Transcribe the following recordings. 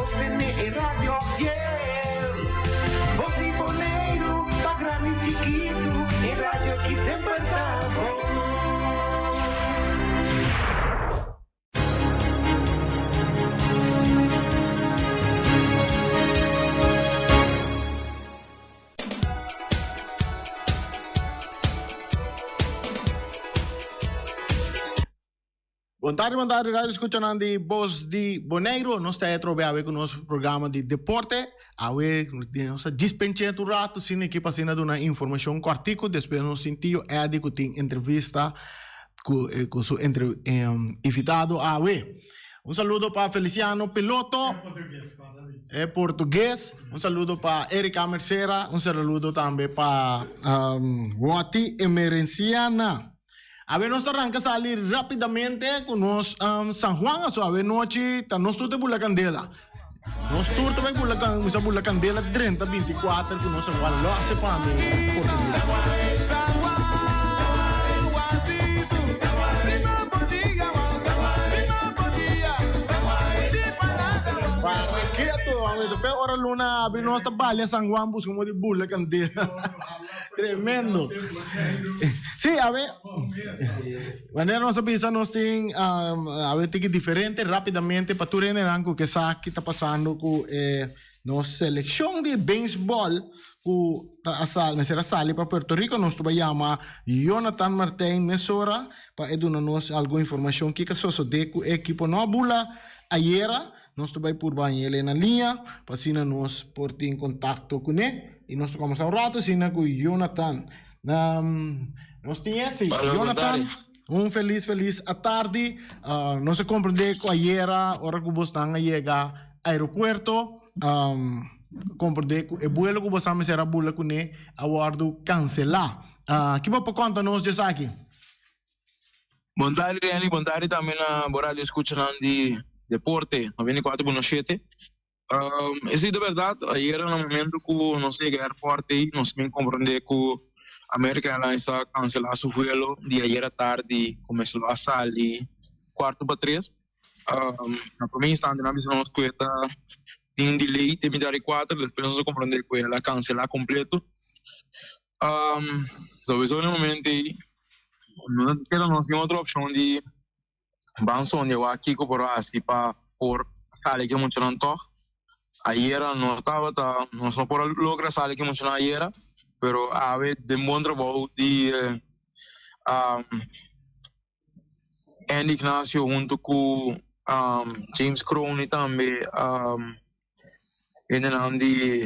sostené e radio fiel. Bos di Boneiru, pa grandi i chikitu, e radio aki semper ta bon. Bon tardi, bon tardi, radio escuchanan di Bos di Boneiru. Nos ta atrobe awe ku nos programa di deporte. Awe nos a dispenche un rato sin ekipo asina duna informacion kortico. Despues nos tin Tio Eddy ku tin entrevista ku ku su entre invitado awe. Un saludo pa Feliciano Piloto. E portugues. Un saludo pa Erika Mercera. Un saludo tambe pa Wati Emerenciana. Awe nos ta ranka sali rapidamente ku nos San Juan aso awe nochi ta nos tur ta bula kandela. Nos tur ta bai bula kuminsá bula kandela drenta binti kuater ku nos San Juan lo hasi pa mi portugues. Para ketu ora fe ora luna abri nos ta balia San Juan buska modo di bula kandela. Tremendo. Sí, a ver. Wanneer nos a bisa nos tin a ver tiki diferente rápidamente pa tur hendenan ku ke sa ki ta pasando ku e nos selekshon di beisbòl ku ta a sali mester a sali pa Puerto Rico. Nos ta bai yama Jonathan Martijn mesora pa e duna nos algun informashon kiko a sosodé ku e ekipo no a bula ayera. Nos ta bai purba haña el na liña pa asina nos por tin kontakto kuné. I nos ta kòmbersá un ratu asina ku Jonathan. Nos tin e? Sí, Jonathan, un felis felis atardi. Nos a komprendé ku ayera ora ku bosnan a yega aeropuerto, komprendé ku e buelo ku bosan mester a bula kuné a wòrdu kanselá. Ki bo por konta nos di esaki? Bon tardi Renny, bon tardi tambe na bo radio escuchanan di Deporte 94.7. Esey ta berdad, ayer na momento cu nos yega airport ey nos bin comprende cu American Airlines a cancela su vuelo di ayer atardi cu mester lo a sali cuarto pa tres. Na prome instante nan a bisa nos cu e ta tin delay te mitad di cuatro, despues nos a comprende cu el a cancela completo. Sowieso na momento ei no keda nos tin otro opcion di ban sonde wak kiko por haci pa por sali ki muchanan tog. Ayera no tabata nos no por a logra sali ki muchanan ayera pero awe den bon trabou di Andy Ignacio hunto cu James Crony tambe hendenan di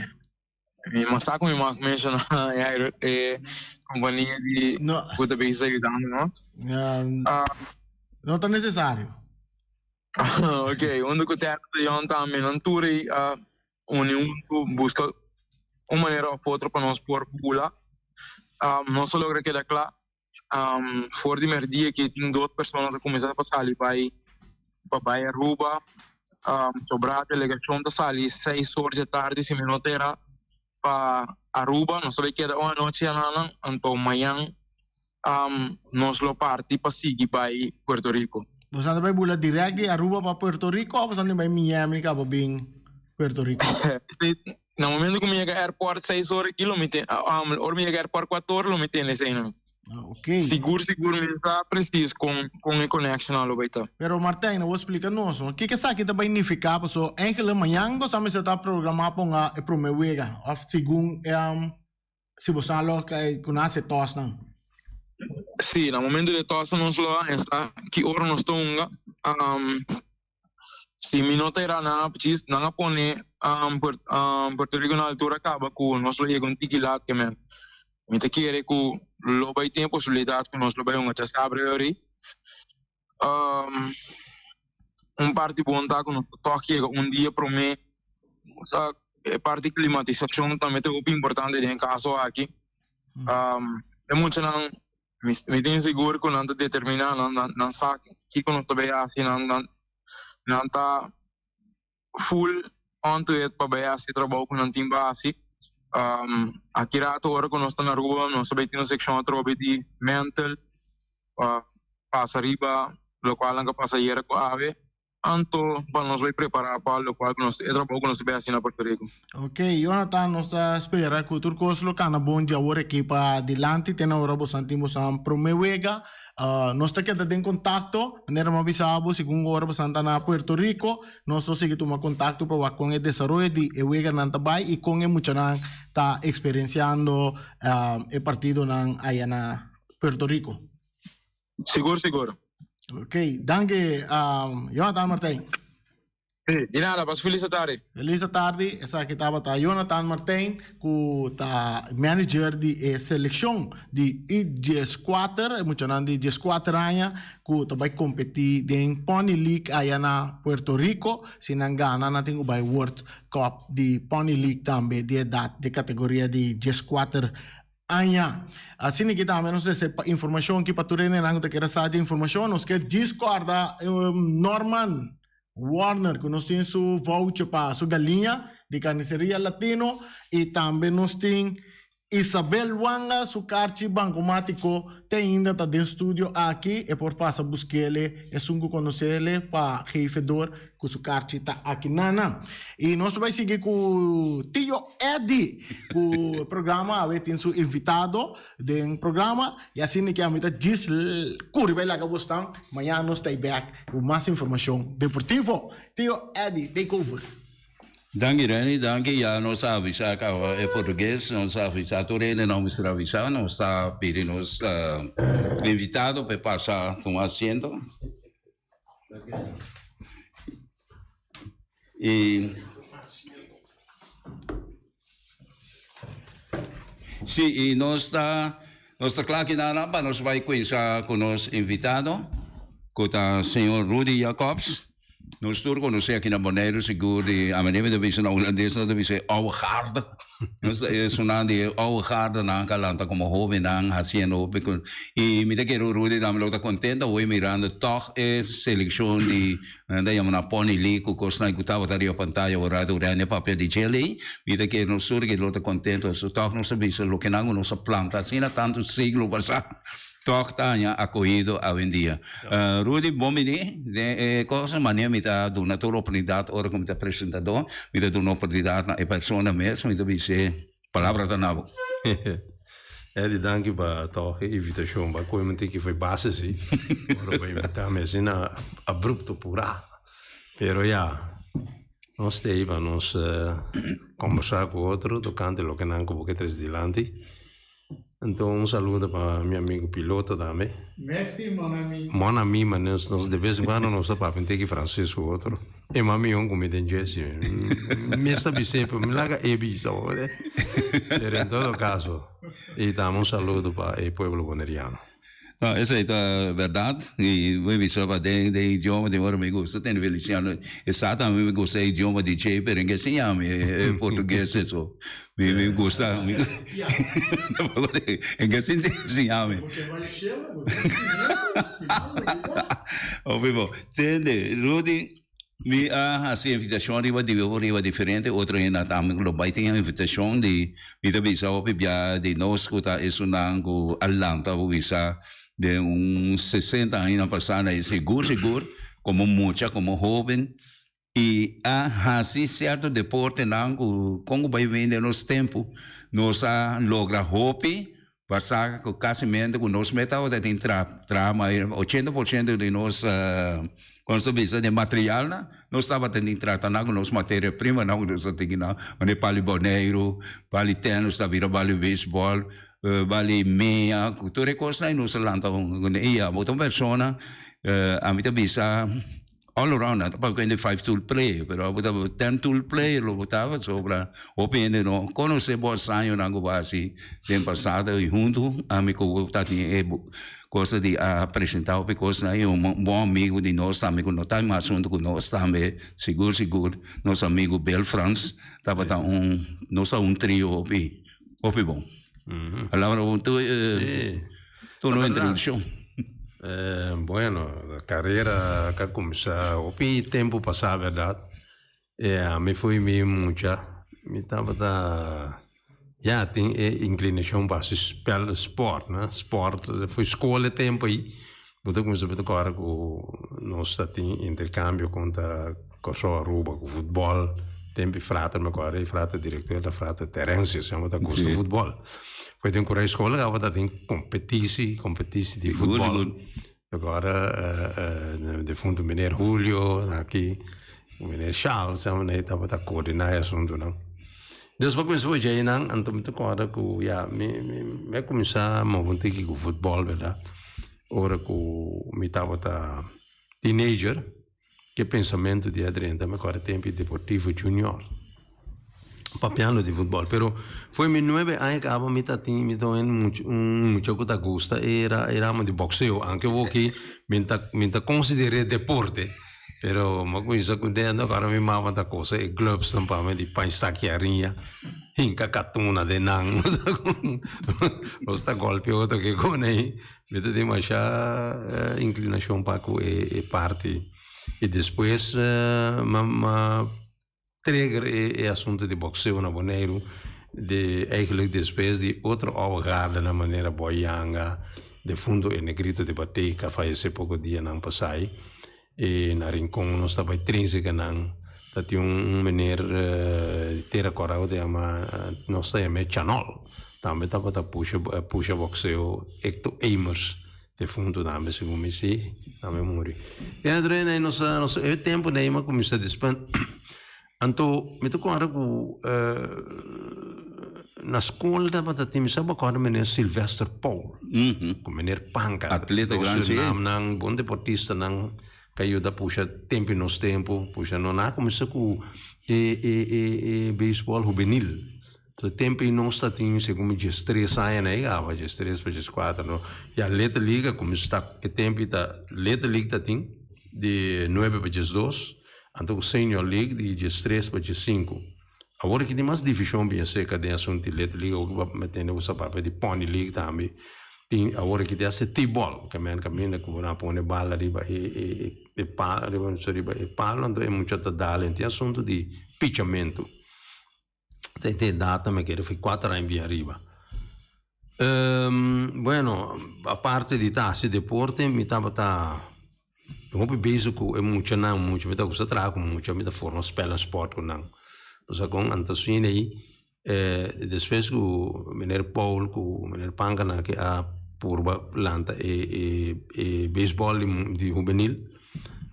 Mi mas sa ku mi mag menshoná e kompania di No. ku ta bezig ayudando nos. No ta nesesario. Ok, huntu ku Terry de Jong tambe nan tur ei a uni huntu buska un manera òf otro pa nos por bula. Nos a logra keda kla. For di merdia ke tin dos persona ta kuminsá pa sali bai pa bai Aruba. Sobrá delegashon ta sali seis or dje tardi si mi no ta era pa Aruba. Nos ta bai keda un anochi anan anto mañan nos lo parti pa sigui bai Puerto Rico. Boso ta bai bula dirèkt di Aruba pa Puerto Rico òf boso ta bai Miami kaba bin Puerto Rico? Na momento ku mi yega airport seis ora aki lo mi ten ora mi yega airport kuater ora lo mi tene eseinan. Ok. Sigur sigur mi sa precies kon kon e connection nan lo bai ta. Pero Martijn awor splika nos no kiko esaki ta bai nifiká paso eigenlijk mañan boso a mester ta programá pa un e prome wega òf segun si boso a lo ku nan hasi e tòsnan. Si na momento di e tòsnan nos lo a sa ki ora nos ta hunga. Si mi no ta era nan a precies nan a pone Puerto Rico na altura caba cu nos lo yega un tiki laat ke men. Mi ta kere cu lo bay tin e posibilidad cu nos lo bay hunga djasabra yori. Un parti bon ta cu nos ta toch yega un dia prome. Osea e parti climatisacion tambe ta hopi importante den e caso aki. E muchanan Mi tin sigur ku nan ta determiná, nan nan sa kiko nos ta bai hasi, nan nan nan ta full on to it pa bai hasi e trabou ku nan tin pa hasi. Aki rato ora ku nos ta na Aruba nos ta bai tin un sekshon atrobe di mental pa pasa riba lokual nan ka pasa ayera ku awe. Anto pa nos bai prepara pa locual cu nos e trabou cu nos ta bay haci na Puerto Rico. Ok, Jonathan, nos ta spera cu tur cos lo cana bon dje awor aki pa dilanti te na ora bosan tin bosan prome wega. Nos ta keda den contacto, manera mi a bisa bo, segun ora bosan ta na Puerto Rico, nos lo sigui tuma contacto pa wak con e desaroyo di e weganan ta bay y con e muchanan ta experienciando e partidonan aya na Puerto Rico. Sigur, sigur. Ok, danki Jonathan Martijn. Sí, di nada, pasa felis tardi. Felis tardi, esaki tabata Jonathan Martijn ku ta manager di e selekshon di U dieskuater, e muchanan di dieskuater aña ku ta bai kompetí den Pony League aya na Puerto Rico. Si nan gana nan tin ku bai World Cup di Pony League tambe di edat di kategoria di dieskuater Aña. Asina ki tambe nos ta pa informacion ki pa tur hendenan ku ta kere sa di informacion nos ke djis korda Norman Warner ku nos tin su voucher pa su galiña di Carniceria Latino y tambe nos tin Isabel Wanga su karchi bankomatico te ainda ta den studio aki e por pasa buskele esun ku konosele pa gefe door ku su karchi ta aki nana. Y nos ta bai sigui ku Tio Eddy ku e programa awe tin su invitado den programa y asina ke ami ta djis kuri bai laga bosnan mañana nos ta bek ku mas informacion deportivo. Tio Eddy take over. Danki Renny, danki. Ya nos a avisa caba e portugues, nos a avisa tur hende nan mester avisa, nos ta pidi nos invitado pa e pasa tuma asiento. Y sí, y nos ta nos ta kla aki nan pa nos bai cuminsa cu nos invitado cu ta señor Rudy Jacobs. Nos tur conoce aki na Boneiru sigur di a manera mi ta bisa na Hulandes nos ta bisa e oude garde. Nos ta esunnan di e oude garde nan ka lanta como hobennan haciendo hopi cu y mi ta kere Rudy tambe lo ta contento awe mirando toch e seleccion di nan ta yama nan Pony League cu cosnan cu tabata riba pantaya ora durante e papia di djel ey mi ta kere nos tur ke lo ta contento so toch nos ta bisa loke nan cu nos a planta asina tanto siglo pasa. Tòg ta haña akohido awendia. Rudy, bon bini den e cosa. Manera mi ta duna tur oportunidat ora ku mi ta presentadó, mi ta duna oportunidat na e persona mes, mi ta bis'é, palabra ta na bo. Eddy, danki pa tòg e invitashon. Bo a kohe mi un tiki fo'i base si, ora bo a invitá mi asina abrupto, purá. Pero ya, nos ta ei pa nos kòmbersá ku otro tokante loke nan ku bo ke trese dilanti. Anto un saludo pa mi amigo piloto tambe. Merci mon ami. Mon ami, ma nos nos de vez en cuando nos ta papia un tiki frances cu otro. E mami yon cu mi den dje si. Mi esta bis'é pero mi laga e bisa bo, eh. Pero en todo caso, y tambe un saludo pa e pueblo boneriano. No, esei ta berdad y mi bisa pa den den idioma den ora mi gusta tende Feliciano e sa tambe mi gusta e idioma di dje pero en ke siña mi e portugues eso mi mi gusta en ke siña mi Hopi bo tende Rudy Mi a hasi invitashon riba di riba diferente otro hende tambe ku lo bai tin invitashon di mi ta bisa hopi bia di nos ku ta esunnan ku a lanta bo bisa den un sesenta añanan pasá na e sigur sigur komo mucha komo hoben i a hasi sierto deportenan ku kon ku bai bini den nos tempu nos a logra hopi Basa ku kasimente ku nos meta tabata tin tra traha 80% di nos kon nos ta bisa di materialnan nos tabata tin trata nan ku nos materia primanan ku nos a tin nan manera pali Boneiru, pali tenis ta bira bali beisbòl, bali mea ku tur e kosnan nos a lanta un i abo ta un persona ami ta bisa All around nan ta papia di five tool player pero abo ta ten tool player lo bo ta pasobra hopi hende no conoce bo hazañonan cu bo a haci den pasado y hunto ami cu bo ta tin e cosa di a presenta hopi cosnan y un bon amigo di nos tambe cu no ta mas hunto cu nos tambe sigur sigur nos amigo Bill Frans tabata un nos ta un trio hopi hopi bon. Palabra bo tu no introduccion. Bueno, carera ka cuminsa hopi tempo pasa verdad. Ami foi mi mucha, mi tabata ya tin e inclinacion pa haci spel sport, no? Sport foi school e tempo ei. Bo ta kuminsá beta kòrda ku nos ta tin interkambio kontra Kòrsou Aruba ku futbòl. Tempu frater mi kòrda e frater direktor ta frater Terencio se yama ta gusta futbòl. Foi den Korai Skol tabata tin kompetisi, kompetisi di futbòl. Mi kòrda defuntu meneer Julio aki, meneer Charles se yama tabata koordiná e asuntunan. Dus bo kuminsá for djei nan, anto mi ta kòrda ku ya mi mi a kuminsá move un tiki ku futbòl bèrdat. Ora ku mi tabata teenager, ke pensamentu di a drenta mi kòrda tempu di Deportivo Junior, papiando di futbòl. Pero for mi nuebe aña kaba mi ta tin mi ta un un mucha ku ta gusta e ramo di bòkseo, anke woki mi ta mi ta konsider'é deporte. Pero mi a cuminsa cu dentro, ahora mi mama ta cose e gloves nan pa mi di pan saki harinha, hinca catuna den nan. Nos ta golpea otro ke con ei. Mi ta tin masha inclinacion pa cu e parti. Y despues mi trigger e asunto di boxeo na Boneiru di eigenlijk despues di otro oude garde na manera Boy Yanga, defunto e Negrito de Bateca fayece poco dianan pasai y na Rincon nos ta bay trinse nan ta tin un meneer di Tera Cora cu ta yama nos ta yam'e Chanol tambe tabata pusha pusha boxeo Hector Emers Defunto tambe segun mi si tambe muri. E Adriana e nos nos e tempo nei mi a kuminsá dispen anto mi ta kòrda ku na skol tabata tin mi sa bo kòrda meneer Sylvester Paul ku meneer Panka Atleta dos gran si. Surinaamnan bon deportistanan ku a yuda pusha tempu i nos tempu pusha no nan a kuminsá ku e e e beisbòl hubenil. So tempo ei nos ta tin segun mi diestres aña na e gaba, diestres pa dieskuater no. Ya Little League a kuminsá e tempo ei ta Little League ta tin di nuebe pa diesdos, anto ku Senior League di diestres pa diesinku. Awor aki tin mas divishon bien serka den asuntu di Little League, awor ki bo a tende ku sa papia di Pony League tambe. Tin awor aki tin hasta T-ball, ke men kaminda ku bo nan a pone bal ariba e e palo riba e palo anto e mucha ta dal en tin asuntu di pichamentu. Esei ta e data mi kere fui kuater aña bien ariba. Bueno, aparte di ta hasi deporte mi tabata hopi bezig ku e muchanan mucho, mi ta gusta traha ku mucha, mi ta forma spel en sport ku nan. Pasobra kon anto asina ei despues ku meneer Paul ku meneer Panka nan a purba lanta e e beisbòl di hubenil.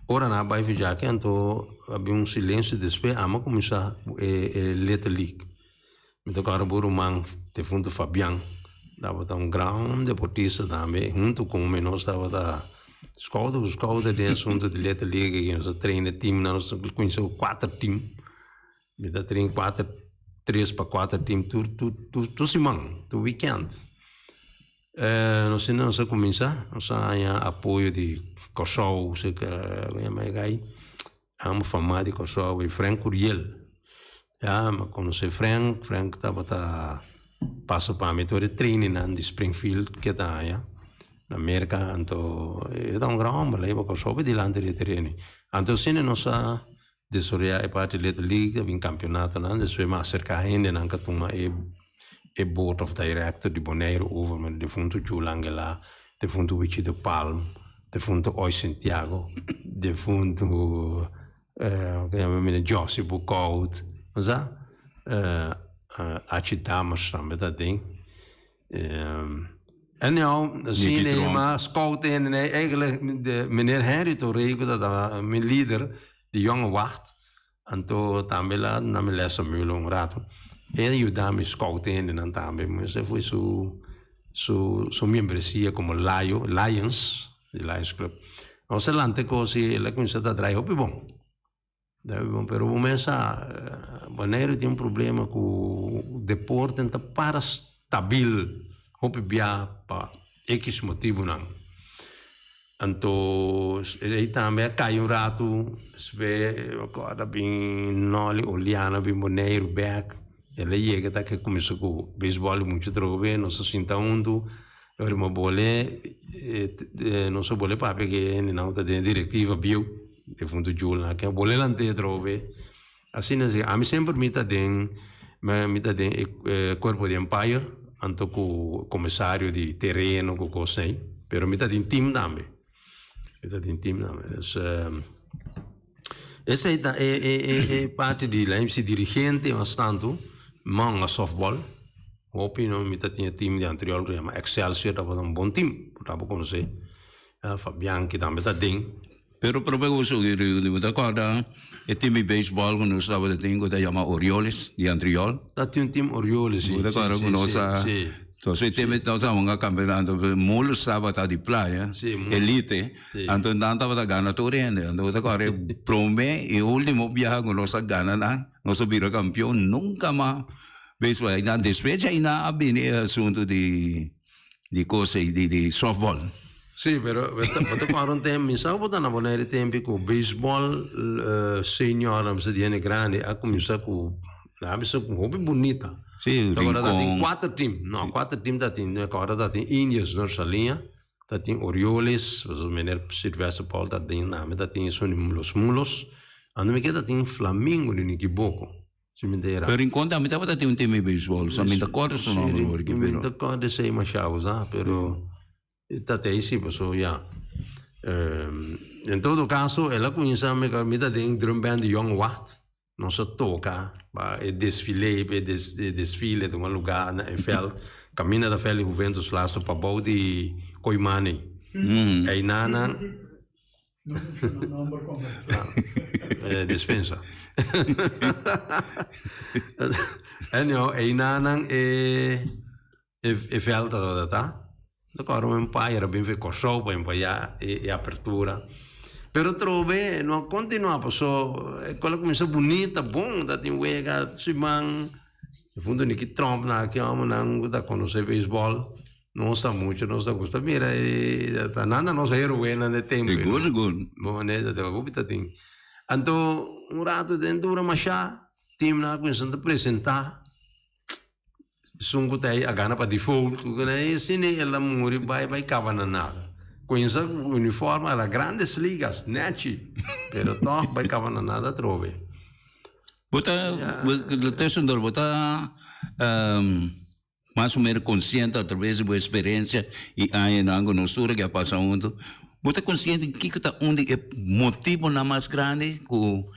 Ora nan a bai for djaki anto a bin un silencio despues amo a cuminsa cu e Little League. Mi ta acorda bo ruman defunto Fabian tabata un gran deportista tambe hunto cu mi nos tabata scouter cu scouter den asunto di Little League aki nos a traina teamnan nos a cuminsa cu cuater team mi ta train cuater tres pa cuater team tur tur tur siman tur weekend. Nos hende nos a kuminsá, nos a haña apoyo di Kòrsou, seka ku yama e gai, amo famá di Kòrsou e Frank Curiel. Ya, mi a konosé Frank, Frank tabata pasa pa mi tur e trainingnan di Springfield ke ta haña na Merka, anto e ta un gran hòmber, el a hiba Kòrsou pa dilanti di e tereno. Anto asina nos a Desaroyá e parti Little League ta bin kampionatonan, despues mas aserká hendenan ka tuma e e board of director di Boneiru over met defuntu Jul Angela, defuntu Wichi de Palm, defuntu Oy Santiago, defuntu ku yama mi Josie Boekhout, bo sa? Achi Dammers tambe ta den. Anyhow, asina e ma scout en en eigenlijk de meneer Henry Torrego dat ta mi lider di Jonge Wacht, anto tambe la na mi les Samuel un rato, e a yuda mi scout hendenan tambe, mi mester fue su su su membresia como Lion, Lions, di Lions Club. Nos a lanta e cos y el a cuminsa ta draai hopi bon. Pero bo mes sa, Boneiru tin un problema ku deporte ta para stabil hopi bia pa ekis motibunan. Anto ei tambe a kai un ratu, despues mi akorda bin Nolly Oleana bin Boneiru bek, el a yega ta ke kuminsá ku beisbòl i mucha trobe, nos a sinta huntu, ora mi a bole, nos a bole papia ku e hendenan ku ta den e direktiva bieu. Defuntu Jul ke bole lant'é atrobe. Asina si ami semper mi ta den mi ta den e cuerpo di empire anto ku komisario di tereno ku kos ei pero mi ta den team tambe. Mi ta tin team tambe. Dus esei ta e e e e parti di la MC dirigente mas tantu manga softball. Hopi no mi ta tin e team di Antriol ku yama Excelsior tabata un bon team ku tabata konosé. Fabianchi tambe ta den. Pero prome ku bo subi riu di bo ta kòrda e team di beisbòl ku nos tabata tin ku ta yama Orioles di Antriol? Ta tin un team Orioles, si. Bo ta kòrda ku nos a Entonces e team nos a hunga kampeonato Mulos tabata di Playa, elite, anto nan tabata gana tur hende. Anto bo ta kòrda e prome i ultimo biaha ku nos a gana nan, nos a bira kampeon, nunka mas beisbòl. Despues djei nan a bini e asuntu di. Di cosa y di di softball. Sí, pero bo ta kòrda un tempu, mi sa ku bo ta na Bonaire tempu ku beisbòl senior a bisa di hende grandi a kuminsá ku a bisa ku hopi bunita. Sí, Ta kòrda ta tin Rincon. kuater tim, no kuater tim ta tin, mi kòrda ta tin Indios Norsaliña, ta tin Orioles, pasobra meneer Silvestre Paul ta tin tambe ta tin esun di Los Mulos, anto mi ke ta tin Flamingo di Nikiboko. Si mi ta era. Pero Rincon tambe tabata tin un team di beisbol, sa mi ta corda su nomber awor aki, Mi pero. ta corda esei mashao sa, pero ta te si paso ya. En todo caso el a cuminsa mi mi ta den drum band di Jong Wacht, nos a toca pa e desfile e desfile tuma lugar na e veld, caminda ta veld di Juventus Lasto pabou di Koimani. Einanan. No menciona nomber comercial. Eh, despensa. Anyhow, einanan e e e veld tabata ta. Ta kòrda un pai era bin fe Kòrsou pa empayá e e apertura. Pero trobe no a kontinuá paso e kos a kuminsá bunita, bon, ta tin wega siman. E fundo Nicky Tromp nan aki hòmbernan ku ta konosé beisbòl. Nos ta mucho, nos ta gusta mira e ta nan ta nos heroenan de tempo. Sigur, sigur. Bo ne ta hopi ta tin. Anto un rato den dura masha team nan a cuminsa ta presenta esun cu ta a gana pa default cu cu nan asina el a muri bay bay caba na nada. Cuminsa cu uniforme a la Grandes Ligas nechi pero toch bay caba na nada atrobe. Bo ta, tussendoor, bo ta Mas o menos konsiente atraves di bo eksperensia i añanan ku nos tur a pasa huntu, bo ta konsiente kiko ta un di e motibunan mas grandi ku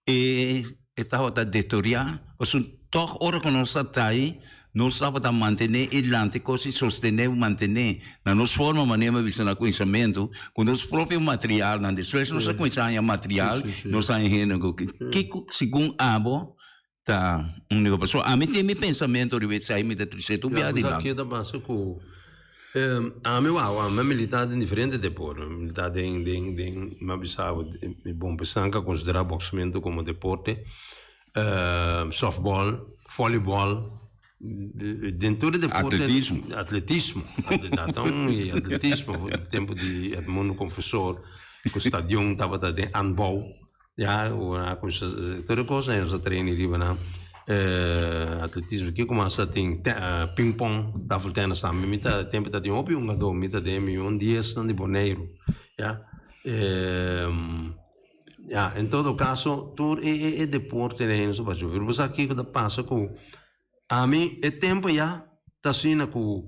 e e tabata detoriá? Pasobra tòg ora ku nos ta tai, nos tabata mantené e lanti kos i sostené, mantené na nos forma manera mi a bisa na kuminsamentu, ku nos propio materialnan. Despues nos a kuminsá haña material, nos a haña hende ku kiko segun abo Ta un digo pasobra ami tin mi pensamiento riba esei mi ta triste tur bia Ya, dilanti. ke ta pasa ku ami wou ami a militá den diferente deporte, mi a militá den den den mi a bisa bo mi bon pensá ka konsiderá boksmentu komo deporte, sòftbòl, vòlibòl, den tur e deporte. Atletismo. Atletismo, atletatòn i atletismo tempu di Edmundo Confesor ku stadion tabata den aanbou. Ya, ora ku tur e kosnan nos a train riba nan atletismo. Kiko mas a tin? Ping pong, tafel tennis tambe. Mi ta tempu ta tin hopi hungadó. Mi ta den mi un diesnan di Boneiru. Ya, ya en todo kaso tur e e deportenan nos a pasa. Pero bo sa kiko ta pasa ku ami e tempu ya ta asina ku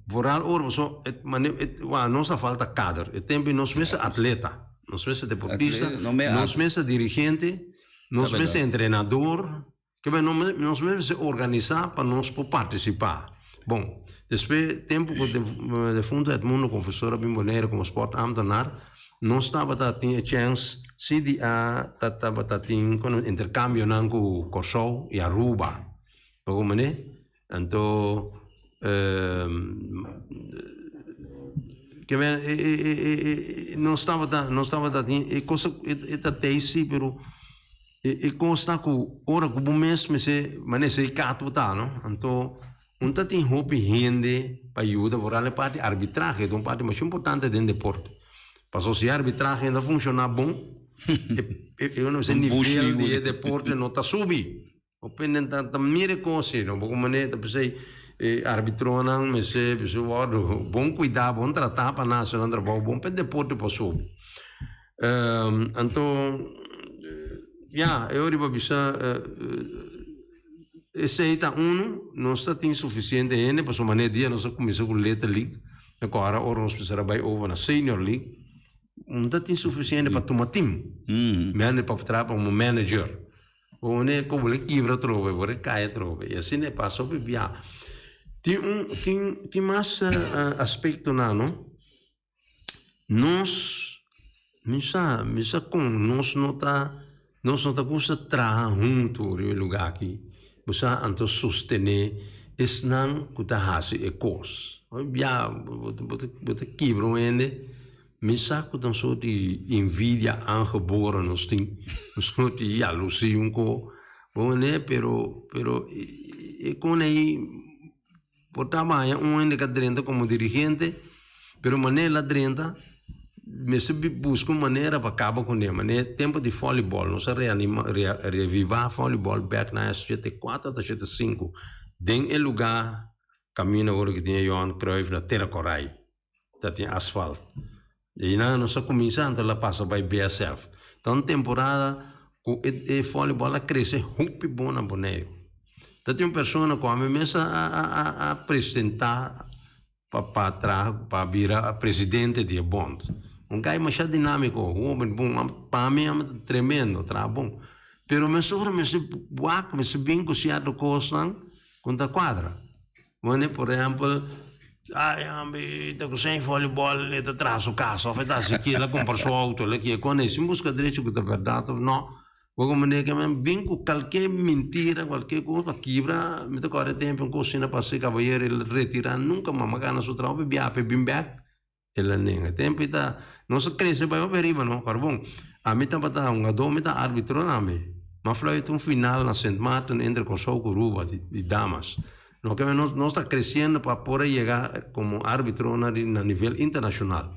vooral ora paso e mane wak nos a falta kader e tempu nos mester atleta nos mester deportista nos mester dirigente nos mester entrenador kiba nos mester organisa pa nos por participa bon despues tempu ku defunto Edmundo Confesor a bin Bonaire komo sport ambtenaar nos tabata tin e chèns si di a tabata tin interkambionan ku Kòrsou i Aruba bo komprende. Anto ke men e nos tabata nos tabata tin e cosa e ta tei si pero e cos ta cu ora cu bo mes mester manera e cat bo ta no anto un ta tin hopi hende pa yuda vooral e parti arbitrahe ta un parti masha importante den deporte pasobra si e arbitrahe no ta funciona bon e nivel di e deporte no ta subi. Opinan ta ta mira e kos ei, no? Bo manera ta p'esei e arbitronan mester mester wòrdu bon kuidá, bon tratá pa nan hasi nan trabou bon pa e deporte por subi. Anto, ya, e ora riba bisa esei ta unu, nos ta tin sufisiente hende pasobra manera dia nos a kuminsá ku Little League, mi kòrda ora nos mester a bai over na Senior League. No ta tin suficiente pa tuma team. Mende pa traha pa un manager. One ku bo le kibra atrobe, bo rekai atrobe. I asina e pasa hopi bia. Tin un, tin, tin mas aspektonan, no? Nos, mi sa, mi sa kon nos no ta, nos no ta gusta traha huntu riba e lugá aki. Bo sa anto sostené esnan ku ta hasi e kos. Hopi bia bo, bo ta, bo ta kibra un hende. Mi sa ku ta un sort di envidia aangeboren nos tin, un sort di jaloezie un ko, bo manera pero pero e kon ei por ta baña un hende ka drenta komo dirigente pero manera el a drenta mester buska un manera pa kaba kuné, manera tempu di volleyball nos a reanima reviva volleyball bek na 74 ata 75 den e luga kaminda ora ku tin e Johan Cruijff na Tera Korai. Ta tin asfalt. I nan nos a kuminsá anto el a pasa bai BSF. Ta un temporada ku e e vòlibòl a krese hopi bon na Boneiru. Ta tin un persona ku ami mes a a a a presentá pa pa traha pa bira presidente di e bònt. Un gai masha dinámiko, hóben bon, pa mi a tremendo, traha bon. Pero mesora mester wak, mester bin ku sierto kosnan ku no ta kuadra. Wende por ehempel, ay hombre, ta cu zijn volleyball e ta traha su casa of e ta haci ki, el a compra su auto, el a ki, e con sin busca derecho cu ta berdad of no. Bo como manera ke men bin cu calke mentira, cualke cosa pa kibra, mi ta corda e tempo un cosina pasa e caballero el retira nunca mas, mas gana su trabaho pa biaha pa e bin bek. El a nenga. Tempu i ta, nos a krese bai hopi ariba no, pero bon, ami tabata hungadó, mi ta árbitro tambe. M'a fluit un final na Sint Maarten entre Kòrsou ku Aruba di di damas. No ke nos nos ta kresiendo pa por a yega komo árbitro na di na nivel internashonal.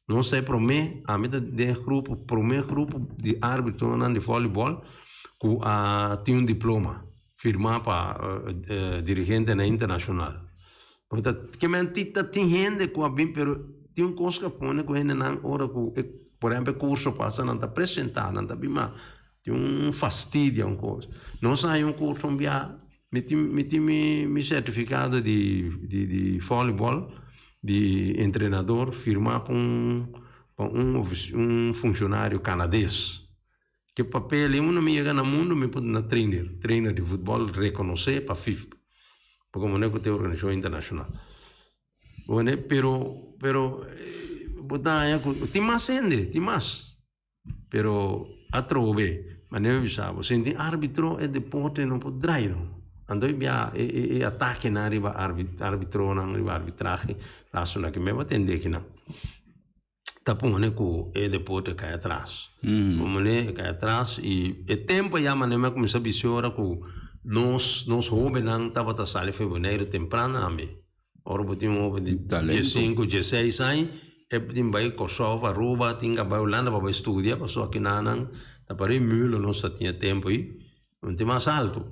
Nos ta e promé, ami ta den e grupo, promé grupo di árbitonan di vòlibòl ku a tin un diploma firmá pa dirigentenan internashonal. Bo ta ke men ti ta tin hende ku a bin pero tin un kos ku a pone ku hendenan ora ku e por ehempel e kurso pasa nan ta presentá nan ta bin ma tin un fastidia un kos. Nos a haña un kurso un bia mi tin mi tin mi mi sertifikado di di di vòlibòl di entrenador firmá pa un pa un un funshonario kanades. Ke papel ei unda mi yega na mundu mi por na trainer, trainer di futbòl rekonosé pa FIFA. Pasobra manera ku ta e organisashon internashonal. Bo wende, pero, pero bo ta haña ku tin mas hende, tin mas. Pero atrobe, manera mi bisa bo, sin tin arbitro e deporte no por drai no. Anto e bia e e e atakenan riba arbitronan, riba arbitrahe, laso na ke mi a tende kinan. Ta pone ku e deporte kai atras. Pone e kai atras i e tempu ya manera mi a kuminsá bisí ora ku nos nos hóbennan tabata sali for Boneiru tempran tambe. Ora bo tin un hóben di diesinku, dieseis aña e tin bai Kòrsou, Aruba, tin ka bai Hulanda pa bai studia pasobra kinanan ta parei mulo nos ta tin e tempu ei. Un tin mas altu.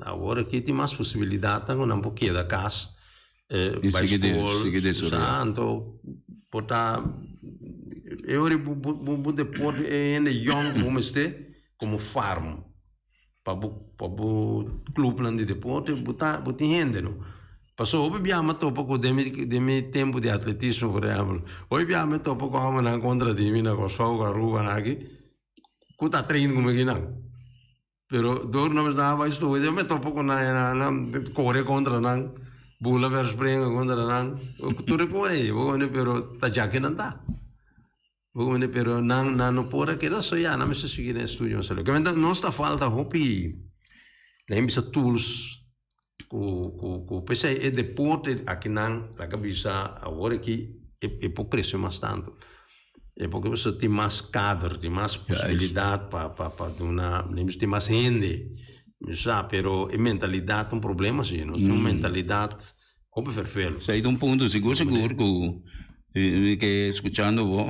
Awor aki tin mas posibilidatnan ku nan por keda kas. Y Bai sigui de, skol, sigui desaroyá. sa, anto por ta e ora bo bo bo bo deporte e hende yòn ku bo mester komo farm pa bo pa bo klupnan di deporte bo ta bo tin hende no. Pasobra hopi biaha mi a topa ku den mi den mi tempu di atletismo por ehèmpel, hopi biaha mi a topa ku hòmbernan kontra di mi na Kòrsou ku Aruba nan aki ku ta train ku mi kinan. Pero door no mester bai studia me topa ku nan nan nan kore kontra nan bula verspringen kontra nan tur e kos ei bo kone pero ta djaki nan ta bo kone pero nan nan no por a keda so ya nan mester sigui den estudio nos ta falta hopi nan bisa tools ku ku ku p'esei e deporte akinan laga bisa awor aki e e por krese mas tantu e por pasobra tin mas kader tin mas posibilidat pa pa pa duna tin mas hende mi sa pero e mentalidat ta un problema si nos tin un mentalidat hopi ferfelu. Esei ta un punto sigur sigur ku mi ke skuchando bo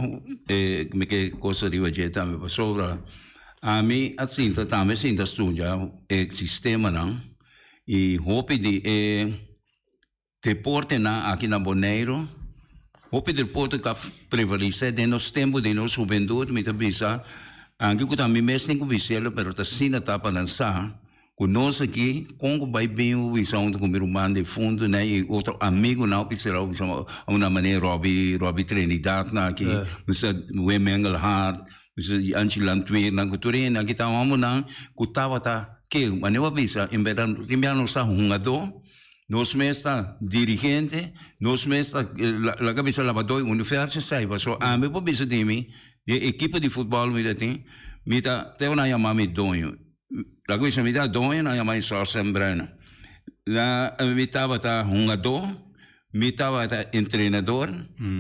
mi ke kosa riba dje tambe pasobra ami a sinta tambe sinta studia e sistemanan y hopi di e deportenan aki na Boneiru hopi deporte ku a prevalesé den nos tempu den nos hubentut mi ta bisa anke ku ta mi mes tin ku bis'el pero ta asina ta pa nan sa. Ku nos aki, kon ku bai bin u bisa huntu ku mi ruman defuntu nan i otro amigunan ku sera bisa una manera Robby Robby Trinidad nan aki, bisa Wim Engelhard, bisa Anchi Lantweer nan ku tur hende aki ta hombernan ku tabata ke manera bo a bisa en berdad tin bia nos ta hungadó, nos mes ta dirigente, nos mes ta laga bisa labadó i universo esei pasobra ami por bisa di mi di e ekipo di futbòl mi ta tin mi ta te nan yama mi doño. Laga bisa mi ta doño nan yama mi Sorsen Bruno. Na mi tabata hungadó, mi tabata entrenador,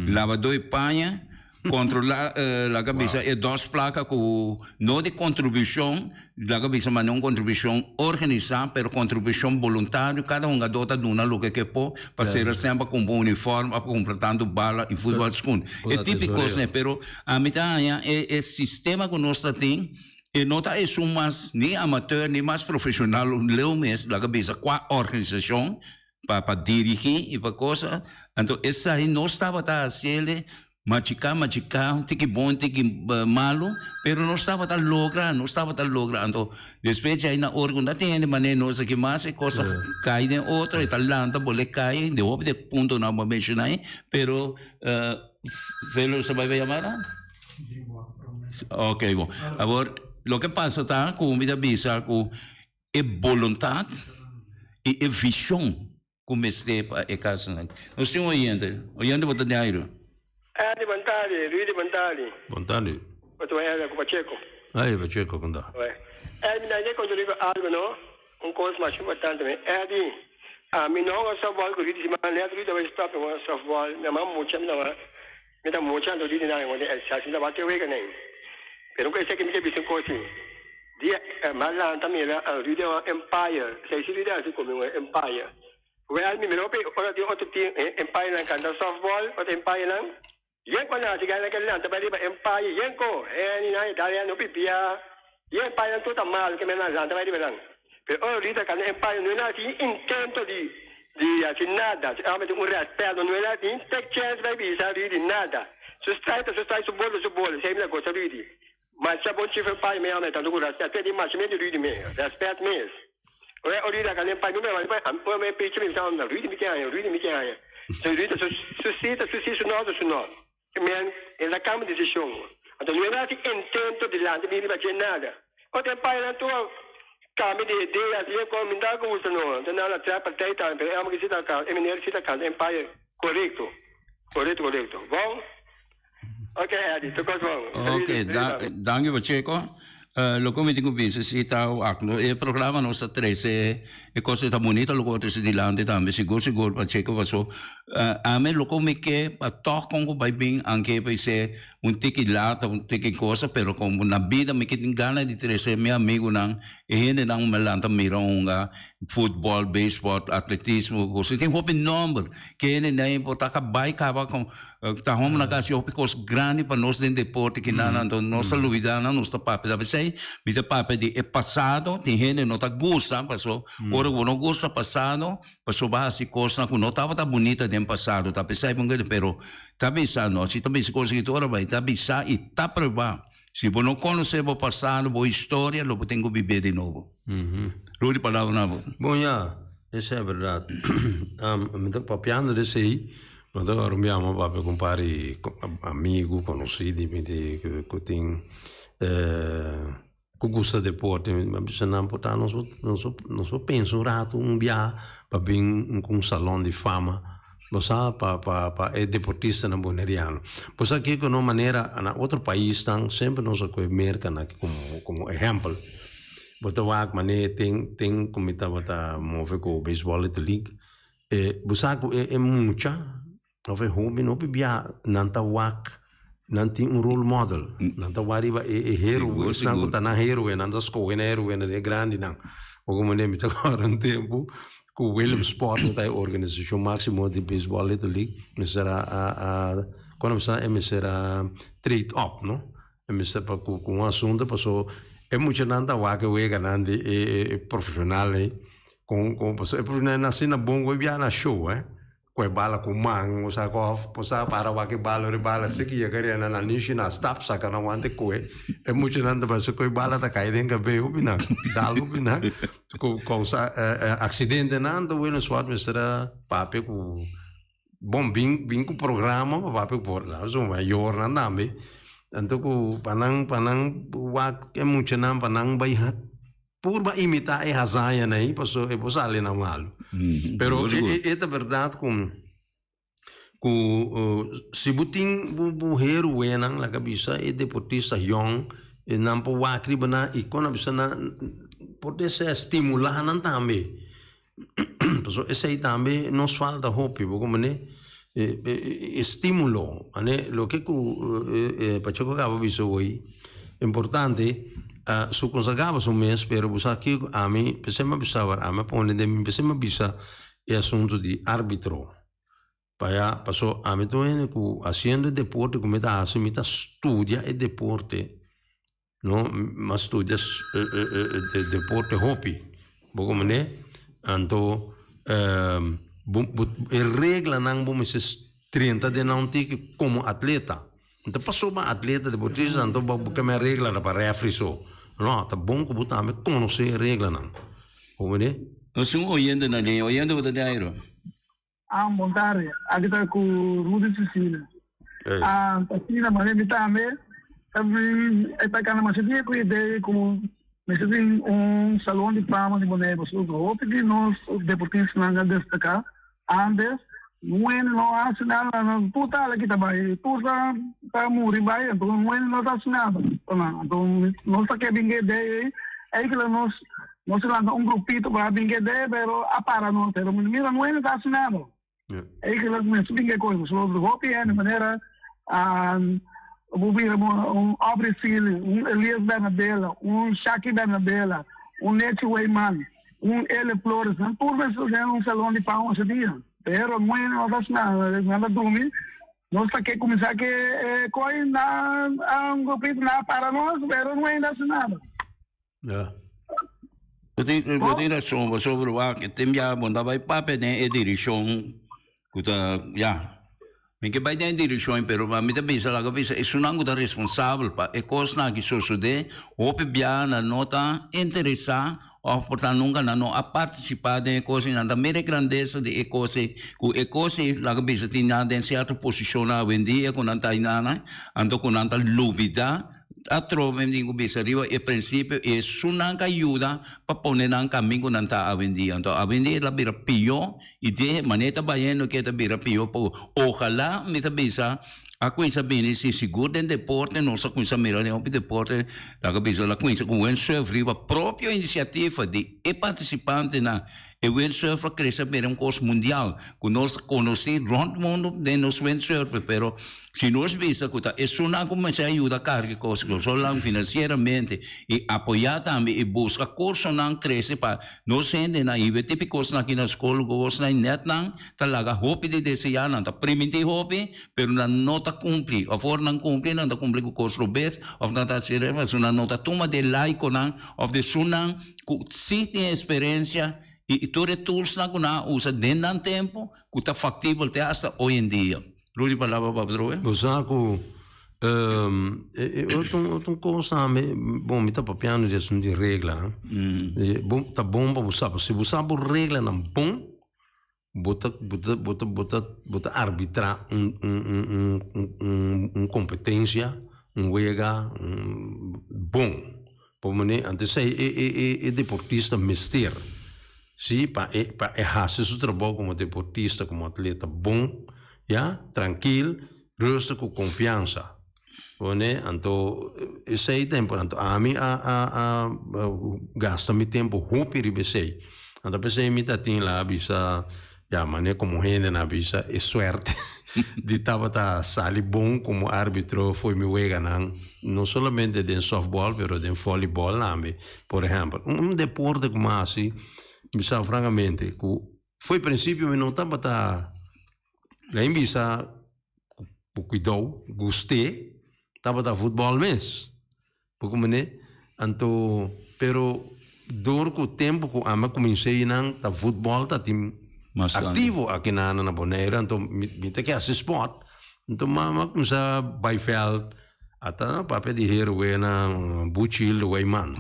labadó di paña, kontrolá laga bisa e dos plaka ku no di kontribushon, laga bisa manda un kontribushon organisá pero kontribushon boluntario, kada hungadó ta duna loke ke por pa sera semper kumpra un uniform òf kumpra tantu bala i futbòl skun. E tipo kosnan pero ami ta haña e sistema ku nos ta tin. E no ta esun mas ni amateur ni mas profesional leu mes laga bisa cua organisacion pa pa dirigi y pa cosa anto esai nos tabata haciele machica machica un tiki bon un tiki malo pero nos tabata logra nos tabata logra anto despues djai na ora cu no ta tin hende manera nos aki mas e cosa cay den otro e ta lanta bole cay den hopi de puntonan bo a menciona ahi pero Velo sa bay bay yamada? Ok, bon. Awor, loke pasa ta ku mi ta bisa ku e boluntat i e vishon ku mester pa e kasanan. Nos tin un oyente. Oyente bo ta den aire. Eddie Bontali, Luis di Bontali. Bontali. Bo ta bai ku Pacheco. Ay, Pacheco, kon ta? Bai. Eddie, mi na yega konta riba algo, no? Un kos masha importante mi. Eddie, ami no hunga softball ku Rudy siman net Rudy ta bai stop hunga softball. Mi a manda mucha mi ta Mi ta mucha anto di nan unda e sa sinta bate wega nen. Pero un esaki mi ke bisa un kos si. Dia mi a lanta mira a Rudy un empire, esei si Rudy a hasi ku mi un empire. Wel mi mira hopi ora tin otro team e empire nan kanta softball otro empire nan yen ku a nasi gana nan ke lanta bai riba empire yen ko heni nan e dal heni hopi bia yen empire nan tur ta malo ke mi a lanta bai riba nan. Pero ora Rudy ta kanta empire no e nasi intento di Di haci nada, si ame tin un respet, no nuela tin take chance bay bisa Rudy nada. Su strike ta su strike, su bol ta su bol, esey mi ta gosa Rudy. Masha bon chief en pai mi ame tanto cu respet, p'e tin masha miedo Rudy mi, respet mes. Ora Rudy a canta en pai mi mi ame ora mi picha mi bisa Rudy mi ke haña, Rudy mi ke haña. So Rudy ta su su si ta su si, su no ta su no. Men, el ta cambia decision. Anto no e haci intento dilanti mi riba dje nada. Otro e painan tur a cambia di idea, si e con mi ta gusta no. Anto nan a traha partij tambe, pero e homber si ta canta, e meneer si ta canta en pai corecto. Corecto, corecto. Bon? Ok, Eddie, tur cos bon. Ok, danki Pacheco. Loke mi tin ku bisa si ta wak no e programa nos ta trese e kos ta bunita loke bo trese dilanti tambe sigur sigur Pacheco paso ami loke mi ke pa tòg kon ku bai bin anke pa esei un tiki lata un tiki cosa pero komo na bida mi ke tin gana di trese mi amigunan e hendenan mi lanta mira hunga futbòl beisbòl atletismo kos tin hopi nòmber ke hendenan por ta bai kaba kon Ta hombernan ta hasi hopi kos grandi pa nos den deporte kinan anto nos ta lubida nan nos ta papia ta p'esei mi ta papia di e pasado tin hende no ta gusta paso ora ku bo no gusta pasado paso bo a hasi kosnan ku no tabata bunita den pasado ta p'esei bo pero ta bisa no si ta bisa kos aki tur ora bai ta bisa i ta prueba si bo no konosé bo pasado bo historia lo bo tin ku bib'é di nobo Rudy palabra na bo. Bon ya esei e berdad mi ta papiando di esei. No ta ora mi ama papia ku un par di amigu, konosí di mi di ku tin ku gusta deporte. Mi a bisa nan por ta nos nos por pensa un ratu un biaha pa bin ku un salon di fama bo sa pa pa pa e deportistanan boneriano. Bo sa kiko no manera na otro paisnan semper nos a kohe Merka nan komo komo ehèmpel. Bo ta wak manera ten ten ku mi tabata move ku Baseball Little League. E bo sa ku e mucha of e hoben hopi bia nan ta wak nan tin un role model nan ta wak riba e e heroe esnan ku ta nan heroe nan ta skohe nan heroe nan e grandinan bo komo mi ta kòrda un tempu ku Williamsport ku ta e organisashon máksimo di baseball little league mester a a kono mi sa e mester a trade up no e mester pa ku un asuntu paso e muchanan ta wak e weganan di e profeshonal ei. Con con pasobra e profesional na asina bon cu e biaha na show eh. Ku e bala ku man, bo sa ku òf bo sa para wak e bala ora e bala siki yega riba nan nan nishi nan stap saka nan wante koe. E muchanan ta pensa ku e bala ta kai den kabei hopi nan, dal hopi nan ku kousa aksidentenan. Anto Willem Zwart mester a papia ku bon bin bin ku programa pa papia ku por nan su mayornan tambe. Anto ku pa nan pa nan wak e muchanan pa nan bai Purba imitá e hazañanan ei pasobra e por sali nan malu. Pero e ta bèrdat ku ku si bo tin bo bo héroenan laga bisa e deportista yòn e nan por wak riba nan i kon a bisa nan por desea stimulá nan tambe. Pasobra esei tambe nos falta hopi bo komprende e estimulo ane loke ku Pacheco a kaba bisa hoy importante su kos a kaba su mes pero bo sa kiko ami p'esei mi a bisa awor ami a pone den mi p'esei mi a bisa e asuntu di arbitro paya paso ami ta un hende ku hasiendo e deporte ku mi ta hasi mi ta studia e deporte. No, m'a studia deporte hopi, bo comprende? Anto bo bo e reglanan bo mester trenta den nan un tiki komo atleta. No ta pasobra atleta deportista anto bo bo keme regla ta pa refri so. No, ta bon ku bo tambe konosé e reglanan. Bo comprende? Nos tin un oyente na liña. Oyente bo ta den aire? Ah, bon tarde. Aki ta ku Rudy Cecilia. Ah, asina mane mi tambe ta bin e ta kana masha dia ku idea ku mester tin un salon di fama di Bonaire pasobra hopi di nos deportistanan a destaká antes nuene no a hasi nada nan tur tala kita bai tur ta ta muri bai anto nuene no ta hasi nada pa nan anto nos ta ke bin ku e idea ei eikele nos Nos a lanta un grupito pa bin kede, pero a para nos. Pero mi mira no hende ta hasi nada. Eigenlijk mester bin ke kos. So hopi hende manera bo bira un Aubrey Sealy, un Elias Bernabela, un Shaki Bernabela, un Nechi Weyman, un Ele Flores. Nan tur mester den un salon di pan ose dia. Pero no hende no ta hasi nada. Nan ta drumi. Nos ta ke kuminsá ke koi na un grupito nan a para nos, pero no hende a hasi nada. Ja. Bo tin, bo tin rason, pasobra wak, e tin bia bo no ta bai papia den e dirishon ku ta, ya. Mi ke bai den e dirishon, pero mi ta bisa, laga bisa, esunnan ku ta responsabel pa e kosnan aki sosodé, hopi bia nan no ta interesá òf por ta nunka nan no a partisipá den e kos ei, nan ta mira e grandesa di e kos ei, ku e kos ei, laga bisa, tin nan den sierto posishonnan awendia ku nan ta ainana, anto ku nan ta lubidá. Atrobe mi tin ku bisa riba e prinsipio e esunnan ka yuda pa pone nan kamin ku nan ta awendia. Anto awendia el a bira pió i di e manera ta bayendo ke ta bira pió poko. Ojalá mi ta bisa a kuinsa bini si sigur den deporte nos a kuinsa mira den hopi deporte laga bisa la kuinsa ku windsurf riba propio inisiativa di e partisipantenan e windsurf a krese a bira un kos mundial ku nos konosí rònt mundu den nos windsurf pero Si nos bisa ku ta esunnan ku mester a yuda karga e kos ku so lang finansieramente i apoyá tambe i buska kursonan trese pa nos hendenan hiba e tipo kosnan aki na skol ku kosnan nèt nan ta laga hopi di deseá nan ta primintí hopi pero nan no ta kumpli òf ora nan kumpli nan ta kumpli ku kos robes òf nan ta hasi pasobra nan no ta tuma di e laikonan òf di esunnan ku si tin eksperensia i tur e toolsnan ku nan a usa den nan tempu ku ta faktibel te asta oy en dia. Rudy palabra pa Droe. Bo sa ku e otro un kos tambe, bon mi ta papiando di asuntu di reglanan. Bon ta bon pa bo sa, si bo sa bo reglanan bon, bo ta bo ta bo ta bo ta bo ta arbitrá un un un un un kompetensia, un wega bon. Por manera antes e e e e deportista mester. Sí, pa e pa e hasi su trabou komo deportista, komo atleta bon, ya, trankil, rustig ku konfiansa. Pone, anto esei ta importante. Anto ami a a a gasta mi tempu hopi riba esei. Anto p'esei mi ta tin la bisa, ya, manera komo hende nan a bisa e suerte di tabata sali bon komo arbitro fo'i mi weganan, no solamente den sòftbòl pero den vòlibòl tambe. Por ehèmpel, un deporte ku mi a hasi, mi sa frankamente ku fo'i prinsipio mi no tabata lain bisa ku kuidou, gust'é, tabata futbòl mes. Bo kumene? Anto, pero dor ku tempu ku ami a kuminsá einan ta futbòl ta tin. Mas tantu. Aktivo aki na na Bonaire, anto mi mi ta ke hasi sport. Anto mama kumsa bai veld, ata nan papia di heroenan, buchil, weyman.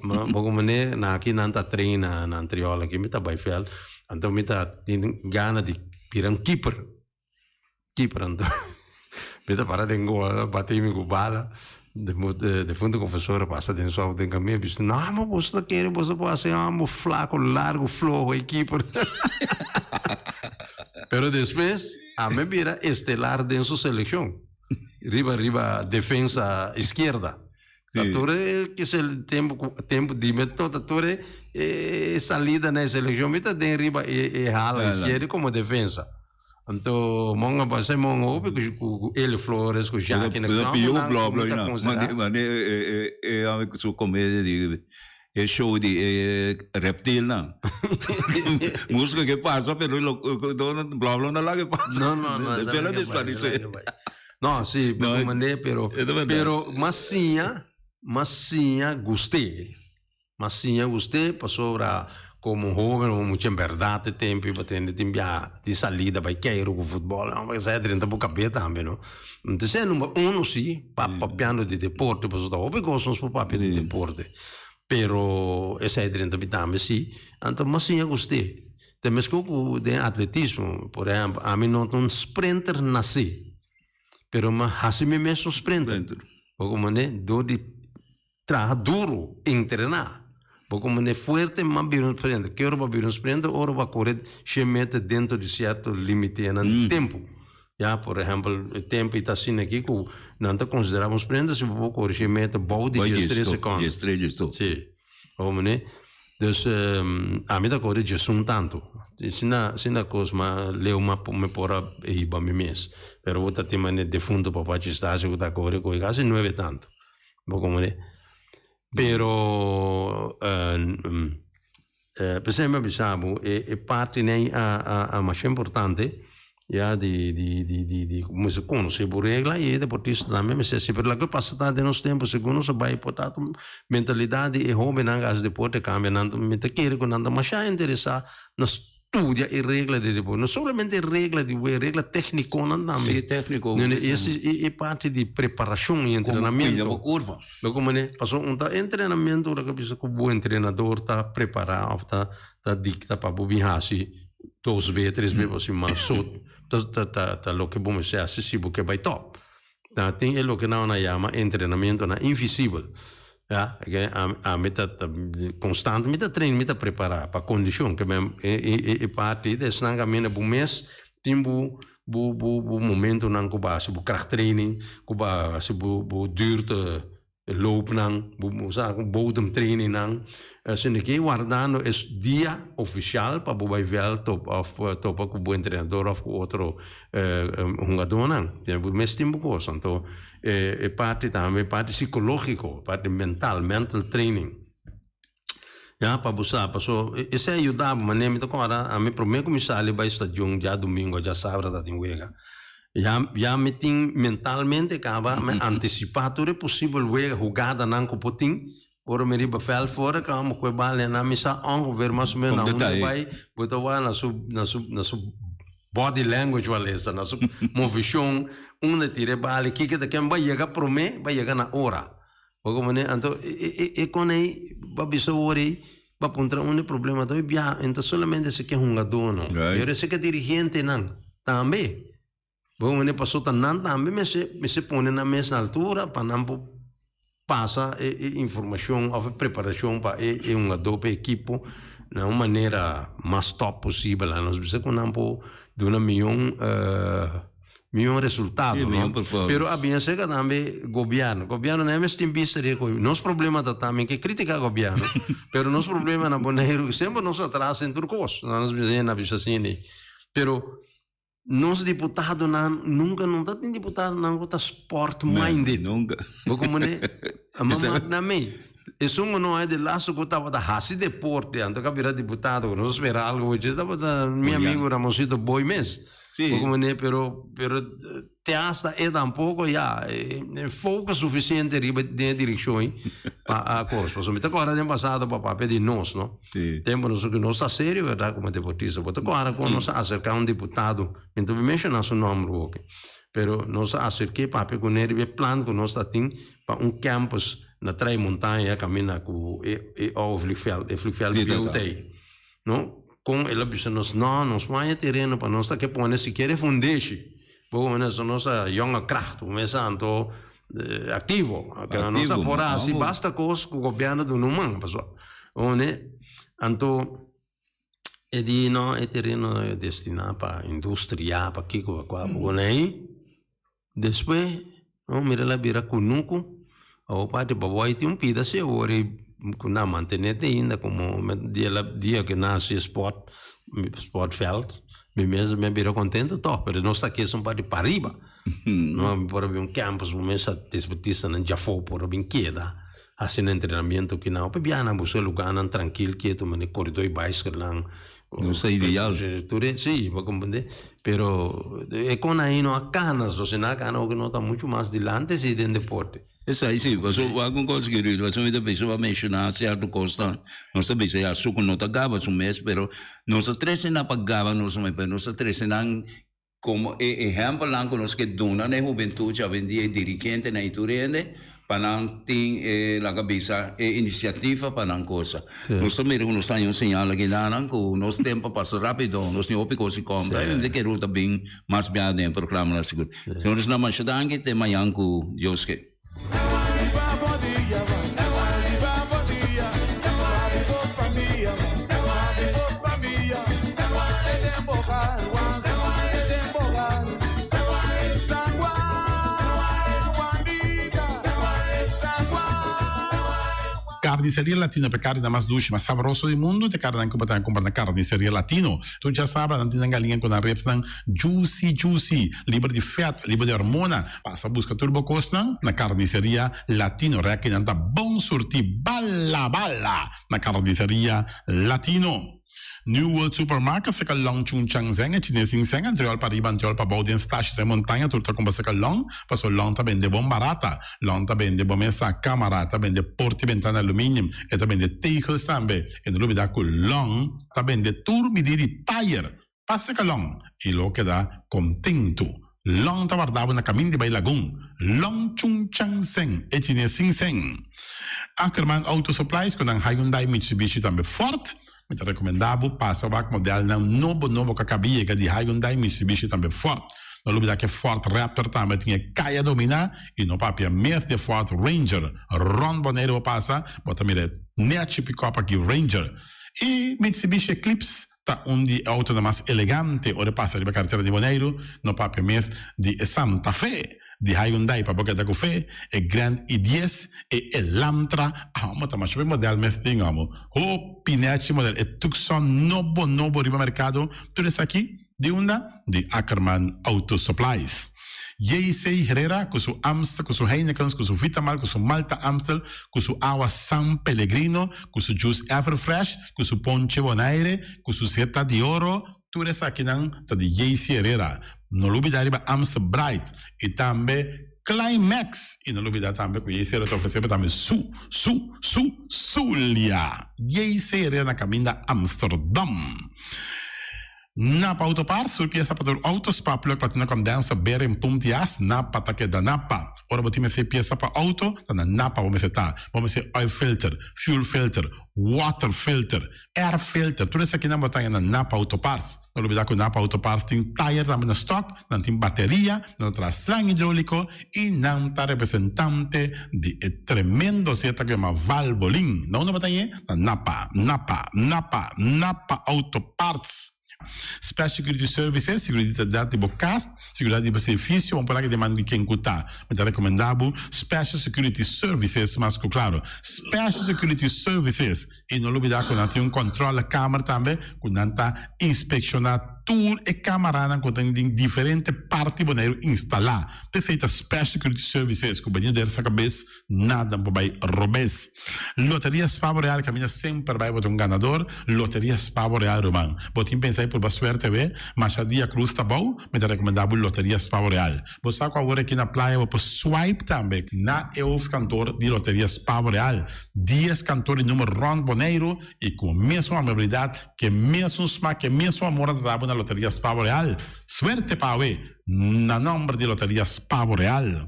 Ma bo mane na aki nan ta train na na Antriol aki mi ta bai veld, anto mi ta tin gana di bira un keeper. Keeper anto mi ta para den gol, bati mi ku bala, defunto confesor a pasa den su auto den camino a bisa, no amo boso ta kere boso por hasi amo flaco largo floho e keeper. Pero despues ami a bira estelar den su seleccion riba riba defensa izquierda. Ta tur e kisel tempo ku tempo di mi to ta tur e e salida na e seleccion mi ta den riba e e hala izquierda como defensa. Anto mon a pasa mon hopi ku ku Elio Flores ku Jackie na Pero campo pio nan blo blo mi ta ina. considera. Mane mane e e e ame ku su comedia di e show di e reptilnan. Musika ke pasa pero lo blo blo no laga pasa. No no no. Despues lo desparece. No si No, mane pero e ta verdad. pero mas siña mas siña gust'é. Mas siña usted pasobra como hoben o mucha en berdad e tempo iba tende tin bia di salida bay keiru cu futbol no porque esai a drenta bo cabes tambe no. Entonces e number uno si pa papiando di deporte pasobra ta hopi cos nos por papia di deporte pero esai drenta mi tambe si anto mas siña cu usted ta mesco cu den atletismo por ehempel ami no ta un sprinter naci pero mi a haci mi mes un sprinter bo comprende door di Traha duru, entrená. Bo ku mane fuerte ma bira un sprinter. Ke ora bo a bira un sprinter? Ora bo a kore shen meter dentro di sierto limitenan di tempu. Ya, por ehèmpel, e tempu i ta asina aki ku nan ta konsiderá bo un sprinter si bo por kore shen meter bou di diestres sekònde. Si. Bo mane? Dus, ami ta kore diesun tantu. Asina, asina kos ma leu ma mi por a hiba mi mes. Pero bo ta tin mane defunto papa Chistasio ku ta kore ku kasi nuebe tantu. Bo comprende? Pero p'esei mi a bisa bo e e parti nei a a a masha importante ya di di di di di mester conoce bo regla y e deportista tambe mester haci pero loke pasa ta den nos tempo segun nos a bay por ta mentalidad di e hobennan cu haci deporte cambia nan mi ta kere cu nan ta masha interesa na Studia e regla di deporte. No solamente e regla di wea, regla tecniconan tambe. Sí, tecnico. No, no, ese e, e parte di preparacion y Como entrenamiento. cuida bo curva. Lo como ne, paso un ta entrenamiento ora que bisa cu bo entrenador ta prepara of ta ta dicta pa bo bin haci dos be, tres be pa siman so ta ta ta ta loke bo mester haci si bo ke bay top. Na tin e loke nan a yama entrenamientonan invisibel. Ya, ke ami ta constant mi ta train, mi ta prepara pa condicion ke men e e parti di esnan kaminda bo mes tin bo bo bo bo momentonan ku bo a hasi bo krachttraining, ku bo a hasi bo bo duurte loopnan, bo bo sa bodemtrainingnan. Asina ke wardando es dia oficial pa bo bai veld top of topa ku bo entrenador of ku otro hungadónan. Tin bo mes tin bo kos. Anto e parti tambe e parti psikológiko, e parti mental, mental training. Ya pa bo sa paso esei a yuda bo manera mi ta kòrda ami promé ku mi sali bai stadion djadumingu o djasabra ta tin wega ya ya mi tin mentalmente kaba mi antisipá tur e posibel wega hugadanan ku por tin. Ora mi riba veld for a kama ku e bal na mi sa ongeveer mas o menos na unda bai bo ta wak na su na su na su body language wal esta na su movishon unda tira e bal kiko ta ken bai yega prome bai yega na ora bo komprende anto e e kon ei bo a bisa ora ei bo a puntra unda e problema ta bia e ta solamente esaki e hungadó no pero esaki e dirigentenan tambe Bo mane paso ta nan tambe mester mester pone nan mes na altura pa nan por pasa e e informacion of e preparacion pa e e hungador pa e ekipo na un manera mas top posibel. Nos bisa cu nan por duna miyon miyon resultado Sí, miyon no. performance. Pero a bien cerca tambe gobierno. Gobierno nan mes tin bista di e coy. Nos problema ta tambe ke critica gobierno pero nos problema na Boneiru semper nos atras den tur cos. Nos bisa na bisa asina pero Nos diputadonan nunca no ta tin diputadonan cu ta sport minded. Nunca. Bo comprende? A mama na mei. Esun no e de laatste ku tabata hasi deporte anto ku a bira diputado ku nos a spera algo for dje tabata mi amigo Ramonsito Boy mes. Sí. Poko manera pero pero te hasta e tampoco ya e focus suficiente riba den e direccion ei pa a cos. Pasobra mi ta corda den pasado pa papia di nos no. Sí. Tempo nos ku nos ta serio verdad como deportista. Bo ta corda con nos a acerca un diputado, mi no ta menciona su nomber hopi, pero nos a acerke papia cune riba e plan ku nos ta tin pa un campus na Trae Montaña caminda cu e e oude vliegveld, e vliegveld Sí, ta, bieu ta. ta ei. No, kon el a bisa nos, no, nos no haña tereno pa nos ta ke pone sikiera e fundeshi. Bo komo nos nos a jonge kracht, bo mester anto aktivo. Nos a Aktivo, por hasi amo. basta kos ku gobièrnu duna un man, pasobra one anto e di no e tereno e destiná pa industria, pa kiko, pa kua, bo kono ei. Despues, no mira el a bira kunuku, awor parti Baboy tin un pida si awor e ku nan mantené te ainda komo dia la dia ku nan hasi sport sportveld mi mes mi a bira kontento tòg pero nos ta kies un parti pariba no mi por a bin un campus bo mes a desportistanan djafó por a bin keda hasi nan entrenamiento kinan hopi biaha nan buska lugarnan trankil ketu manera koridor baiskelnan No sa ideal. Tur e, sí, bo comprende. Pero e con ahí no a cana, so si na cana hopi no ta mucho mas dilante si den deporte. Esai sí, paso wak un cosa querido, paso mi ta bisa pa menciona cierto cosnan, nos ta bisa ya suco no ta gaba su mes, pero nos ta trece nan pa gaba nos mes, pero nos ta trece nan Komo e ehèmpelnan ku nos ke duna na e hubentut djawendia, e dirigentenan i tur hende, pa nan tin e, laga bisa, e inisiativa pa nan kosa. Nos ta mira ku nos ta haña un señal aki nanan ku nos tempu a pasa rápido, nos tin hopi kos di kompra i mi ta kere ta bin mas bia den e programa nan sigur. Señores, nan masha danki, te mañan ku Dios ke. Carniceria Latino pa e carninan mas dushi, mas sabroso di mundu, ta e carninan cu bo ta cumpra na Carniceria Latino. Tur djasabra nan tin nan galiña cu nan ribsnan juicy juicy, liber di vet, liber di hormona. Pasa buska tur bo kosnan na Carniceria Latino. Rekinan ta bon surti bala bala na Carniceria Latino. New World Supermarket seka long Chung Chang Zeng e Chines Sing Seng antriol pa riba antriol pa bou den stashi den montaña tur ta kumpra seka long paso long ta bende bon barata. Long ta bende bo mesa, kamara, ta bende porta i bentana aluminium, e ta bende tegels tambe. E no lubida ku long ta bende tur midi di tayer. Pasa ka Long i lo keda kontentu. Long ta warda bo na kamin di bai Lagun. Long Chung Chang Seng, e chines sin seng. Ackerman Auto Supplies ku nan Hyundai, Mitsubishi tambe Ford. Mi ta rekomendá bo pasa wak modelnan nobo nobo ku a kaba yega di Hyundai, Mitsubishi tambe Ford. No lubida ku e Ford Raptor tambe tin e kaya dominá i no papia mes di e Ford Ranger. Rònt Boneiru bo pasa, bo ta mira e nechi pikòp aki Ranger. I Mitsubishi Eclipse Ta un di e autonan mas elegante ora e pasa riba karetera di Boneiru, no papia mes di e Santa Fe, di Hyundai pa bo keda ku fe, e Grand i dies, e Elantra, amo ta masha hopi model mes tin amo, hopi nechi model, e Tucson nobo nobo riba merkado, tur esaki di unda? Di Ackerman Auto Supplies. JC Herrera cu su Amstel, cu su Heinekens, cu su Vitamal, cu su Malta Amstel, cu su awa San Pellegrino, cu su juice Everfresh, cu su ponche Bonaire, cu su seta di oro, tur esakinan ta di JC Herrera. No lubida riba Amstel Bright y tambe Climax! Y no lubida tambe cu JC Herrera ta ofrece bo tambe su, su, su, Zulia! JC Herrera na caminda Amsterdam. Napa Auto Parts, tur piesa pa tur auto, spa, plug, platina, condenser, bearing, pump di as, Napa ta keda Napa. Ora bo tin mester piesa pa auto, ta na Napa bo mester ta. Bo mester oil filter, fuel filter, water filter, air filter, tur esakinan bo ta haña na Napa Auto Parts. No lubida ku Napa Auto Parts tin tayer tambe na stock, nan tin bateria, nan ta traha slang hidrolico y nan ta representante di e tremendo zeta ku yama Valvoline. Na unda bo ta hañ'e? Na Napa, Napa, Napa, Napa Auto Parts. Special Security Services, seguridat di bo kas, seguridat di bo servicio, bo por laga deman di ken ku ta. Mi ta rekomendá bo Special Security Services mas ku klaro. Special Security Services. I no lubidá ku nan tin un kòntròlekamer tambe ku nan ta inspekshoná. tur e camaranan cu ta den diferente parti Boneiru instala. P'esey ta Special Security Services cu benido der sa cabes nada por bay robes. Loteria Spa Boreal caminda semper bay bo ta un ganador. Loteria Spa Boreal ruman. Bo tin pensa y purba suerte we? Masha dia cruz ta bou, mi ta recomenda bo Loteria Spa Boreal. Bo sa cu awor aki na playa bo por swipe tambe na e hoofdkantoor di Loteria Spa Boreal. Dies kantoor di numero rond Boneiru y cu mesun amabilidad, ke mesun smak, ke mesun amor nan ta dabo na Loteria Spa Boreal. Suerte pa awe na nomber di Loteria Spa Boreal.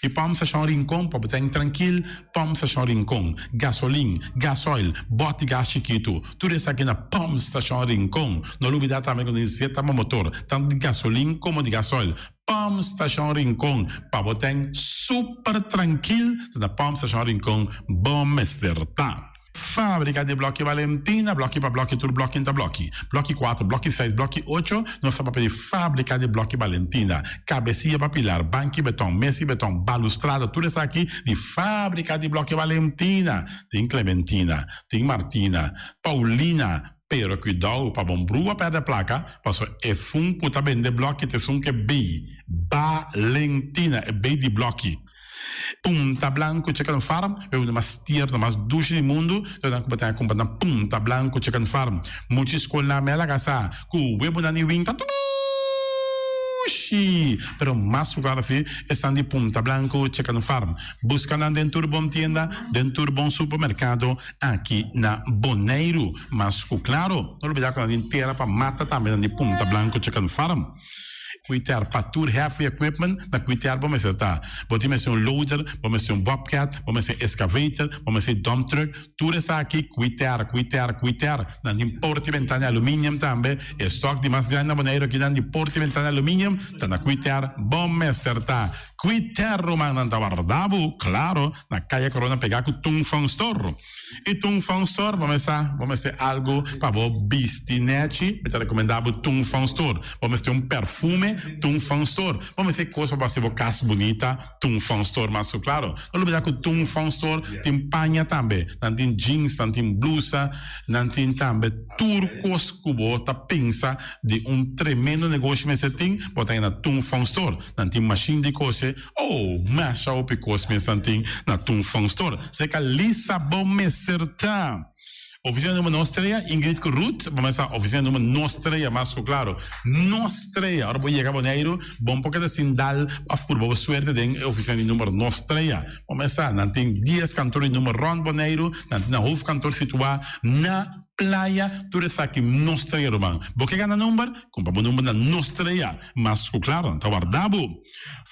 Y Pump Station Rincon pa bo ten trankil, Pump Station Rincon, gasolin, gasoil, bòt di gas chikitu, tur esaki na Pump Station Rincon. No lubida tambe ku tin zeta pa motor, tantu di gasolin komo di gasoil. Pump Station Rincon, pa bo ten super trankil, ta na Pump Station Rincon bo mester ta. Fábrika di Blòki Valentina, blòki pa blòki tur blòki ta blòki. Blòki kuater, blòki seis, blòki ocho, nos ta papia di Fábrika di Blòki Valentina. Kabesia pa pilar, banki beton, mesi beton, balustrada, tur esaki di Fábrika di Blòki Valentina. Tin Clementina, tin Martina, Paulina, pero kuidou pa bon brua pèrdè plaka, paso esun ku ta bende blòki ta esun ku e bei Valentina, e bei di blòki. Punta Blanco Chicken Farm, e un mas tierno, mas dushi di mundu, lo nan ku bo ta kumpra na Punta Blanco Chicken Farm. Mucha skolnan me a laga sa ku webunan di win ta dushi, pero mas ku klaro si esnan di Punta Blanco Chicken Farm. Buska nan den tur bon tienda, den tur bon supermerkado aki na Boneiru. Mas ku klaro, no lubida ku nan tin tera pa mata tambe nan di Punta Blanco Chicken Farm. Kuiter pa tur heavy equipment na kuiter bo mester ta. Bo tin mester un loader, bo mester un bobcat, bo mester excavator, bo mester dump truck, tur esaki kuiter, kuiter, kuiter. Nan tin porta y ventana aluminium tambe. E stock di mas grandi na Boneiru aki nan di porta y ventana aluminium ta na kuiter bo mester ta. Kuiter rumannan ta warda bo, claro, na Kaya Corona pega ku Tung Fong Store. I Tung Fong Store bo mester bo mester algu pa bo bisti nechi, mi ta rekomendá bo Tung Fong Store. Bo mester un perfume, Tung Fong Store. Bo mester kos pa bo hasi bo kas bunita, Tung Fong Store mas ku klaro. No lubidá ku Tung Fong Store tin paña tambe. Nan tin jeans, nan tin blusa, nan tin tambe tur kos ku bo ta pensa di un tremendo negoshi mester tin, bo ta haña na Tung Fong Store. Nan tin mashin di kose. Oh, masha hopi kos mes nan tin na Tung Fong Store. Seka Lisa bo mester ta. Oficina numero nos trea, Ingrid ku Ruth, bo mester sa oficina numero nos trea mas ku klaro. Nos trea, ora bo yega Boneiru, bon por keda sin dal of purba bo suerte den e oficina di numero nos trea. Bo mester sa, nan tin dies kantor di numero rond Boneiru, nan tin nan hoofdkantoor situa na Playa, tur esaki nos trea ruman. Bo ke gana number? Kumpra bo number na nos trea. Mas ku klaro, nan ta warda bo.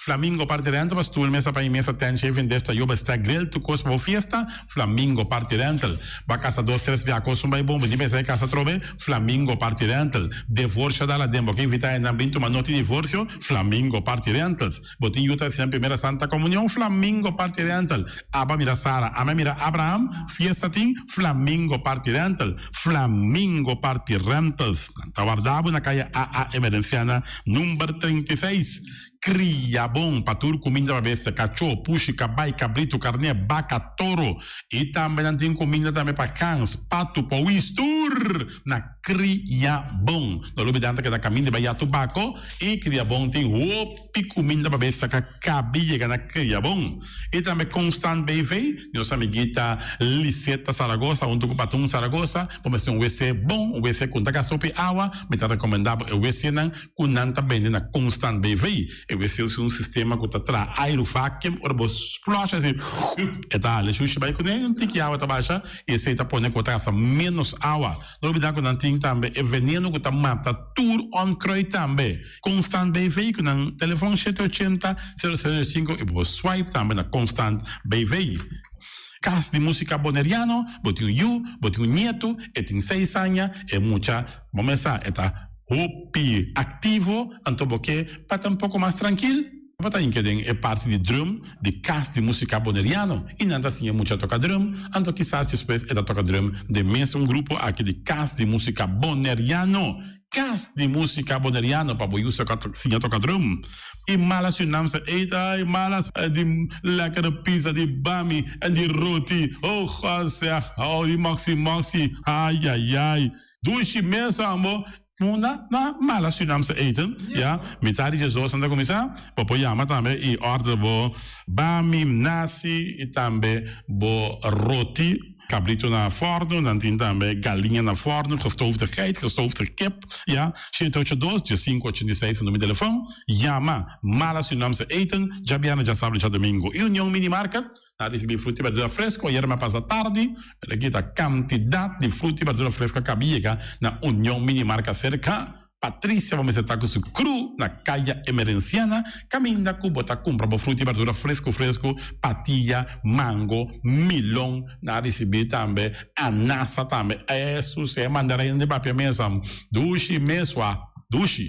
Flamingo Party Rental pa stoel, mesa pa i mesa, tent, shaving dish, tayoba, stack, grill, tur kos pa bo fiesta, Flamingo Party Rental. Bo a kasa dos, tres bia kos un bai bon, bo tin pensa e kasa atrobe, Flamingo Party Rental. Devorsio dal aden, bo ke invita hendenan bin tuma noti divorsio, Flamingo Party Rentals. Bo tin yu ta hasi nan primera Santa Comunion, Flamingo Party Rental. Aba mira Sara, ame mira Abraham, fiesta tin, Flamingo Party Rental. Flamingo Party Rentals. Nan ta warda bo na kaya AA Emerenciana number 36. Kria bon pa tur kuminda pa bestia, kachó, pushi, kabai, kabritu, karné, baka, toro. I tambe nan tin kuminda tambe pa gans, patu, powis, tur na Kria Bon. No lubida nan ta keda kaminda bai ya tubako i Kria Bon tin hopi kuminda pa bestia ka kabi yega na Kria Bon. I tambe Constant BV, nos amiguita Liseta Zaragoza huntu ku Patun Zaragoza, bo mester un wc bon, un wc ku no ta gasta hopi awa, mi ta rekomendá bo e wcnan ku nan ta bende na Constant BV. E wc usa un sistema ku ta traha airu vacuum, ora bo flush asi, e ta hala e shushi bai kuné, un tiki awa ta basha i esei ta pone ku bo ta gasta ménos awa. No olbida ku nan tin tambe e veneno ku ta mata tur onkruid tambe. Constant BV ku nan telefon shete ochenta, sero sero sinku i bo por swipe tambe na Constant BV. Kas di Musika Boneriano, bo tin un yu, bo tin un nietu, e tin seis aña, e mucha, bo mesa e ta hopi aktivo, anto bo ke pa ta un poko mas trankil, bo ta hinke den e parti di drum di Kas di Musika Boneriano i nan ta siña mucha toka drum, anto kisas despues e ta toka drum den mes un grupo aki di Kas di Musika Boneriano. Kas di Musika Boneriano pa bo yusa ku a siña toka drum. I malas yu nam sa eet ay malas di lekkere pizza di bami en di roti oh God zeg oh di moxi moxi ayayay dushi mes ambo. Munda na Mala Surinaamse Eten, ya, mitar di diesdos nan ta kuminsá. Bo por yama tambe i order bo bami, nasi i tambe bo roti, kabrito na fòrnu, nan tin tambe galiña na fòrnu, gestoofde geit, gestoofde kip, ya. Shete ocho dos, diesinku ochenta i seis ta numero di telefòn. Yama Mala Surinaamse Eten, djabièrnè, djasabra i djadumingu. I Union Mini Market Na ricibi fruta y berdura fresco ayer mi a pasa tardi, pero aki ta cantidad di fruta y berdura fresco a caba yega na Union Mini Marca cerca Patricia bo mester ta cu su crew na Caya Emerenciana caminda cu bo ta cumpra bo fruta y berdura fresco fresco, patilla, mango, milon, na ricibi tambe anasa tambe, esu se mandarina di papia mesa dushi mesua dushi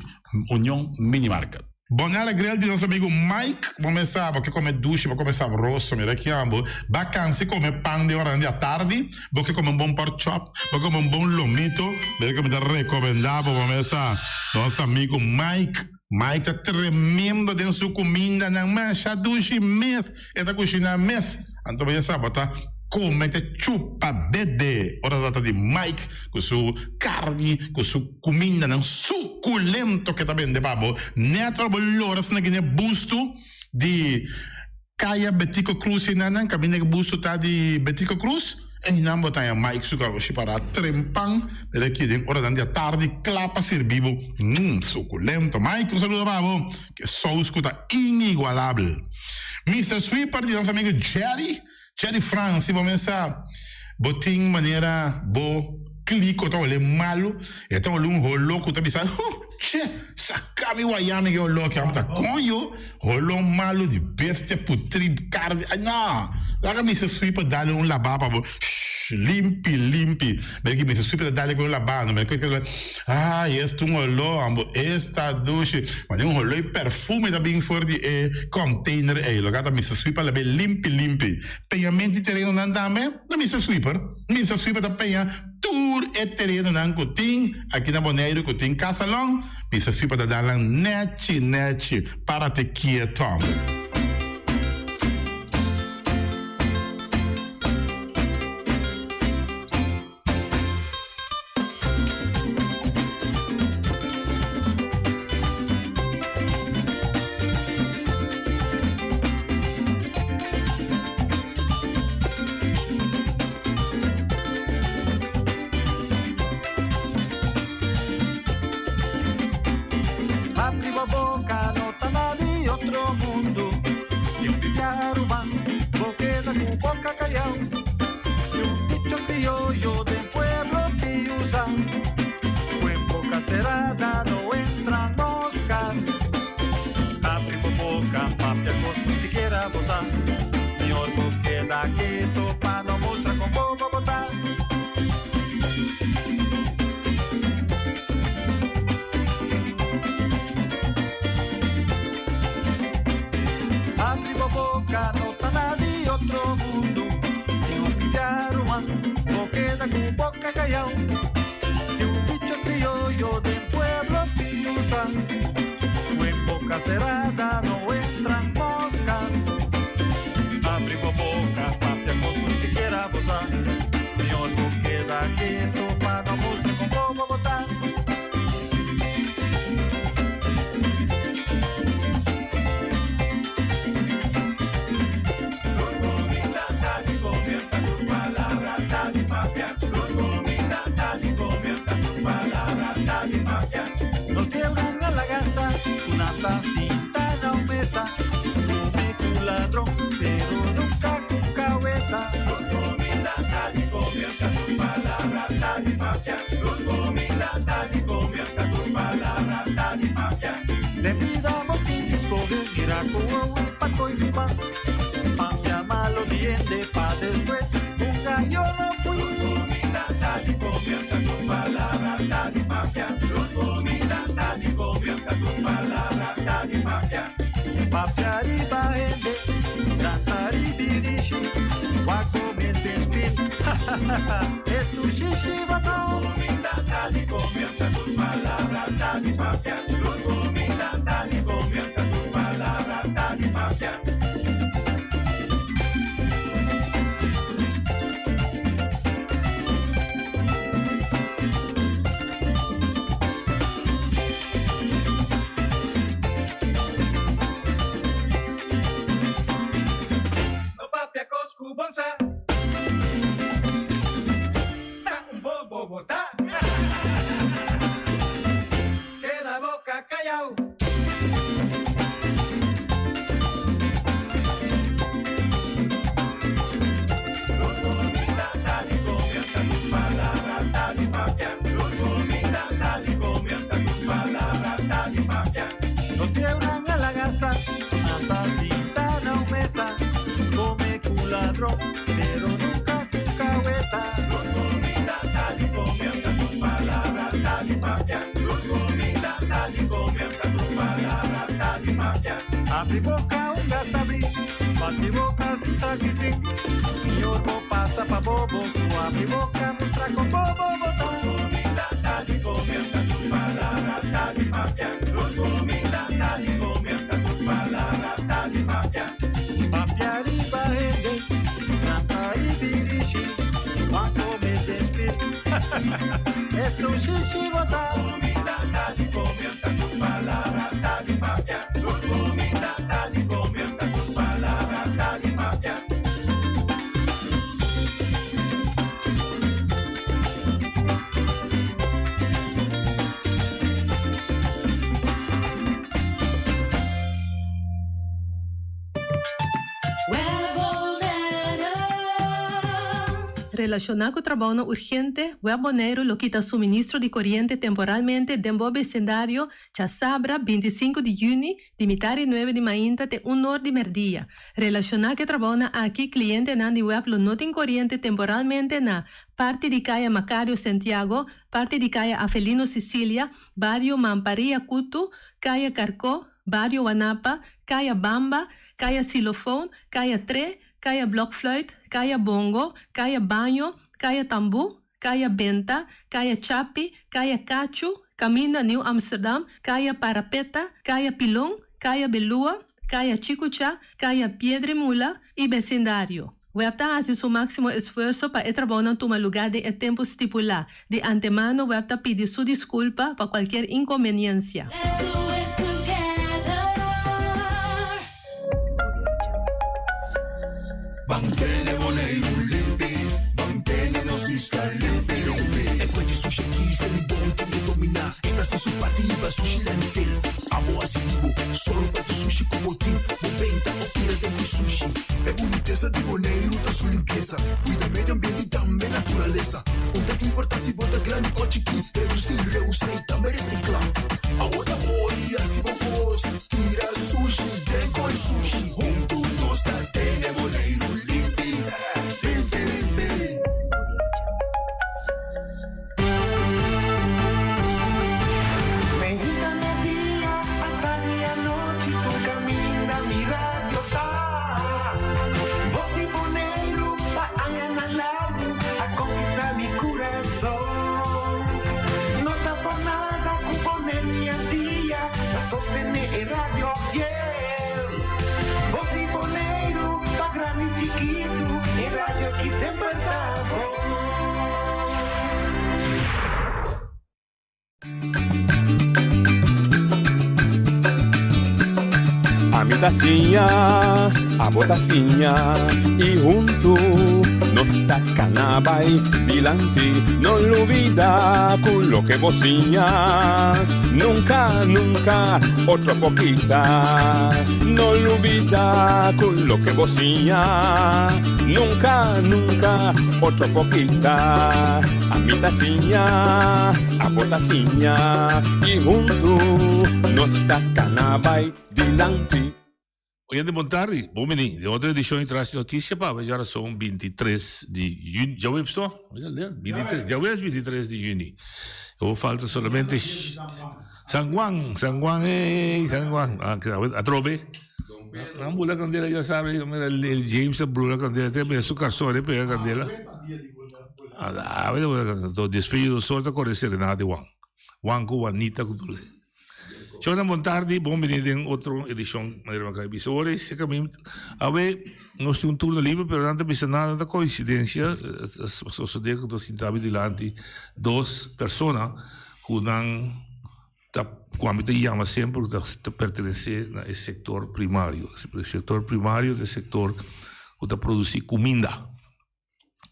Union Mini Market. Bonella Grill di nos amigo Mike, bo mes sa bo ke come dushi, bo come sabroso, mira ki ambo, ba cansi come pan den oranan di atardi, bo ke come un bon pork chop, bo ke come un bon lomito, mira ke mi ta recomenda bo, bo mes sa, nos amigo Mike, Mike ta tremendo den su cumindanan, masha dushi mes e ta cushina mes. Anto bo ya sa bo ta come te chupa dede ora ta trata di Mike cu su carni cu su cumindanan suculento ke ta bende pa bo. Net ora bo lora asina gine busto di Caya Betico Cruz enanan caminda ke busto ta di Betico Cruz einan bo ta haña Mike su garoshi para trempan mira aki den oranan di atardi cla pa sirbi bo. Mmm suculento Mike un saludo pa bo. Ke sous ku ta inigualabel. Mister Sweeper di nos amigo Jerry, Jerry Frans, si bo mesa bo tin manera bo kliko ta hole malu, e ta hole un holo ku ta bisa, huh, che, saka mi waya mi ke holo aki, amo ta koño, holo malu di bestia putri karni, ay no, laga Mister Sweeper dale un laba pa bo, shh, limpi, limpi. Mira ki mester sweep ta dale ku un labano. Mira ku ay esta un oló ambo esta dushi. Mane un oló y perfume ta bin for di e container ey. Loke ta mester sweep a labe limpi limpi. Peñamento di terenonan tambe na mester sweeper. Mester sweeper ta peña tur e terenonan ku tin aki na Boneiru ku tin Casalon. Mester sweeper ta dal nan nechi nechi. Parate kieto. Abri bo boca, no ta nada di otro mundo. Si un pipiaruban, bo keda cu boca callao. Si un dicho criollo den pueblo ti usa, cu en boca cerrada no entran moscas. Abri bo boca, papia cos ni siquiera bo sa. Mihor bo keda keto pa no mustra con bobo bo ta. Abri bo boca, no ta nada di otro mundo. Si un pillaruman, bo keda cu boca callao. Si un dicho criollo den pueblo ti usa, cu en boca cerrada no entran moscas. Abri bo boca, papia cos cu ni siquiera bo sa. Mihor bo keda keto pa no mustra con bobo bo ta. Nos llevan a la casa una tacita na un mesa. Come cu ladrón, pero nunca con cabeza. Den bida bo tin ki scoge, mira cu wowo y pa coy biba. Papia malo di hende pa despues un gallo no fui. Papia riba hende, dansa ribirishi, wak bo mes den spil, ha ha ha ha, es tu shishi baton. Abri boca un gata bri, bati boca sin sacrific. Señor bo pasa pa bobo, cu abri boca mustra con bobo bo ta. Comida ta di come, ta tu palabra ta di papia. Nos comida ta di come, ta tu palabra ta di papia. Papia riba hende, nan ta ribirishi, wan come den spit. Es un shishi bo ta. Comida ta di come, ta tu palabra ta di papia. Nos comida ta di come, ta tu palabra ta di papia. Relashoná ku trabounan urgente, Web Boneiru lo kita suministro di koriente temporalmente den bo besindario djasabra 25 di yüni di mitar di nuebe di mainta te un or di mèrdia. Relashoná ku e trabounan aki, klientenan di web lo no tin koriente temporalmente na, parti di Kaya Macario Santiago, parti di Kaya Afelino Cicilia, bario Mamparia Kutu, Kaya Karkó, bario Wanapa, Kaya Bamba, Kaya Xylofoon, Kaya Tre, Kaya Blokfluit, Kaya Bongo, Kaya Baño, Kaya Tambú, Kaya Benta, Kaya Chapi, Kaya Kachu, Kaminda Nieuw Amsterdam, Kaya Parapeta, Kaya Pilon, Kaya Belua, Kaya Chikuchá, Kaya Piedri Mula i besindario. Web ta hasi su máksimo esfuerso pa e trabounan tuma lugá den e tempu stipulá. Di antemano web ta pidi su diskulpa pa kualkier inkonbeniensia. Ban tene Boneiru limpi, ban tene nos isla limpi limpi. E fuente sushi aki se mi don tin e dominá. E ta hasi su parti riba sushi landfill. Abo hasi di bo, sòru pa tur sushi ku bo tin. Bo benta o tira den ku sushi. E bunitesa di Boneiru ta su limpiesa. Kuida medio ambiente i tambe naturalesa. Un ta importá si bo ta grandi o chikí. Redusí, reusá i tambe resiklá. Abo ta ori hasi bo kos. Tira sushi den koi sushi. Huntu nos ta tene Boneiru limpi, limpi, limpi. Meinta merdia, atardi anochi, tur kaminda mi radio ta. Bos di Boneiru pa añanan largu a konkistá mi kurason. No ta por nada ku Boneiru i Antia ta sostené e radio fiel. Bos di Boneiru pa grandi i chikitu, e radio ki semper ta bon. Ami ta siña, abo ta siña y huntu nos ta cana bay dilanti. No lubida cu loke bo siña nunca, nunca otro por kita. No lubida cu loke bo siña nunca, nunca otro por kita. Ami ta siña, abo ta siña y huntu nos ta cana bay dilanti. Oyente bon tardi, bon bini den otro edicion di Tras di Noticia pa awe djarason 23 di juni, djaweps to? Djaweps 23 di juni. Awor falta solamente San Juan, San Juan ey, San Juan, atrobe. Nan bula candela ya sabe, mira el James a bula candela, te mira su carson e pega candela. Awe ta bula candela, to despedido sol ta corre serenata di Juan. Juan cu Juanita cu tur. Shona bon tardi, bon bini den otro edicion manera mi a bisa. Ora e seca mi awe nos tin un turno liber pero nan ta bisa nada ta coincidencia sosode cu ta sinta mi dilanti dos persona cu nan ta cu ami ta yama semper cu ta pertenece na e sector primario. E sector primario ta e sector cu ta produci cuminda.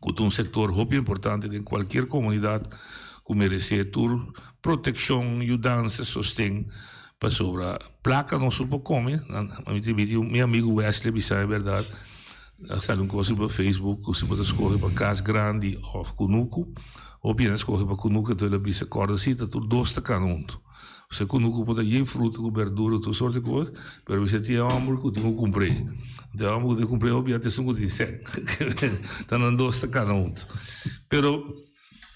Cu ta un sector hopi importante den cualkier comunidad cu merece tur proteccion, yudansa, sosten, pasobra placa nos no por come. Mi tin mi tin mi amigo Wesley a bisa mi berdad, a sali un cos riba Facebook cu si bo ta scoge pa cas grandi of cunucu, hopi hende a scoge pa cunucu enton el a bisa corda si ta tur dos ta cana hunto. Pasobra kunuku por ta yen fruta ku berdura ku tur sort di kos, pero mester tin e hòmber ku tin ku kumpr'é. Anto e hòmber ku tin ku kumpr'é hopi a ta esun ku tin sèn. Ta nan dos ta kana huntu. Pero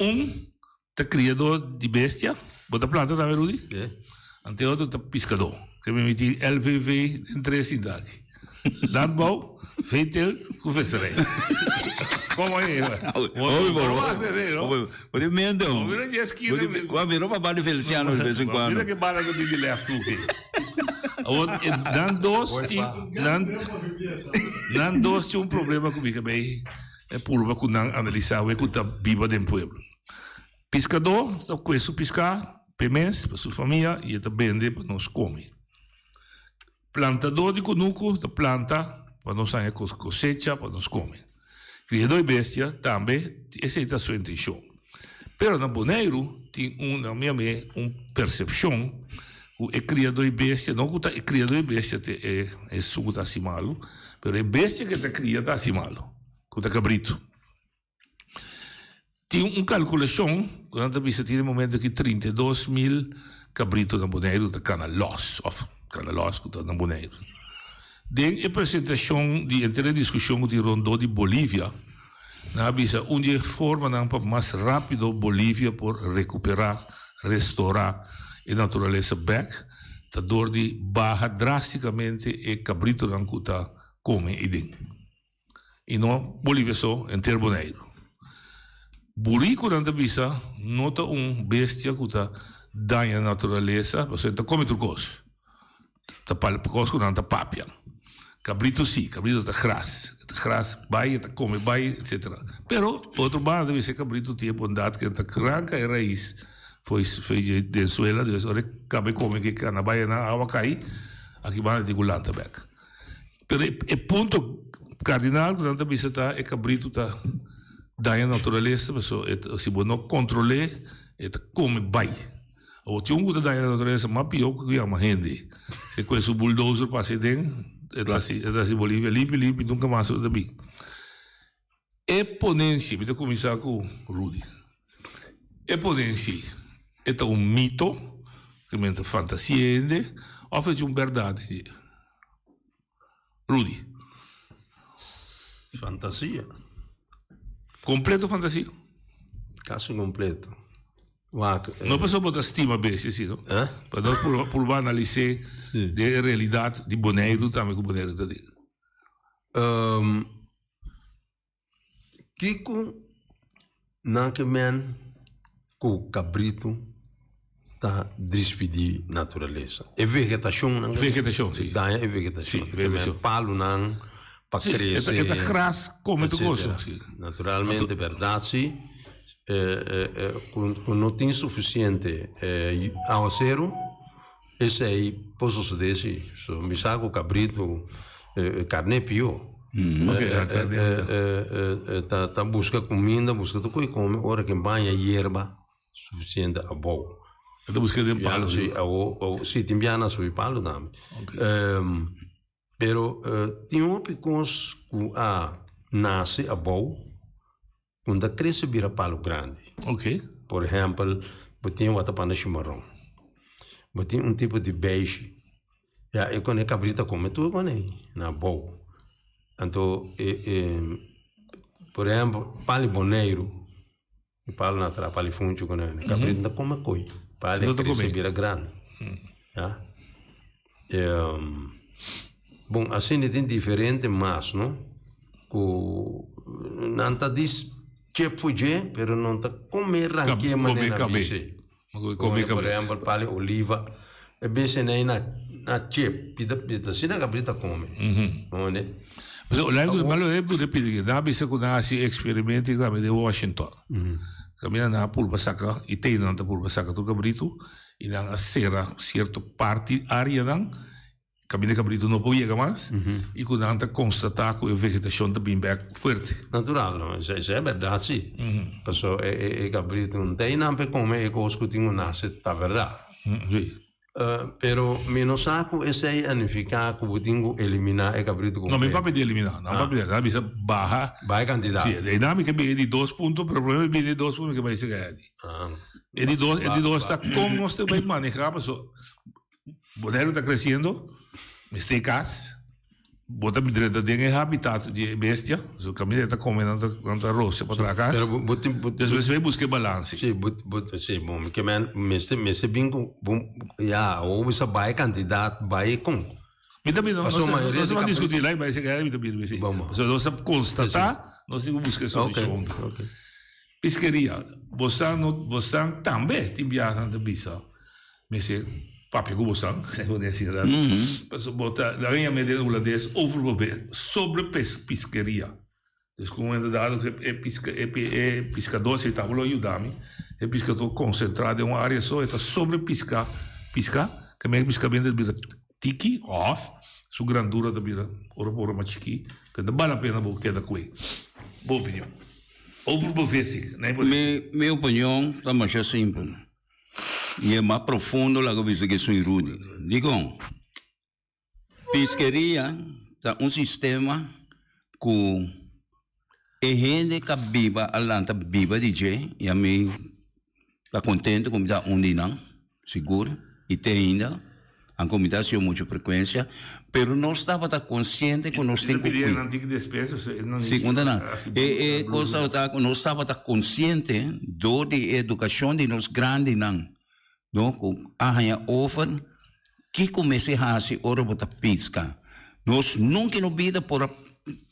un ta kriadó di bestia, bo ta planta tambe Rudy? Anto e otro ta piskadó. Ke mi tin LVV den tres sinta aki. Landbouw, veeteelt ku visserij. Komo e? Hopi bon. Bo tin mendo. Mira dje eskina. Bo mira pa banda Feliciano de bes en cuando. Mira ke bala ku tin di left hoek ei. Awor nan dos tin nan nan dos tin un problema ku mi ke bay e purba ku nan analisa awe ku ta biba den pueblo. Piskadó ta kue su piská p'e mes, pa su famia i e ta bende pa nos kome. Plantadó di kunuku ta planta pa nos haña kosecha pa nos kome. Kriadó di bestia tambe esei ta su intenshon. Pero na Boneiru tin un, na mi ame, un persepshon ku e kriadó di bestia, no ku ta e kriadó di bestia ta e esun ku ta hasi malu, pero e bestia ku e ta kria ta hasi malu, ku ta kabritu. Tin un kalkulashon ku nan ta bisa tin e momento aki 32 mil kabritu na Boneiru ta kana lòs òf kana lòs ku ta na Boneiru. Den e presentashon di henter e diskushon ku tin rondó di Bolivia, nan a bisa un di e formanan pa mas rápido Bolivia por rekuperá, restorá e naturalesa bèk ta dor di baha drástikamente e kabritunan ku ta kome eiden. I no Bolivia so, henter Boneiru. Burikunan ta bisa no ta un bestia ku ta daña naturalesa, pasobra e ta kome tur kos. Ta pal kos ku nan ta papia. Kabritu si, kabritu ta gras. E ta gras bai, e ta kome bai, etsetera. Pero otro banda ta bisa e kabritu tin e bondat ku e ta ranka e rais foi foi dje den suela, dus ora e kaba e kome ke kana bai na awa kai, aki banda tin ku lanta bek. Pero e punto kardinal ku nan ta bisa ta e kabritu ta daña naturalesa paso e si bo no kontrol'é e ta kome bai. Awor tin un ku ta daña naturalesa mas pió ku yama hende. Si e kue su buldozer pasa aden e ta hasi e ta hasi Bolivia limpi limpi nunka mas lo ta bin. E ponensia, mi ta kuminsá ku Rudy. E ponensia e ta un mito, ke men ta fantasia hende òf e ta un bèrdat hende? Rudy. Fantasia. Kompleto fantasia? Kasi kompleto. Wak. No pasobra bo ta stima bestia si no. Pa nos purba analis'é den e realidat di Boneiru tambe ku Boneiru ta den. Kiko nan ke men ku kabritu ta dispidí naturalesa? E vegetashon nan. Vegetashon, si. Daña e vegetashon. Si, vegetashon. Palunan pa krese. E ta gras kome tur kos. Naturalmente, bèrdat si, ku no tin sufisiente awaseru, Esei por sosodé si. So mi sa ku kabritu karné pió. Ta ta buska kuminda, buska tur kos kome ora ke baña yerba sufisiente abou. E ta buska den palu. Si, awo si tin biaha nan subi palu tambe. Pero tin hopi kos ku a nase abou ku no ta krese bira palu grandi. Por ehèmpel, bo tin watapana shimaron, bo tin un tipo di beishi, ya e kone kabrita kome tur kone na abou. Anto e e por ehèmpel pali Boneiru, e palu na tra pali funchi kone, kabrita no ta kome koi, pali a krese bira grandi. Ya. Bon, asina tin diferente mas, no? Ku nan ta dis chep for dje, pero no ta kome ranke manera nan bisa. Por ehempel, pali oliva, e bisa nei na na chep, pida pida asina ka ta kome. Mone? Pasobra Orlando, malo e pudi pidi, nan a bisa ku nan a hasi eksperimento tambe den Washington. Kaminda nan a purba saka, i te nan ta purba saka tur kabritu. I nan a sera sierto parti areanan kaminda e kabritu no por yega mas i ku nan ta konstatá ku e vegetashon ta bin bèk fuerte. Natural, no? Esei e bèrdat si. Pasobra e kabritu no ta einan pa e kome e kos ku tin ku nase, ta bèrdat. Si. Pero mi no sa ku esei a nifiká ku bo tin ku eliminá e kabritu kompleto. No, mi papia di eliminá. Nan papia di, nan a bisa baha. Baha e kantidat. Si, einan mi ke bini di dos punto, pero promé mi bini di dos punto mi ke bai sega di. E di dos, e di dos ta kon nos ta bai maneha paso Boneiru ta kresiendo, mester kas. Bo ta drenta den e habitat di e bestia, so kaminda e ta kome nan ta nan ta rosa pa traha kas. Pero bo bo tin bo Despues bo buska e balanse. Si bo bo si bo mi ke men mester mester bin ku bo ya awor bo sa bai kantidat bai kon. Mi ta bira nos Pasobra mayoria nos di ta kapri diskuti lai bai seka mi ta bira mi si. Bon bon. So nos a konstatá nos tin ku buska e solushon. Oke oke. Piskeria, bosan no bosan tambe tin biaha nan ta bisa mester papia ku bosan, bo den asina rato. Pasobra bo ta nan a yama den hulandes overbebe sobre piskeria. Dus ku un momento dado ku e piska e e piskadó si tabata lo yuda mi, e piskadó konsentrá den un área so e ta sobre piska piska, ke men e piskamentu ta bira tiki òf su grandura ta bira ora pa ora mas chikí, ke ta bal la pena bo keda ku e. Bo opinion? Overbevissing, nee por Mi, mi opinion ta masha simpel y e mas profundo laga bisa ke soy Rudy. Dikon? Piskeria ta un sistema ku e hende ka biba a lanta biba di dje y ami ta contento cu mi ta un di nan, sigur, y te ainda, aunke mi ta haciendo mucho frecuencia, pero nos tabata consciente cu nos tin cu cuida. Si, unda nan? E cos tabata cu nos tabata consciente door di e educacion di nos grandinan, no, cu a haña over kico mester haci ora bo ta pisca. Nos nunca no bida por a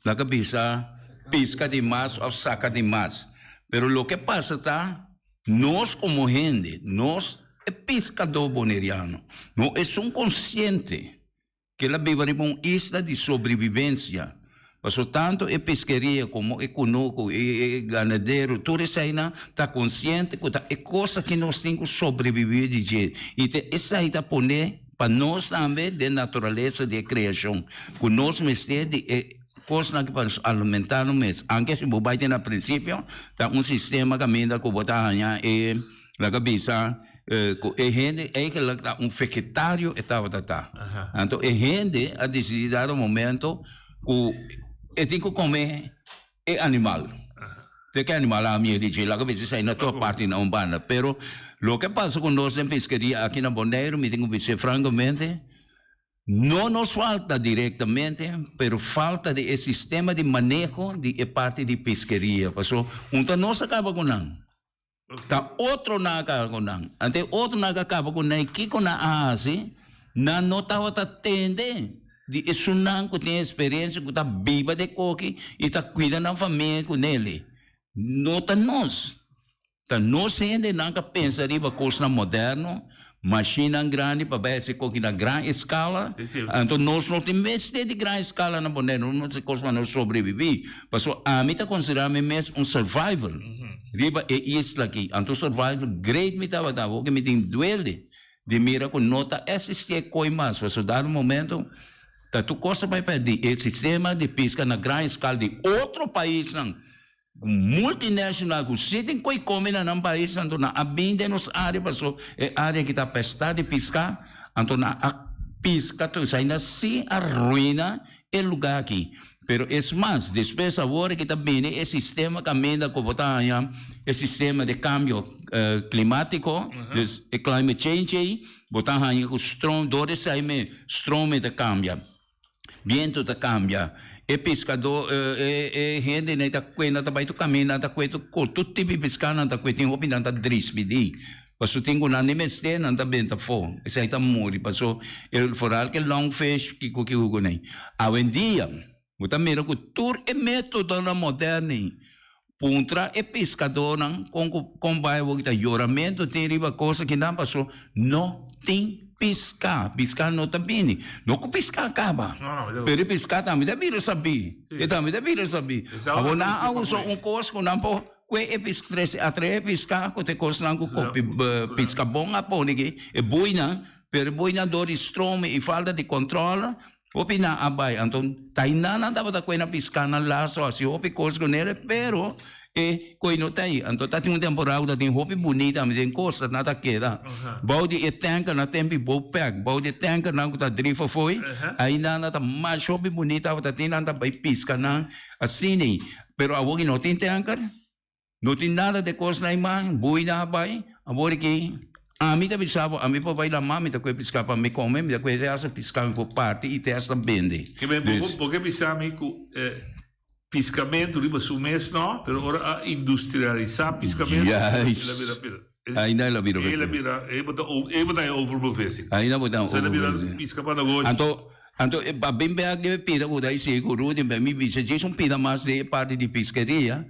laga bisa pisca di mas of saca di mas, pero loke pasa ta nos como hende, nos e piscador boneriano, no esun consciente Kel a biba riba un isla di sobrevivencia. Paso tanto e peskeria como e kunuku, e ganadero, tur eseinan ta konsiente ku ta e kos aki nos tin ku sobrevivi di dje. I ta esei ta pone pa nos tambe den naturalesa di e kreashon, ku nos mester di e kosnan aki pa nos alimentá nos mes. Anke si bo bai te na prinsipio, ta un sistema kaminda ku bo ta haña e. Laga bisa ku e hende eigenlijk ta un vegetario e tabata ta. Anto e hende a disidí dado momento ku e tin ku kome e animal. Te ke animal a mie di dje, laga bisa esei na tur parti na un banda. Pero loke pasa ku nos den peskeria aki na Boneiru, mi tin ku bis'é frankamente, no nos falta direktamente, pero falta di e sistema di maneho di e parti di peskeria. Paso un ta nos a kaba ku nan. Ta otronan a kaba ku nan. Anto e otronan ku a kaba ku nan, i kiko nan a hasi? Nan no tabata tende di esunnan ku tin eksperensia, ku ta biba den koki i ta kuida nan famia ku nele. No ta nos. Ta nos hendenan ku a pensa riba kosnan moderno, Mashinnan grandi pa bai hasi koki na gran eskala. Anto nos no tin mester di gran eskala na Boneiru, nos no tin kos pa nos sobrebibí. Pasobra ami ta konsiderá mi mes un survival riba e isla aki. Anto survival great mi tabata, awor ke mi tin duele di mira ku no ta eksistí e koi mas. Pasobra dado momento ta tur kos ta bai pèrdí. E sistema di piska na gran eskala di otro paisnan Ku multinational ku si tin koi kome na nan pais anto nan a bin den nos area paso e area ki ta pestá di piská anto nan a piska tur esei nan si a ruina e lugá aki pero es mas despues awor ki ta bini e sistema kaminda ku bo ta haña e sistema di kambio klimatiko dus e climate change ei bo ta haña ku strom dor di esei me stromen ta kambia. Bientu ta kambia. E piskadó, e e hendenan ta kue, nan ta bai tur kaminda, nan ta kue tur kos, tur tipo di piská nan ta kue, tin hopi nan ta drisbidí. Paso tin ku nan di mester, nan ta benta afó. Esei ta muri, paso e foral ke longfish, kiko ki hugo nei. Awendia, bo ta mira ku tur e métodonan moderno ei, puntra e piskadónan kon ku kon bai awor ta yoramentu tin riba kos akinan paso no tin piská, piská no ta bini, no ku piská kaba pero e piská tambe ta bira sabí, e tambe ta bira sabí. Awor nan a usa un kos ku nan por kue e pis trese atraé e piská ku ta e kosnan ku piska bon a pone aki e buinan pero e buinan dor di stroom i falta di kòntròl. Hopi nan a bai, anto tainan nan tabata koe na piská nan laso, hasi hopi kos ku nere, pero e koe no ta ei. Anto ta tin un temporada ku ta tin hopi bunita den kosta nan ta keda bou di e tankernan tempu bou pèk, bou di e tankernan ku ta drif afoi, ainan nan ta masha hopi bunita tabata tin nan ta bai piska nan asina ei. Pero awor ki no tin tanker, No tin nada de kos na e man, bui na bai, awor ki Ami ta bisa bo, ami por bai lamá, mi ta kue piská pa mi kome, mi ta kue te hasta piská mi por parti i te hasta bende. Ke men, bo, bo ke bisa mi ku piskamentu riba su mes no, pero ora a industrialisá piskamentu, el a bira pira. Ainda el a bira El a bira, e bo ta, e bo ta e overbevissing. Ainda bo ta So el a bira piska pa negoshi. Anto, anto e pa bin bek debe pida ku ta hasi ku Rudy mi mi bisa djis un pida mas den e parti di piskeria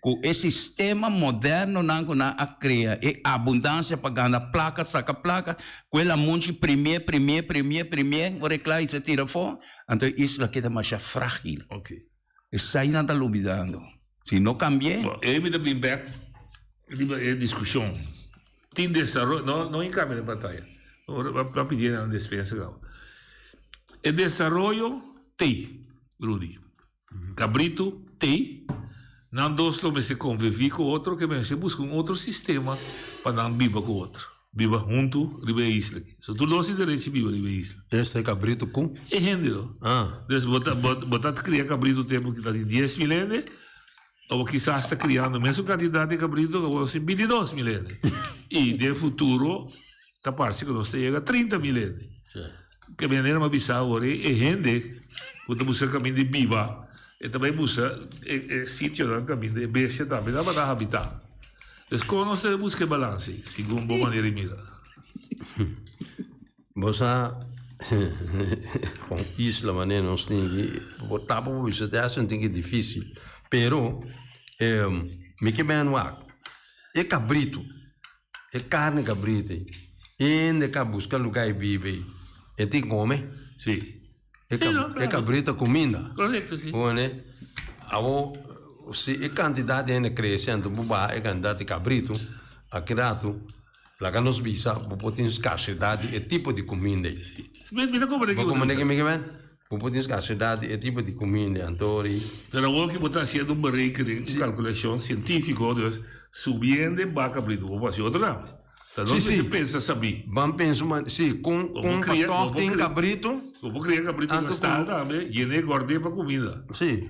ku e sistema modernonan ku nan a krea e abundansia pa gana plaka saka plaka ku e lamunchi primie primie primie primie ora e kla i se tira afó anto e isla keda masha fragil. Esei nan ta lubidando. Si no cambi'é. Bon, e mi ta bin bek riba e discusion. Tin desaroyo, no, no hinca mi den pantaya. Ora a pidi nan despensa caba. E desaroyo tei, Rudy. Cabrito tei. Nan dos lo mester convivi cu otro, ke mester busca un otro sistema pa nan biba cu otro. Biba huntu riba e isla aki. So tur dos tin derechi biba riba e isla. Este cabrito cu? E hende lo. Ah. Dus bo ta bo ta cria cabrito tempo ki ta di 10.000 hende, o kisas ta criando mesun cantidad di cabrito ku bo sin 22.000 hende. I den futuro ta parse ku nos ta yega 30.000 hende. Ke manera mi a bisa awor e hende ku ta buska kaminda di biba, e ta bai buska e sitionan kaminda e bestia tambe tabata habitá. Pues kon nos debe buska e balanse ei, segun bo manera di mira? Bo sa un isla manera nos tin aki, bo tapa bo bisa te hasi un tin ki dificil, pero mi ke ben wak e cabrito. E carne cabrito ei, hende ka busca lugar e biba ei, e tin come. Sí. E, Sí, no, e claro. cabrito cuminda. Correcto, sí. Pone, awo, si e cantidad di hende crece, anto bo baha e cantidad di cabrito, aki rato, laga nos bisa, bo por tin scarcedad di e tipo di cuminda ei. Sí. Mi, mi ta comprende Bo ki bo ta comprende bisa. ki mi ke men? Bo por tin scarcedad di e tipo di cuminda, anto ri. Pero awor ki bo ta haciendo un berekening, un calculacion cientifico, dus subiendo e baca brito, bo por haci otro cambio. Ta nos Sí, sí. mester pensa sabí. Ban pensa un man, sí, con, Bo por con pa cria, bo toch por tin cria, cabrito, bo por cria cabrito na anto stal cu, tambe, yene gord'é pa cuminda. sí.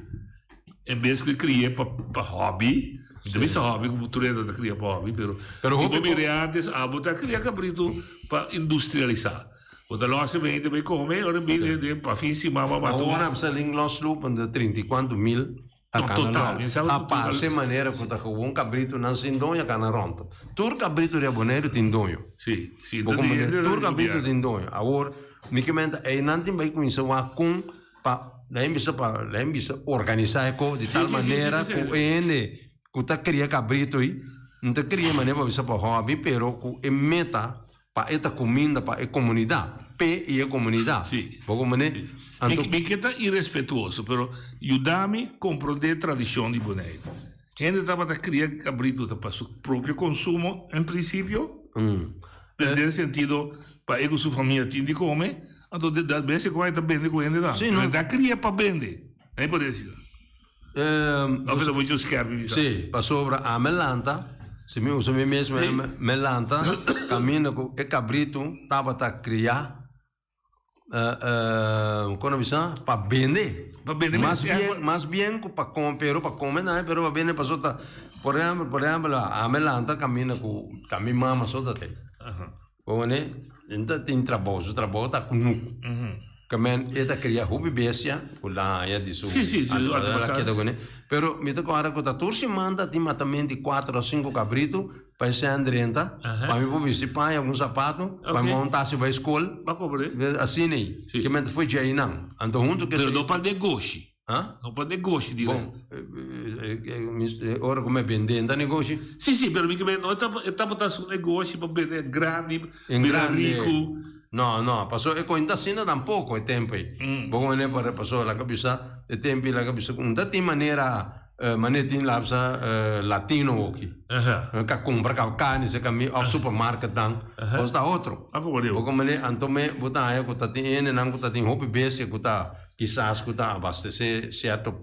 En bes cu cri'é pa, pa hobby, mi ta Sí. bisa hobby como tur hende ta cria pa hobby, pero Pero si hopi bo co, mira antes, abo ta cria cabrito pa industrialisa. Bo ta los e mente bay come, ora bin den pa fin siman ba mata un. Awor a salin los lopen de trinta i cuanto mil a No, cana total, rond. mi sa A cu total. parce manera cu ta gewoon cabrito nan sin doño a cana rond. Tur cabrito di a Boneiru tin doño. Si, si, Bo ta di comprende? hende Tur di cabrito gobierno. tin doño. Awor, mi ke menta, eynan tin bay cuminsa wak con pa, lain bisa pa, lain bisa organisa e co di Si, tal si, si, si, manera si, cu si. e hende cu ta cria cabrito ey, no ta cria manera pa bisa pa hobby, pero cu e meta Pa e ta cuminda pa e comunidad, p'e y e comunidad. Sí. Bo comprende? Sí. Anto. Mi, mi ke ta irespetuoso, pero yuda mi comprende tradicion di Boneiru. Hende tabata cria cabrito ta pa su propio consumo en principio, den den sentido pa e cu su famia tin di come, anto de dat bes e cu ta bende cu hende tambe. Sí, no. Pero ta cria pa bende, no por decir. Of ta mucho skerpi bisa? Sí, pasobra ami lanta, si mi usa mi mes mi lanta kaminda ku e kabritu tabata kriá kon a bisa pa bende. Pa bende Mas bien, mas bien ku pa kome, pero pa kome tambe, pero pa bende pasobra ta, por ehèmpel, por ehèmpel ami lanta kaminda ku ta mi mama so ta te. Pone, e ta tin trabou, su trabou ta kunuku. Ke men e ta kria hopi bestia ku la haña di su Sí, sí, sí, antepasado. keda kuné. Pero mi ta kòrda ku ta tur siman ta tin matamento di kuater o sinku kabritu pa e sèn drenta, pa mi por bisti paña ku un sapato, pa mi por un tasi bai skol. Ba kobr'é. Asina ei. Ke men ta foi djei nan. Anto huntu ku Pero esei. no pa negoshi. Ha? No pa negoshi direct. Bon, ora ku mi a bende ta negoshi? Sí, sí, pero mi ke no e tabata su negoshi pa bende grandi, En bira grande. riku. No, no, paso e kointa asina tampoco e tempo ei. Bo kono por paso laga bisa e tempo ei laga bisa ku ta tin manera manera tin laga bisa latino hoki. Ka kumpra ka karni se kami of supermarket nan, kos ta otro. Bo kono anto me bo ta haña ku ta tin hendenan ku ta tin hopi bestia ku ta Kisas ku ta abastesé sierto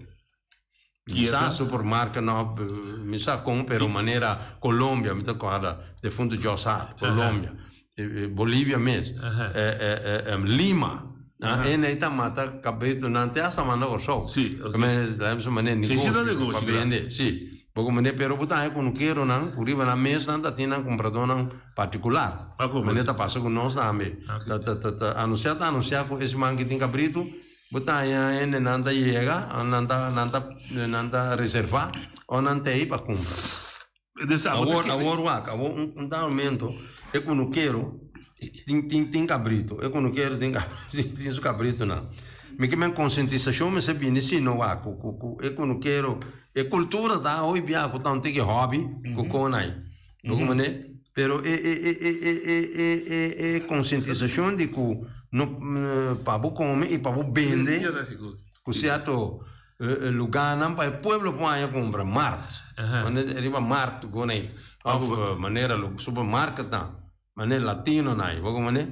kisas supermarket no mi sa kon pero manera Colombia mi ta kòrda defuntu Jos Hart Colombia Bolivia mes Lima e ta mata kabritonan te asta manda Kòrsou manera negoshi pa bende si. Bo comprende? Pero bo ta haña kunukeronan ku riba nan mes nan ta tin nan kumpradónan partikular. Manera ta pasa ku nos tambe. Ta ta ta ta anunsiá ta anunsiá ku e siman ki tin kabritu, bo ta haña hendenan ta yega, nan ta nan ta nan ta reservá òf nan ta ei pa kumpra. Awor awor wak, awor un un dado momento e kunukero tin tin tin kabritu, e kunukero tin tin su kabritunan. Mi ke men konsientisashon mester bini si no wak ku ku ku e kunukero E cultura ta hoy bia cu ta un tiki hobby cu con ay. Bo como ne? Pero e e e e e e e e e concientisacion di cu no pa bo come y pa bo bende cu cierto lugarnan pa e pueblo por haña cumpra mart. Riba mart con ay of manera supermarketnan. Manera latino nan, bo como ne?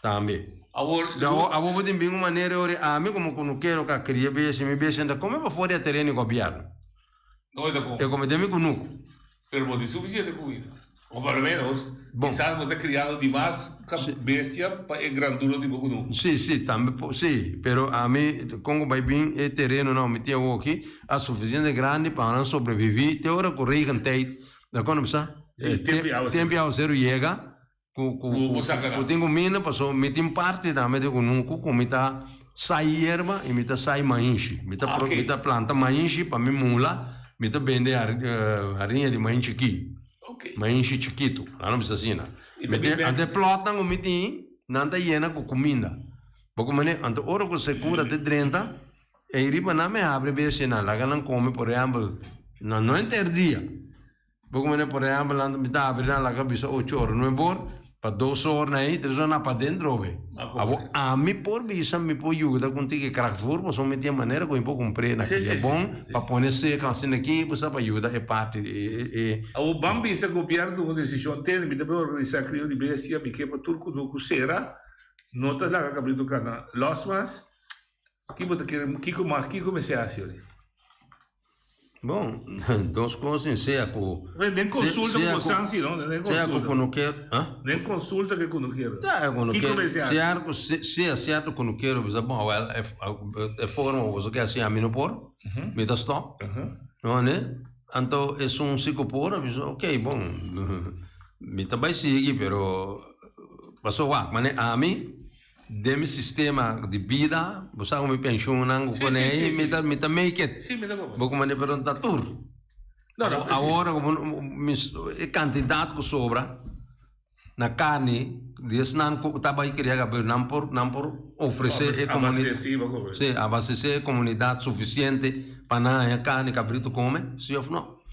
Tambe. Awor, Awor, awor bo tin bin un manera ori ami como kunukero ka kria besi, mi besi ta come pa for di e tereno di gobierno. No e ta come. E come den mi kunuku. Pero bo tin suficiente comida. O por lo menos, kisas bo ta criando dimas bestia pa e grandura di bo kunuku. Si, si, tambe por, si. Pero ami, con cu bay bin e terenonan mi tin awoki a suficiente grandi pa nan sobrevivi te ora cu regentijd Da kono bisa? Sí, tempo di awaseru. Tempo di awaseru yega ku ku Ku bo saka ku tin kuminda paso mi tin parti tambe di kunuku ku mi ta sai yerba i mi ta sai mainshi. Mi ta Ah, mi ta planta mainshi pa mi mula, mi ta bende hariña di mainshi chikí. Mainshi chikitu, nan a bisa asina. I Mi ta tin bin anto e plòtnan ku mi tin, nan ta yena ku kuminda. Bo kumene? Anto ora ku sekura ta drenta. Ei riba nan me habri bestianan, laga nan come, por ehempel, nan no henter dia. Bo come por ehempel, nan mi ta habri nan laga bisa ocho ora, nuebe or, pa dos or na ei, tres or nan padentro obe. Abo ami por bisa mi por yuda cu un tiki krachtvoer, pasobra mi tin manera cu mi por cumpr'e na cria bon, pa pone seca asina aki, bo sa, pa yuda e parti e. Abo ban bisa gobierno tuma un decision, tene mi ta bay organisa crio di bestia, mi ke pa tur cunucu cera, no ta laga cabrito cana los mas. Ki bo ta kere, kiko mas, kiko mester hasi ori? Bon, dos kos sin sea ku. Den konsulta ku bo san si no, den Sea ku konsulta. kunukero, ah? Den konsulta ku kunukero. Sea ku Kiko kunukero, mester hasi? sea ku sea sierto kunukero bisa bon awel e forma ku boso ke hasi ami no por, mi ta stop, no ne? Anto esun si ku por a bisa ok bon mi ta bai sigui pero paso wak mane ami. Den mi sistema di bida, bo sa ku mi penshunnan ku pone ei, mi ta mi ta make it. Bo ku mane pero no ta tur. Awor ku e kantidat ku sobra na karni di esnan ku ta bai kria kabriu nan por nan por ofresé e komunidat si abastesé e komunidat sufisiente pa nan haña karni kabritu kome, si òf no?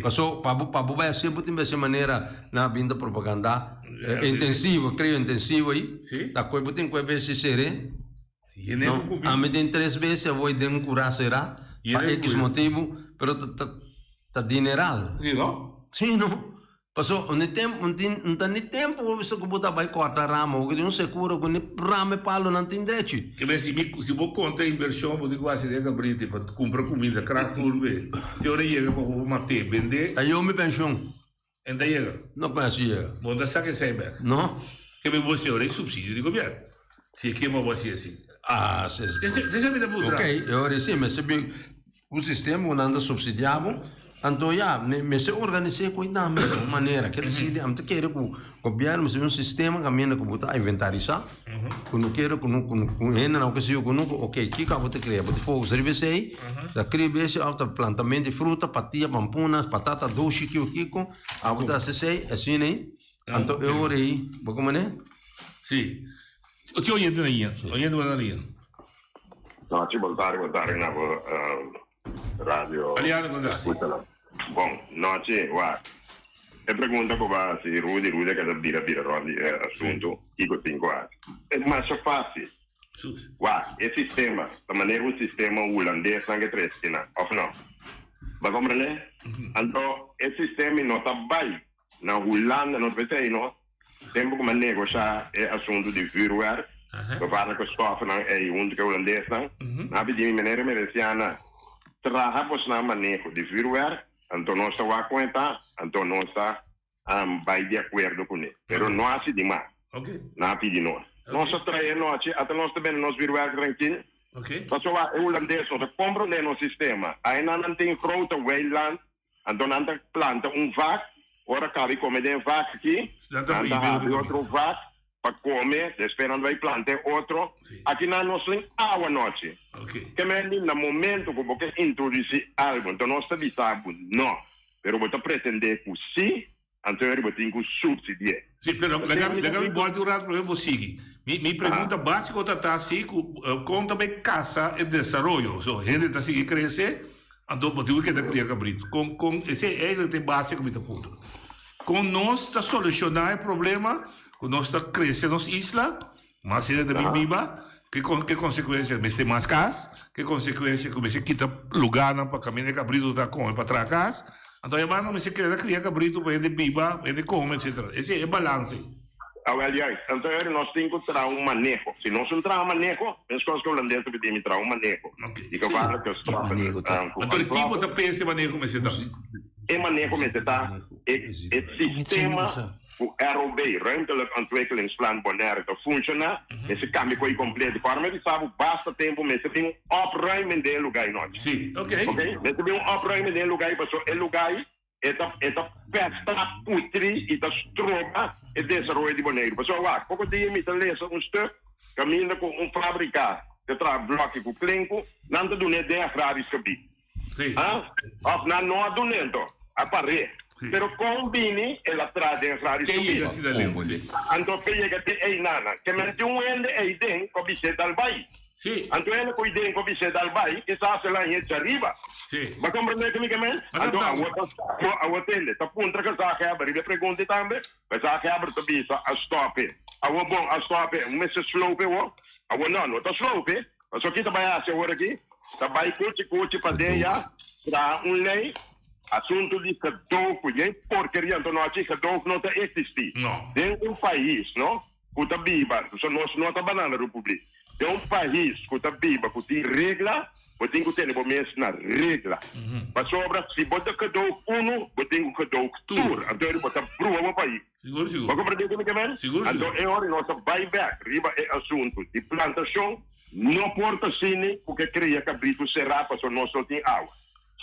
Paso pa bo pa bo bai hasié bo tin bai hasié manera nan a bin ta propagandá intensivo, krio intensivo ei, ta koe bo tin koe bes ser'é. No, ami tin tres bes a woi den un kurá será pa ekis motibu, pero ta ta ta dineral. Sí no. Paso un tempu un tin un ta ni tempu bo bisa ku bo ta bai kòrta rama, bo tin un sekura ku ni rama e palonan tin drechi. Ke men si mi si bo konta e invershon bo tin ku hasi den kabriti pa kumpra kuminda krak tur be te ora yega pa bo mat'é bend'é. Ta yo mi penshon. En ta yega. No kon hasi yega. Bo no ta saka esei bek. No. Ke men bo hasi ora e supsidio di gobièrnu. Si e ke bo hasi asi. Ah si si. Te mi ta puntra. Ok e ora si mester bin un sistema ku nan ta supsidiá bo, anto ya mester organis'é ku e tambe di un manera. Ke desir ami ta kere ku gobièrnu mester bin un sistema kaminda ku bo ta inventarisá, ku no kere ku no ku hendenan ku siu ku no ok kiko abo ta kria, bo ta focus riba esei, ta kria bestia òf ta plantamento di fruta, patia, pampuna, patata dushi, kiko kiko, abo ta hasi esei asina ei, anto e ora ei bo komo ne? Si. Ki oyente na liña? Oyente bo na liña. Nochi, bon tardi, bon tardi na bo radio. Aliado con ta. Escuchanan. Bon nochi, wak. E pregunta cu bo a haci, Rudy, Rudy a keda bira bira rond di e asunto, kico tin cu haci? E masha facil. Wak, e sistema ta manera un sistema Hulandes nan ke trece kinan, of no? Bo a comprende? Anto e sistema no ta bay Na Hulanda no ta esei no. Tempu ku mi a negosha e asuntu di vuurwerk, gevaarlijke stoffennan ei huntu ku e hulandesnan, nan a pidi mi, Meneer Emerenciana, traha bosnan maneho di vuurwerk, anto nos ta wak kon e ta, anto nos ta bai di akuerdo kuné. Pero no hasi di mas. Nan a pidi nos. Nos a traha e nochi, ata nos ta bende nos vuurwerk trankil. Pasobra e hulandes no ta komprondé nos sistema. Ainan nan tin grote weiland. Anto nan ta planta un vak, ora kabi kome den e vak aki, Nan ta nan ta prohibí habri otro vak pa kome, despues nan ta bai planta e otro. Aki nan nos tin awa nochi. Ke men di na momento ku bo ke introdusí algu, anto nos ta bisa bo no, pero bo ta pretendé ku sí, anto eri bo tin ku supsidi'é. Sí, pero laga mi laga mi bòlta un rato promé bo sigui. Mi mi pregunta básiko ta ta si ku kon ta bai kasa e desaroyo. So hende ta sigui krese, anto bo tin ku keda kria kabritu. Kon kon esei eigentlik ta e base ku mi ta puntra. Kon nos ta solushoná e problema ku nos ta krese nos isla, mas hende ta bin biba, ke ke konsekuensia mester mas kas, ke konsekuensia ku mester kita lugánan pa kaminda e kabritu ta kome pa traha kas, anto e banda mester keda kria kabritu pa hende biba, pa hende kome etsetera. Esei e balanse. Awel juist, anto eri nos tin ku traha un maneho. Si nos no traha maneho, meskos ku hulandes ta pidi mi traha un maneho di gevaarlijke stoffen. Anto di ki bo ta pensa e maneho mester ta? E maneho mester ta e sistema ku ROB, Ruimtelijk Ontwikkelingsplan Bonaire, ta funshoná, mester kambia ku ei kompleto. Ku ora mi bisa bo basta tempu mester bin un opruiming den e lugá ei nochi. Oké? Mester bin un opruiming den e lugá ei pasobra e lugá ei e ta e ta pesta, putri i ta stroba e desaroyo di Boneiru. Pasobra wak, poko dia mi ta lesa un stuk kaminda ku un fábrika ta traha blòki ku klenku, nan ta dun'é den agrarisch gebied. Ah, of nan no a dun'é anto, a par'é. Pero kon bini el a traha den agrarisch Ke gebied? yega asina leu, sí. Anto ke yega te einan. Ke men tin un hende ei den ku a bis'é dal bai. Sí. Anto hende ku iden ku bis'é dal bai, kisas el a hecha riba. Sí. Bo a komprendé ke mi ke men? Anto awor ta awor awor tende, ta puntra gezaghebber riba e pregunta tambe. Gezaghebber ta bisa a stòp e. Awor bon, a stòp e. Un mester sloop e wor? Awor no, no ta sloop e. Pasobra ki ta bai hasi awor aki? Ta bai kuchi kuchi paden ya, traha un lei, asuntu di gedoog ku dje porkeria anto no hachi gedoog no ta eksistí. No. Den un pais, no? Ku ta biba, so nos no ta banana republiek. Den un pais ku ta biba ku tin regla, bo tin ku tene bo mes na regla. Pasobra si bo ta gedoog unu, bo tin ku gedoog tur. Anto eri bo ta brua bo pais. Sigur, sigur. Bo komprende ku mi ke men? Sigur, Anto sigur. e ora nos ta bai bek riba e asuntu di plantashon, no por ta sini ku ke kria kabritu será pasobra nos no tin awa.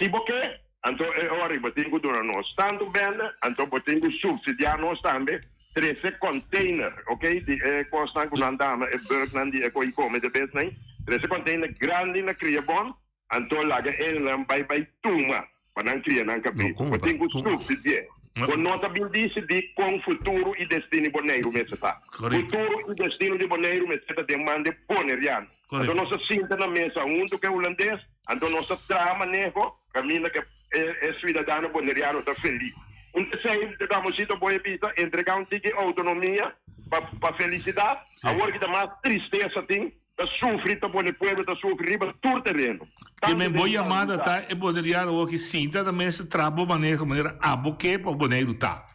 Si bo ke, anto e ora bo tin ku duna nos tantu bende, anto bo tin ku supsidiá nos tambe Trese container, ok, di e cosnan cu nan dama, e bulknan di e co'i come de besnan, trese container grandi na cria bon, anto laga elnan bai bai tuma pa nan cria nan cabes. Bo tin cu subsidi'e. Bo no ta bin dicidi con futuro y destino di Boneiru mester ta. Futuro y destino di Boneiru mester ta den man di Boneriano. Anto nos ta sinta na mesa hunto cu e Hulandes, anto nos ta traha maneho caminda cu e ciudadano Boneriano ta feliz. Un esey Ramosito Boy a bisa, entrega un tiki autonomia pa pa felicidad, awor ki ta mas tristesa tin, ta sufri, ta pone pueblo ta sufri riba tur tereno. Ke men bo yamada ta e Boneriano awor ki sinta na mesa traha bo maneho manera abo ke pa Boneiru ta.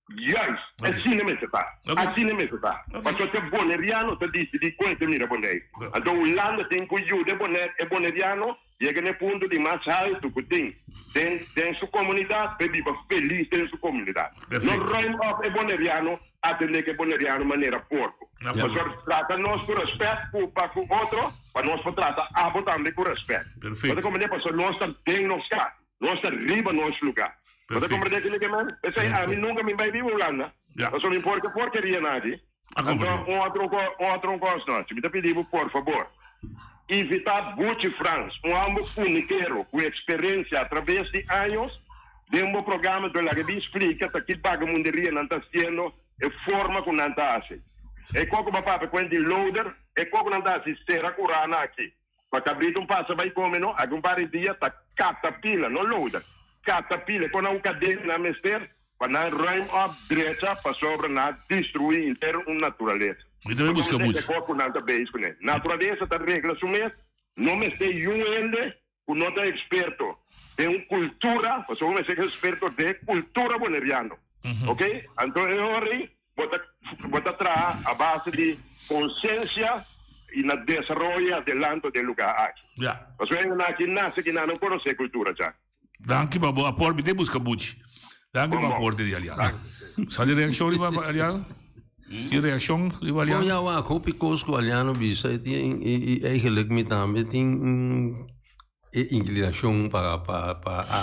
Juist, asina mester ta. Asina mester ta. Pasobra te Boneriano ta disidí kon e ta mira Boneiru. Anto Hulanda tin ku yuda e Boneriano yega na e punto di mas haltu ku tin den den su komunidat pa e biba felis den su komunidat. No ruim òf e Boneriano atendé ku e Boneriano manera porko. Pasobra trata nos ku rèspèt ku pa ku otro pa nos por trata abo tambe ku rèspèt. Bo ta komprendé? Pasobra nos ta den nos kas. Nos ta riba nos luga. Bo ta comprende kico mi ke men? P'esei ami nunca mi bai biba Hulanda. Pasobra mi por ke porkeria nan aki. Anto un otro un otro un cos nochi. Mi ta pidi bo por fabor, invita Buchi Frans, un homber cunikero cu experencia a traves di años, den bo programa anto laga bin splica ta ki bagamunderia nan ta haciendo, e forma cu nan ta haci. E coco bo a papia cu Andy Loader, e coco nan ta haci cera curana aki. Pa cabrito un pasa bay come no, aki un par di dia ta catapila, no loader, catapila, con nan un cadena nan mester pa nan ruim op drecha pasobra nan a destrui henter un naturalesa. Mi ta bay busca Pasobra mucho. e cos cu nan ta bezig cune. Naturalesa ta regla su mes, no mester yun hende cu no ta experto den un cultura, pasobra mester experto den cultura boneriano, ok? Anto e ora ey Bo ta bo ta traha a base di konsiensia i na desaroyo i adelanto di e lugá aki. Ja. Pasobra hendenan aki nase aki nan no konosé kultura dja. Danki pa bo aporte. Mi ta buska buchi. Danki pa aporte di Aliano. Sa di reakshon riba Aliano? Tin reakshon riba Aliano? Bon ya wak, hopi kos ku Aliano bisa i tin i eigenlijk mi tambe tin. e inklinashon pa pa pa a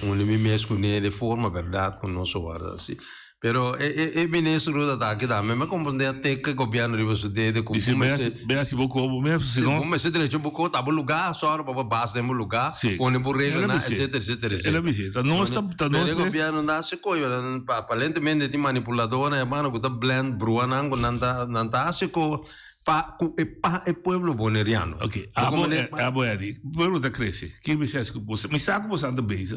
uni mi mes kuné de forma bèrdat ku nos a wòrdu hasi. Pero e e e ministro ku ta aki tambe mi a komprendé a teka gobièrnu riba su dede ku Dice, bo mester Be hasi bo ko bo mes, si si no. bo mester drecha bo ko ta bo lugá sòru pa bo bas den bo lugá Si. pone bo El a reglanan bis'é. etcétera etcétera El a etcétera. bis'é. Ta nos ta ta Pero nos e mes. gobièrnu no hasi koy aparentemente tin manipuladornan hermano ku ta blend bruanan ku nan ta nan ta hasi ko Pa ku e pa e pueblo boneriano. Ok, abo abo Eddie, pueblo ta crece. Ki mi sa ku bo, mi sa ku bo sa anda bezig,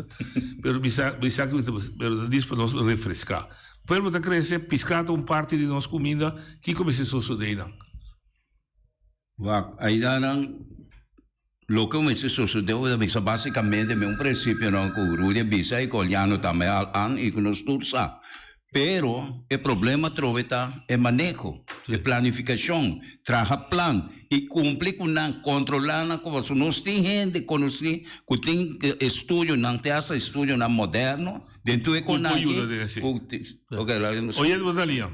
pero mi sa mi sa ku pero ta dis pa nos refresca. Pueblo ta crece, pisca ta un parti di nos cuminda, kiko mester sosode einan? Wak, einan loke mester sosode bo ta bisa basicamente mi un principionan ku Rudy a bisa i ku Oliano tambe al an i ku nos tur sa. Pero e problema atrobe ta e maneho, e planificacion, traha plan y cumpli cu nan, controla nan como pasobra nos tin hende conoci cu tin estudionan, te hasta estudionan moderno den tur e Cu por conaki yuda den esey. cu ti, ok, laga nos. Oye, bo ta lia.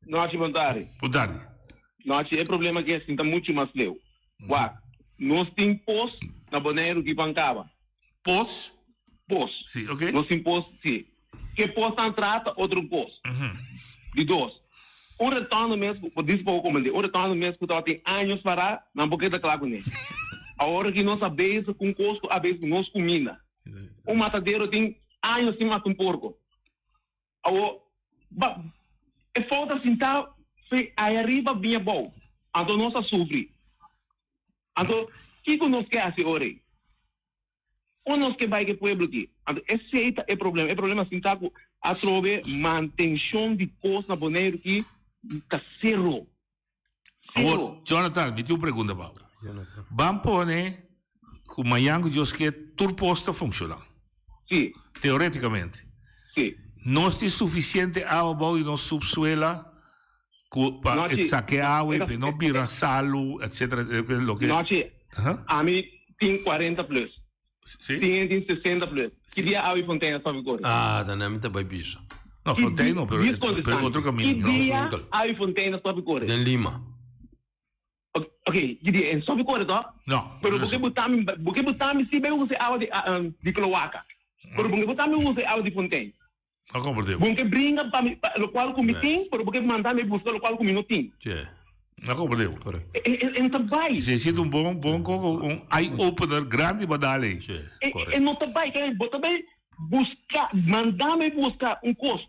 Nochi, bon tardi. Bon tardi. Nochi, e problema aki a sinta mucho mas leu. Wak, nos tin pos na Boneiru ki pan caba. Pos? Pos. Sí, ok. Nos tin pos, sí. Ke posnan trata otro kos. Di dos, un retorno mes ku, por dis poko komprendé, un retorno mes ku tabatin años pará, nan por keda kla kuné. Awor aki nos a bezig ku un kos ku a bezig ku nos kuminda. Un matadero tin años sin mata un porko. Awor, ba, e fout a sintá fe aya riba bin abou. Anto nos a sufri. Anto, kiko nos ke hasi ora ei? Un nos ke bai ke pueblo ki. Anto esei ta e problema. E problema sin ta ku atrobe mantenshon di kos na Boneiru ki ta sero. Sero. Awor, Jonathan, mi tin un pregunta pa bo. Ban pone ku mañan ku Dios ke tur pos ta funshoná. Si. Teoretikamente. Si. Nos tin sufisiente awa bou di nos supsuela ku pa Nochi, sake awa i pa no bira salu, etcetera, loke. Nochi, ami tin cuarenta plus. Si. Tin hende tin sesenta plus. Ki dia awa i Fontein a stop di kore? Ah, dan ami ta bai bisa. No, Fontein no, pero pero otro caminda. Ki dia awa i Fontein a stop di kore? Den Lima. Ok, ki dia? E stop di kore toch? No. Pero bo ke buta mi, bo ke buta mi si bai usa e awa di di kloaka. Pero bo ke buta mi usa e awa di Fontein. No comprende. Bo ke bringa pa mi, pa locual cu mi tin, pero bo ke manda mi busca locual cu mi no tin. Sí. No comprende. Correcto. E, e, e no ta bai. Si sido un bon, bon coco, un eye opener grandi pa dale. Sí, E, correcto. e no ta bai. Kaya bo ta bai busca, manda mi busca un cos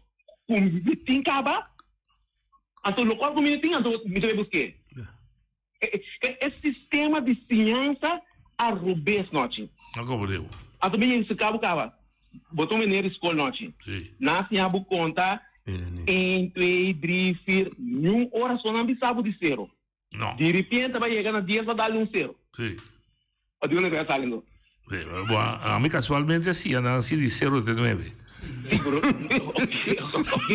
cu mi tin caba, anto locual cu mi no tin, anto mi ta bai busque. E, e, e sistema di siñansa a robes nochi. No comprende. Anto mi yega cabo caba. Bo ta un meneer di school nochi. Sí. Nan a siña bo conta een, twee, drie, vier. Niun ora so nan bisa bo di cero. No. Di repente ba yega na dies ba dal un cero. Sí. Pa di una vez sali no. Sí, bo, a mi casualmente siña nan si di cero te nueve. Sí, pero ok, ok.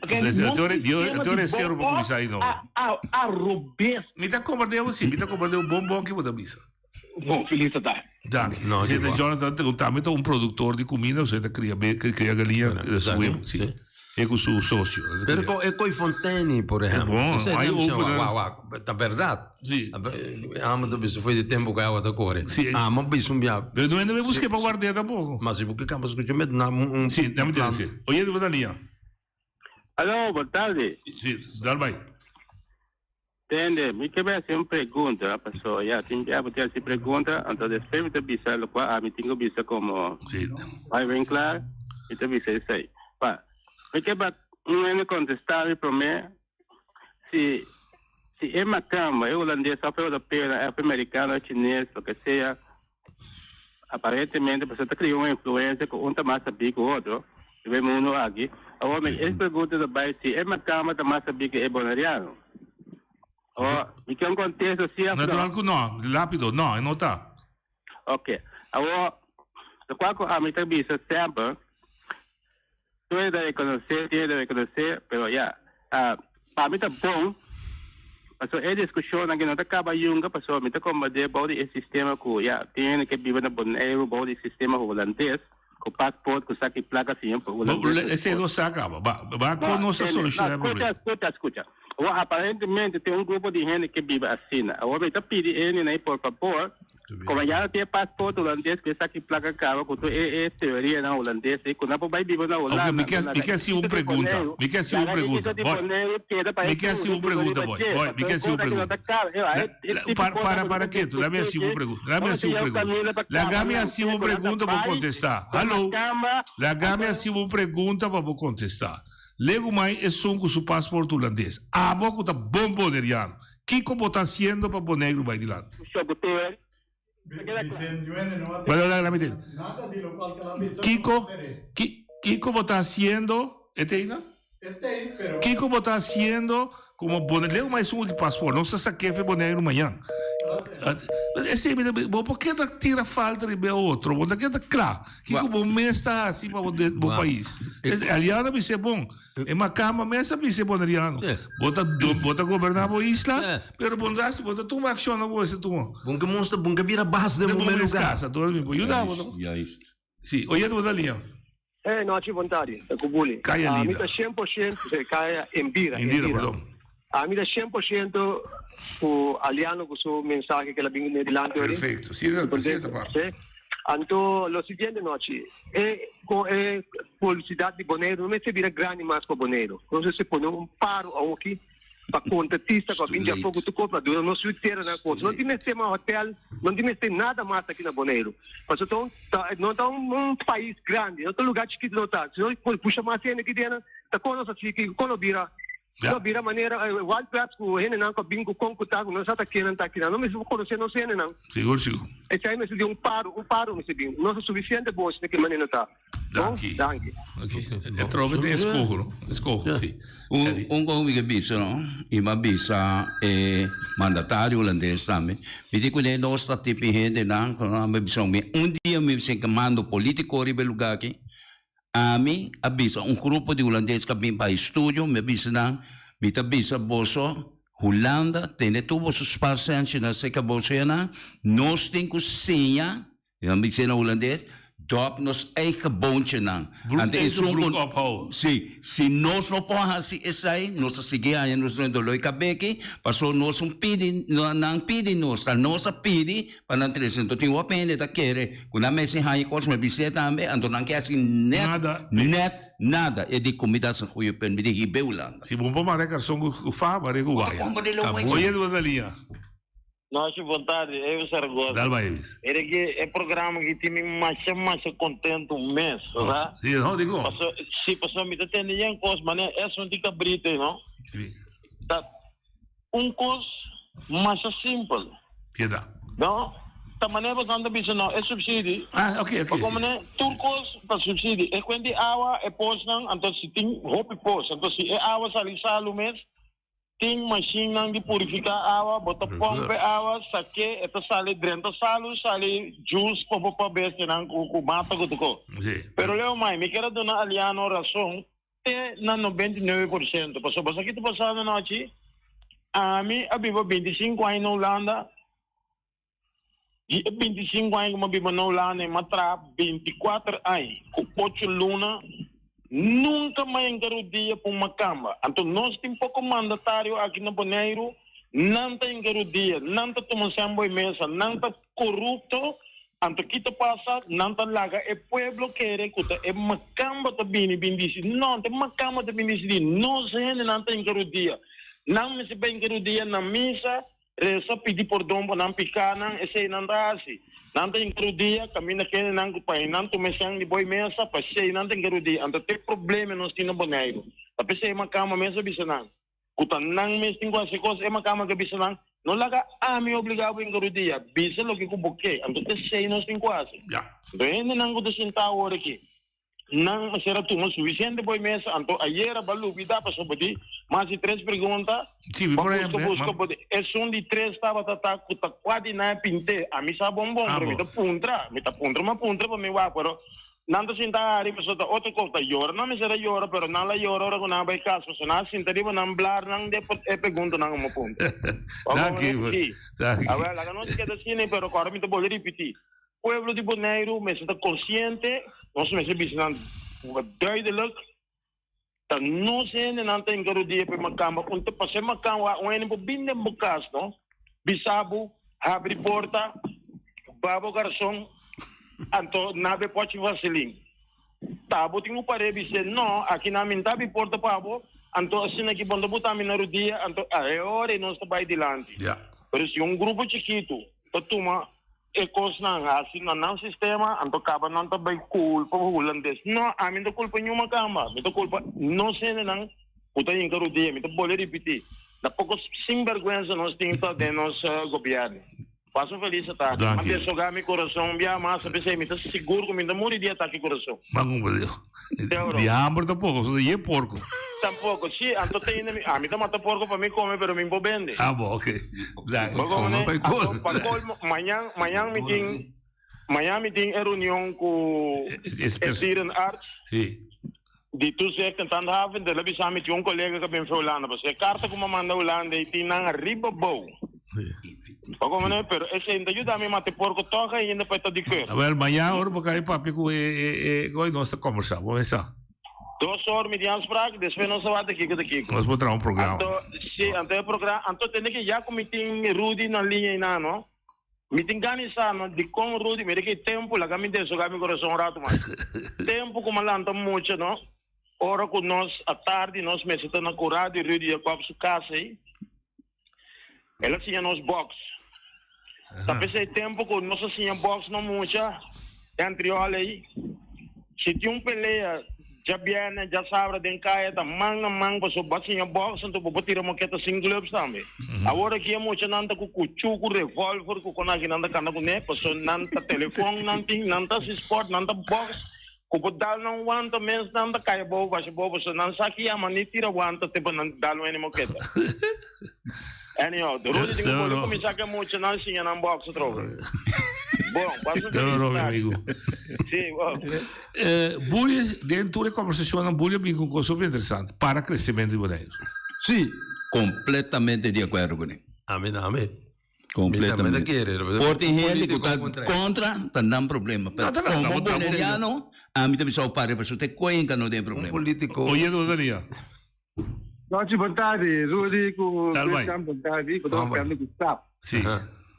Ok, Entonces, nos tu ora- dio- sistema tu ora di cero pa bon cuminsa ahí, no. A, a, a robes. Mi ta comprende bo si, mi ta comprende un bon bon ki bo ta bisa. Bon, feliz tarde. Danki. No, Zeta di bo. Jonathan te tambe ta un productor di cuminda, usted ta cria be, cria galiña, Bueno, eh, su exacto, huevo, sí. sí. E cu su socio. Pero co, e coi Fonteni, por ejemplo. bon, Ese hay tem opener. Wak, wak, ta verdad. Sí. Amo ta bisa foi de tempo que agua ta corre. Sí. Amo bisa un bia. Pero no me busque pa guardar tampoco. Mas si porque campo escucha me na un Sí, dame te decir. Oye, de buena línea. Aló, boa tarde. Sí, dal bai. Tende, mi ke bai hasi un pregunta, paso ya tin bia bo tin hasi pregunta, anto despues mi ta bisa lokual ami tin ku bisa komo Sí. bai ben kla, mi ta bisa esei. Pa, mi ke ba un hende kontestá mi promé si si e makamba, e hulandes òf e europeo, òf e merikano, e chines, loke sea, Aparentemente pasobra ta cria un influencia cu un ta mas sabí cu otro riba e mundo aki. Awor mi es pregunta ta bay si e macamba ta mas sabí cu e boneriano. Awor mi ke un contesto si of no. Natural cu no, lapido, no, e no ta. Ok, awor locual cu ami ta bisa semper, tur e ta reconoce, tin e ta reconoce, pero ya, pa mi ta bon, pasobra e discusionnan aki no ta caba yunga, pasobra mi ta combat'é bou di e sistema cu ya, tin hende ke biba na Boneiru bou di sistema hulandes, cu paspoort, cu saki placa siña pa hulandes. Esei no sa caba, ba, ba con nos ta soluciona e problema. Scucha, scucha, scucha. Awor aparentemente tin un grupo di hende ke biba asina. Awor mi ta pidi e hendenan por fabor. Como ya no tin paspoort holandes ku esaki plaka kaba ku tur e e teorianan holandes ei ku nan por bai biba na Holanda. Ok, mi ke mi ke hasi un pregunta. Mi ke hasi un pregunta. Boy, mi ke hasi un pregunta, boy. Boy, mi ke hasi un pregunta. Para, para, para ketu. Laga mi hasi un pregunta. Laga mi hasi un pregunta. Laga mi hasi un pregunta pa bo kontestá. Hallo. Laga mi hasi un pregunta pa bo kontestá. Legu mai esun ku su paspoort holandes. Abo ku ta bon boneriano. Kiko bo ta haciendo pa Boneiru bai dilanti? Kiko, kiko bo ta haciendo, e ta eynan? Kiko bo ta haciendo como Boneiru, leu mas esun di paspoort, nos ta saké fe Boneiru mañan. Esei mi ta bisa, bo por keda tira falta riba e otro, bo ta keda kla. Kiko bo mes ta haci pa bo pais? Aliano a bisa e bon. E makamba mes a bisa e boneriano, Bo ta bo ta goberná bo isla, pero bo no ta hasi, bo ta tuma akshonnan ku bo mester tuma. Bon ke mos ta, bon ke bira bas den bo mes lugar. Kasa, tur mi por yuda bo no. Si, oye bo ta liña. Hey, nochi bon tardi, ta ku Buli. Kaya Ami Linda. ta 100%, sí, kaya Indira, Indira, Indira. perdon. Ami ta 100% ku Aliano ku su mensahe ke el a bin dilanti ori. Perfecto, si, si ta pa. Sí. Anto lo siguiente nochi, e con e publicidad di Boneiru no mester bira grandi mas pa Boneiru. Nos mester pone un paro awoki pa contratista cu a bin di afo cu tur cos pa duna nos yu tera nan cos. No tin mester mas hotel, no tin mester nada mas aki na Boneiru. Pasobra ta un ta no ta un pais grandi, no ta un lugar chikito no ta. Si nos pusha mas hende aki den ta con nos a chiki, con lo bira. Lo bira manera Wild West ku hendenan ku a bin ku kon ku ta ku no sa ta kennan ta akinan. No mester por konosé nos hendenan. Sigur, sigur. Esei mester di un paro, un paro mester bin. No sa sufisiente bos na ki manera no ta. Bon, Danki. danki. Ok. E trobe ta eskoho, no? Eskoho, si. Un un kon mi ke bisa no, i mi a bisa e mandatario hulandes tambe, mi di kuné nos ta tipi hendenan ku nan a bisa mi un dia mi bisa ke mando politiko riba e lugar aki, Ami a bisa un grupo di hulandes ku a bin pa estudio, mi a bisa nan, mi ta bisa boso, Hulanda tene tur boso spaarcentjes serka boso yanan, nos tin ku siña, mi a bis'é na hulandes, dòp nos eigen boontjenan. Anto esun ku, si, si nos no por hasi esei, nos ta sigui haña nos den dolor di kabeki, pasobra nos un pidi, nan pidi nos, ta nos a pidi Pa nan trese anto tin hopi hende ta kere ku nan mester haña kos me bis'é tambe anto nan ke hasi nèt Nada. nèt nada e di kumida sa goeie punt mi di hib'é Hulanda. Si bo por mara karson ku fa mara ku waya. Oye di bo ta liña. Nochi bon tardi, Evis Zaragoza. Dal bai Evis. Mira ki e programa ki tin mi masha masha contento mes, sa? Si, no, diko. Paso, si, paso mi ta tende yen kos, mane esun di kabrito, no? Si. Ta Un kos masha simpel. Keda. No, ta manera boso ta bisa no, e subsidi. Ah, ok, ok. Pasobra manera tur kos ta subsidi. E kuent di awa, e posnan, anto si tin hopi pos, anto si e awa sali salu mes, tin mashinnan di purifiká awa, bo ta pòmp e awa, sak'é, e ta sali drenta salu, sali juice pa bo pa bestianan ku ku mata ku tur kos. Sí. Pero leo mai, mi kier a duna Aliano rason Te na 99%. Pasobra sa ki ta pasando anochi? Ami a biba 25 aña na Hulanda. Di e 25 aña ku mi a biba na Hulanda, mi a traha 24 aña ku ocho luna. Nunka mi a hinka rudia pa un makamba. Anto nos tin poko mandatario aki na Boneiru, nan ta hinka rudia, nan ta tuma sèn bo e mesa, nan ta korupto. Anto ki ta pasa? Nan ta laga e pueblo kere ku ta e makamba ta bini bin disi. No, ta e makamba ta bin disidí. Nos hendenan ta hinka rudia. Nan mester bai hinka rudia na misa, resa, pidi pordon pa nan pikanan, esei nan ta hasi. Nan ta hinka rudia kaminda kendenan ku pa nan tuma e sèn di boi mesa, pa esei nan ta hinka rudia. Anto te problema nos tin na Boneiru. Ta p'esei e makamba mes a bisa nan. Ku ta nan mes tin ku hasi kos, e makama ke bisa nan, No laga ami obligá bo hinka rudia, bisa loke ku bo ke, anto esei nos tin ku hasi. Anto e hendenan ku ta sintá awor aki, nan mester a tuma sufisiente bo e mesa, anto ayera bo a lubidá pasobra bo di mas di tres pregunta, bo a buska buska bo di esun di tres tabata ta ku ta kua di nan a pint'é, ami sa bon bon, pero mi ta puntra, mi ta puntra, mi a puntra pa mi wak, pero Nan ta sinta hari pasobra ta otro cos ta yora. Nan mester a yora pero nan la yora ora cu nan a bay cas pasobra nan a sinta riba nan blar nan de e preguntanan como punta. Danki, Sí. danki. Awel, laga nos keda asina pero cu ora mi ta bolbe ripiti. Pueblo di Boneiru mester ta consciente, nos mester bisa nan duidelijk ta nos hendenan ta hinca rodia pa e macamba. Un ta pasa e macamba, un hende por bin den bo cas no, bisa bo, habri porta. babo garçon, anto nabe pochi vaseline. Tabo tin un pare bis'é, No, aki nan mi n'ta bi porta pa bo, anto asina ki bo n'ta buta mi na rudia, anto a e ora ei nos ta bai dilanti. Pero si un grupo chikitu ta tuma e kosnan hasi na nan sistema, anto kaba nan ta bai kulpa hulandes. No, ami n'ta kulpa niun makamba, mi ta kulpa nos hendenan ku ta hinka rudia. Mi ta bolbe ripití, na poko sinbèrgwensa nos tin ta den nos gobièrnu. Pasa un felis atake. Ma Danki. desoga mi kurason bia mas a pesey mi ta sigur ku mi ta muri di atake kurason. Ma como di di hamber tampoco, so ye porco. Tampoco, si, anto te inda mi, ami ta mata porco pa mi come pero mi por bende. Ah bo, ok. Danki. Bo come ne? Anto pa colmo, mañan, mañan mi tin, mañan mi tin e reunion ku e dierenarts. Si. Di toezicht en handhaving, el a bisa mi tin un colega cu a bin fe Hulanda, pasobra e carta cu mi a manda Hulanda ei tin nan ariba bou. Bo comprende? Pero esei no ta yuda mi mata e porco toch ainda pa e ta di keur. Awel, mañana ora bo kai papia cu e e e goy nos ta combersa, bo mesa. Dos or mi tin afspraak, despues nos ta wak ta kico ta kico. Nos por traha un programa. Anto, si, anto e programa, anto tende ke ya cu mi tin Rudy na liña einan, no? Mi tin gana di sa no dikon Rudy mira ki tempu laga mi desoga mi kurason un ratu mas. Tempu ku mi a lanta mucha no ora ku nos atardi nos mester ta na kura di Rudy Jacob su kas ei el a siña nos boks. Ta p'esei tempu ku nos a siña boks no mucha e antriol ei si tin un pelea Djabièrnè, djasabra den kaya ta man na man pasobra bo a siña bòks anto bo por tira moketa sin gloves tambe. Awor aki e muchanan ta ku kuchú, ku revòlver, ku kon aki nan ta kanda kuné pasobra nan ta telefòn nan tin, nan ta hasi spòrt, nan ta bòks ku bo dal nan un wanta mes nan ta kai abou basha abou pasobra nan sa ki yama ni tira wanta te pa nan dal un hende moketa. Anyhow, de Rudy tin ku pone kuminsá ku e muchanan siña nan bòks atrobe. Bon, pasa un feliz tardi. Sí, bon. Bully, den tur e conversacionnan, Bully a bin cu un cos hopi interesante, para crecemento di Boneiru. Sí, completamente di acuerdo cu ne. Ami tambe. Completamente. Mi tambe ta kere. Por tin hende cu ta contra, ta nan problema. Pero como boneriano, ami ta bisa pare pasobra te Cuenca no tin e problema. Un politico. Oye, do Dania. Nochi, bon tardi, Rudy cu Christian, bon tardi. Bo ta papiando cu Sap. Sí.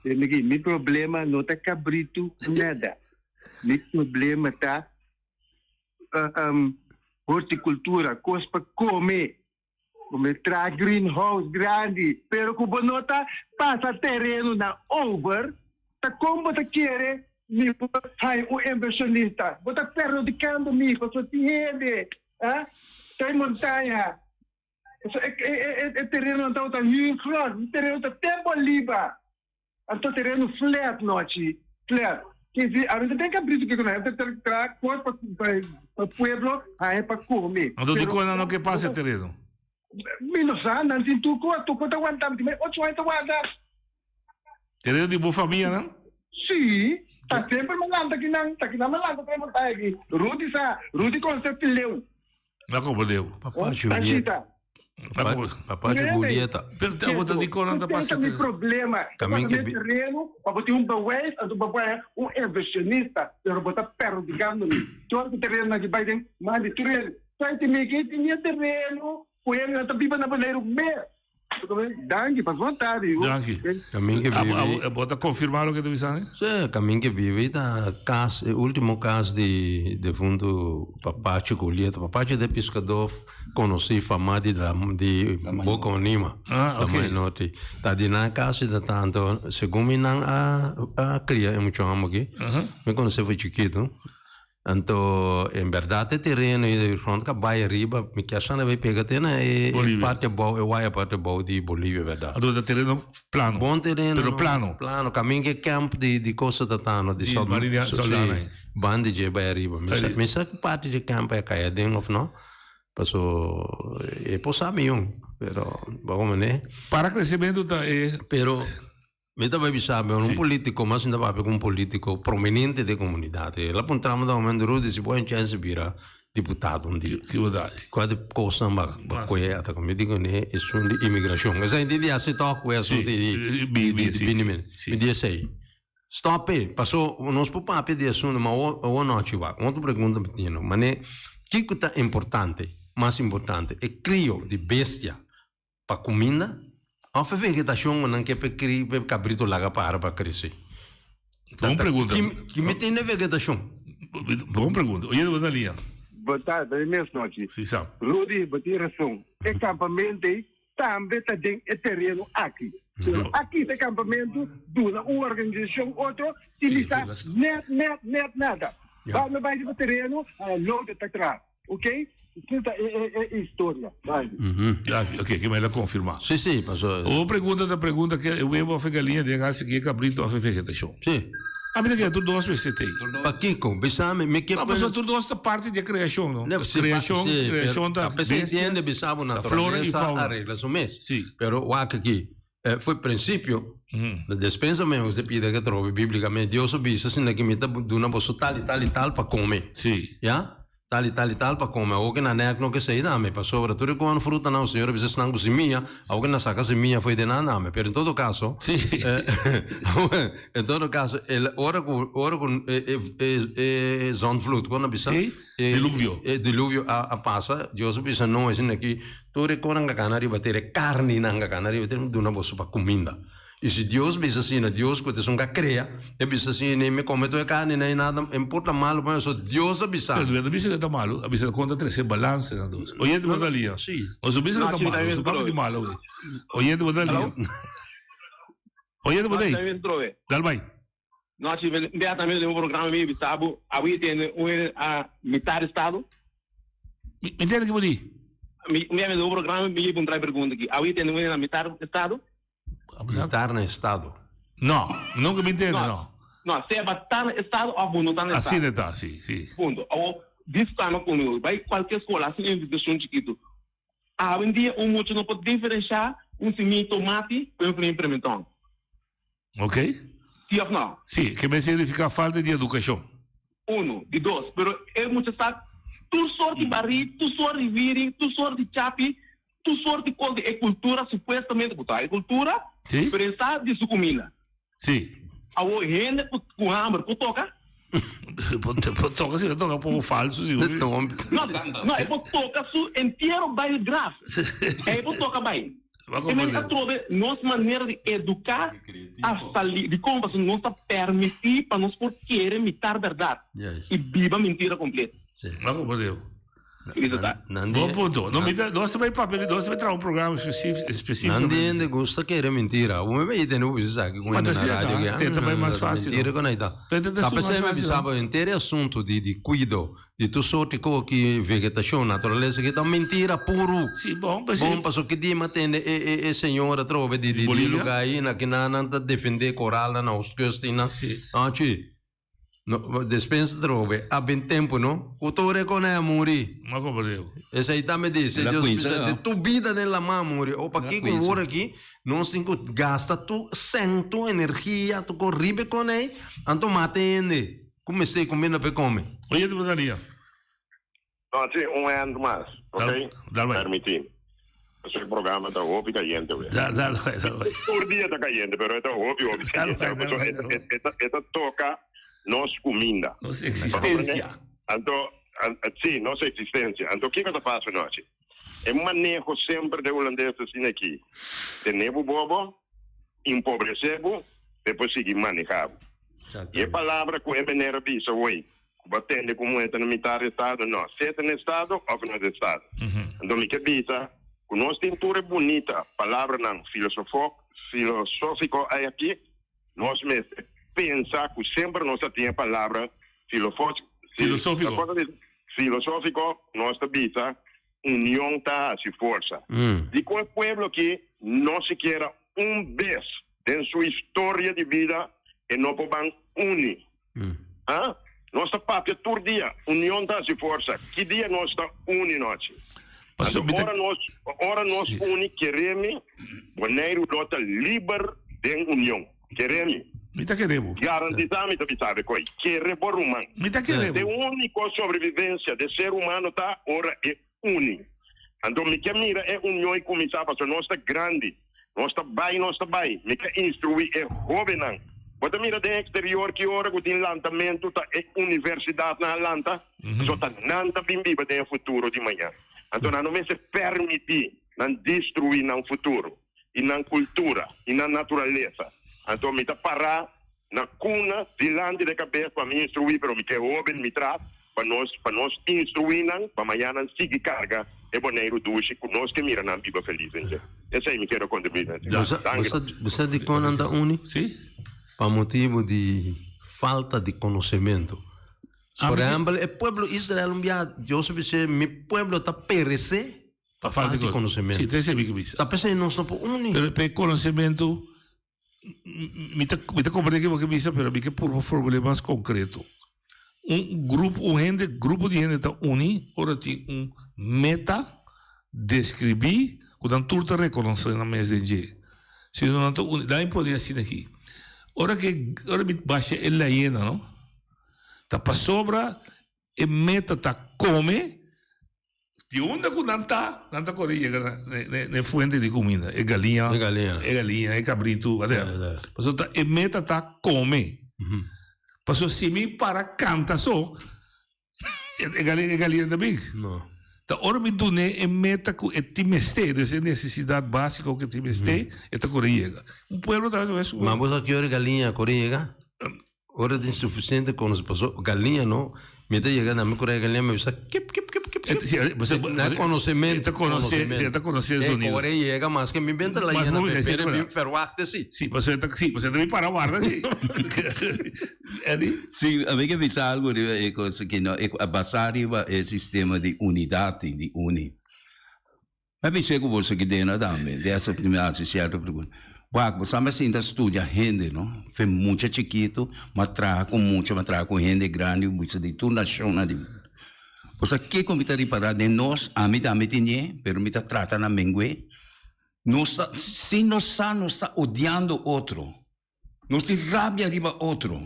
Miki, mi problema no ta cabritu nada. Mi problema ta horticultura, cos pa come. Bo me traha greenhouse grandi, pero cu bo no ta pasa tereno na over, ta con bo ta kere mi por haya un inversionista? Bo ta perhudicando mi, pasobra tin hende ta e montaña. E terenonan tabata huur grond, e tereno ta te Bolivar. Anto tereno flat nochi, flat. Kizi, ami ta den cabrito kiko nan, ta traha kos pa pa pueblo haña pa come. Anto dikon nan no ke pasa e tereno? Mi no sa, nan tin tur kos, tur kos ta wanta, mi tin ocho aña ta warda. Tereno di bo famianan? Si, ta semper mi lanta kinan, ta kinan mi lanta trae montaña aki. Rudy sa, Rudy conoce Fileu. Na como deu. Papa Julieta. Papa Julieta. Pero te abo ta di konan ta pasa. Mi problema. Kamin ke terreno, pa bo tin un bewijs, anto bo bai un inversionista, pero bo ta perhudicando mi. Tur ki terreno na ki bai den man di tur hende. Sai ti mi ki tin mi terreno, ku hende nan ta biba na Boneiru mes. Danki, pas bon tardi. Danki. Kamin ke vive. Bo ta konfirmá loke ta bisa? Sí, kamin ke vive ta kas, e último kas di defuntu Papacho Julieta. Papacho ta e piskadó konosí, famá di di Boka Onima. Ah, ok. Lamai Norte. Ta di nan kas i ta tantu, segun mi nan a a kria e muchanan aki, mi konosé for chikitu. Anto en berdad e tereno i rond Cabay ariba mi kier sa na bay pega te na e parti abou e waya parti abou di Bolivia berdad. Anto ta tereno plano. Bon tereno. Pero plano. Plano camin ke camp di di cosa ta tano di Di Marina Saldana. Si banda dje bay ariba mi sa mi sa ki parti dje camp a cay aden of no paso e por sa miyon pero bo mane. Para crecemento ta e. Pero. Mi ta bai bisa bo, un politico, mas mi ta papia cu un politico prominente den comunidad. El a puntra mi ta momento, Rudy, si bo hay un chance bira diputado un dia. Ki bo ta haci? Cua di cosnan ba ba coge ata cu mi dico ne esun di imigracion. Esei di di haci toch cu esun di di di bini mi. Mi di esei. Stop e, paso nos por papia di esun, ma awor awor no haci wak. Un otro pregunta mi tene, mane kico ta importante, mas importante, e crio di bestia Pa kuminda òf e vegetashon ku nan ke pa e kri pa e kabritu laga para pa krese? Bon pregunta. Ki mi tin na vegetashon? Bon pregunta. Oye, bo ta lia. Bo ta, ta mes nochi. Si, sa. Rudy, bo tin rason. E kampamento ei tambe ta den e tereno aki. Pero a kita e kampamento, duna un organisashon otro, sin bisa net, net, net nada. Ba no bai riba tereno, lodo ta traha. Ok? Esei ta e, e, e historia. Danki. Danki. Ok, ke mei la konfirmá. Sí, sí, paso. O pregunta ta pregunta ke e webo of e galiña den hasi ke e kabrito of e vegetashon. Sí. A mi ta kere tur dos mester tei. Pakiko? Bisa mi, mi ke. No, pasobra tur dos ta parti di e kreashon, no? No, sí, Kreashon, sí, kreashon pero ta a pesar bestia, entiende bisa bo ta flora i naturalesa fauna. arregla su mes. Sí. Pero wak aki, eh, foi principio, na despensa mes usted pida ke trobe biblicamente, Dios a bisa asina ke mi ta duna boso tal i tal i tal pa come. Sí. Ya? Tal i tal i tal pa come. Awor ke nan nek no ke sei dame, pasobra tur e kono frutanan Señor a bisa esnan ku simia, awor ke nan saka simia foi den nan dame. Pero en todo caso, eh, en todo caso, el ora ku ora ku e e e e zondvloed, kon a bisa? Sí, diluvio. E diluvio a a pasa, Dios a bisa Noe esina aki, Tur e konan ka kana riba tera, e karninan ka kana riba tera, mi duna boso pa kuminda. I si Dios bisa asina, Dios ku ta esun ka krea, e bisa asina, i mi kome tur e karninan i nada importa malu pa mi, pasobra Dios a bisa. Pero no bisa ku ta malu, a bisa kon ta trese balanse na nos. Oyente bo ta lia. Sí. Nos no bisa ku ta malu, nos no papia di malu awe. Oyente bo ta lia. Oyente bo ta ei. Dal bai. No, si bia tambe den un programa mi bisa bo, awe tene un a mitad estado. Mi ntende ki bo di. Mi mi den un programa mi puntra e pregunta aki, awe tene un na mitad estado? Mitar na estado. No, nunca mi ntende no. No, sea ba ta na estado of bo no ta na estado. Asina ta, si, si. Punto. Awo, discutando ku mi, bai kualke skola, hasi un invitacion chikitu. Awendia un mucha no por diferensha un simia di tomati ku un simia di pimentòn. Ok. Sí of no? Sí, ke men significa falta di educacion. Uno, di dos, pero e mucha sa tur sort di barí, tur sort di wiri, tur sort di chapi, tur sort di kos di e cultura supuestamente ku ta e cultura, Sí. pero e sa di su cuminda. Sí. Awor hende ku ku hamber por toka? Por toka si, toka poco falso si. No, no, e por toka su entiero bai graf. E por toka bai. E men atrobe nos manera di eduká a sali dikon pasobra nos ta permití pa nos por kere mitar bèrdat i biba mentira kompleto. Bon punto. No, mi ta, nos ta bai papia, nos ta bai traha un programa específico. Nan di hende gusta kere mentira. Bo me tende bo bisa esaki ku hende na radio ki Te ta bai mas fácil. Mentira ku nan ta. Ta pesei mi bisa bo henter e asuntu di di kuido di tur sorti ko ki vegetashon naturalesa ki ta mentira puru. Si bon pesei. Bon paso ki dia mi a tende e e e señora atrobe di di di lugar ayi na ki nan nan ta defende koralnan na Oostkust i nan. Achi. No, despensa trobe, a bin tempo no, ku tur e kone a muri. Ma como digo? Esei tambe dice, El a Dios cuinsa, bisa, no? de tu bida den lamá muri. O El a pakiko cuinsa. wor aki, nos tin ku gasta tu sen, tu energia, tu ko riba e kone ei, anto mata e hende ku mester kuminda pa e kome. Oye, tu Maria. No, sí, un end mas, ok? Dal bai. Permití. Pasobra e programa ta hopi cayente we. Dal, dal bai, dal bai. Tur dia ta cayente, pero e ta hopi, hopi Dal cayente. bai, dal Pasobra bai, e, dal e, bai. e, ta, e ta toca nos cuminda. Nos existencia. Anto, an, sí, nos existencia. Anto, kico ta pasa nochi? E maneho semper de hulandes ta asina aki. Tene bo bobo, empobrece bo, despues sigui maneha bo. Y e palabra cu e meneer a bisa hoy, Ku bo a tende ku muhé ta na mitar di estado? No, sea ta na estado òf no ta estado. Anto mi ke bisa ku nos tin tur e bunita palabranan filosofo filosófiko ei aki, nos mester pensa ku semper nos a tin e palabra filofo Filosófiko. filosófiko, nos ta bisa union ta hasi forsa. Dikon e pueblo aki no sikiera un bes den su historia di bida e no por ban uni? Ha? Nos ta papia tur dia, union ta hasi forsa. Ki dia nos ta uni nochi? Anto ora nos, ora nos uni, kere mi, Boneiru lo ta liber den union. Kere mi. Mi ta kere bo. Garantisa mi ta bisa bo koi. Kere bo ruman. Mi ta kere bo. E uniko sobrevivencia de ser humano ta ora e uni. Anto mi ke mira e union i kuminsá pasobra nos ta grandi. Nos ta bai, nos ta bai. Mi ke instruí e hóbennan. Bo ta mira den eksterior ki ora ku tin lantamentu ta e universidatnan a lanta, pasobra ta nan ta bin biba den e futuro di mañan. Anto nan no mester permití nan destruí nan futuro i nan kultura i nan naturalesa. Anto mi ta pará. Na kuna dilanti de kabes pa mi instruí pero mi ke hoben mi tras pa nos pa nos instruí nan pa maña nan sigui karga e Boneiru dushi ku nos ke mira nan biba felis den dje. Esei mi kere kontribuí den Bo Danki. sa bo sa dikon nan ta uni? Sí. Pa motibu di falta di konosementu. Por ehèmpel e pueblo Israel un bia Dios a bis'é mi pueblo ta peresé pa falta di konosementu. Sí, ta esei mi ke bisa. Ta p'esei nos no por uni. Pero p'e konosementu Mi ta, mi ta comprende ke bo ke bisa, pero mi ke purba formul'é mas concreto. Un grupo, un hende, grupo di hende ta uni ora tin un meta describí ku nan tur ta reconoce nan mes den dje. Si no nan ta uni, laat mi pone asina aki. Ora ke, ora mi basha e layena, no? Ta pasobra e meta ta come Di unda ku nan ta, nan ta kore yega na e fuente di kuminda, e galiña, E galiña. e galiña, e kabritu, whatever. Pasobra ta e meta ta kome. Pasobra si mi para kanta so, e galiña e galiña ta bin. No. Ta ora mi dun'é e meta ku e tin mester, dus e nesesidat básiko ku e tin mester, e ta kore yega. Un pueblo ta Ma bo sa ki ora e galiña a kore yega? Ora tin suficiente conoce paso galiña no mi ta yega na mi cura e galiña mi bisa kip kip kip kip kip na conocemento ta conoce si ta conoce e sonido ora e yega mas ke mi benta la yena pero mi verwachtte si si paso ta si paso ta mi para warda si Eddie Si mi ke bisa algo riba e cos aki no e basa riba e sistema di unidad di uni Mi a bis'é ku boso ki dena tambe, di esa mi a hasi sierto pregunta. Wak, bo sa mi a sinta studia hende, no? Fe mucha chikitu, mi a traha ku mucha, mi a traha ku hende grandi, bisa di tur nashonnan di mundu. Bo sa kiko mi ta ripará den nos? Ami tambe tinié, pero mi ta trata na mengu'é. Nos ta, sin nos sa, nos ta odiando otro. Nos tin rabia riba otro.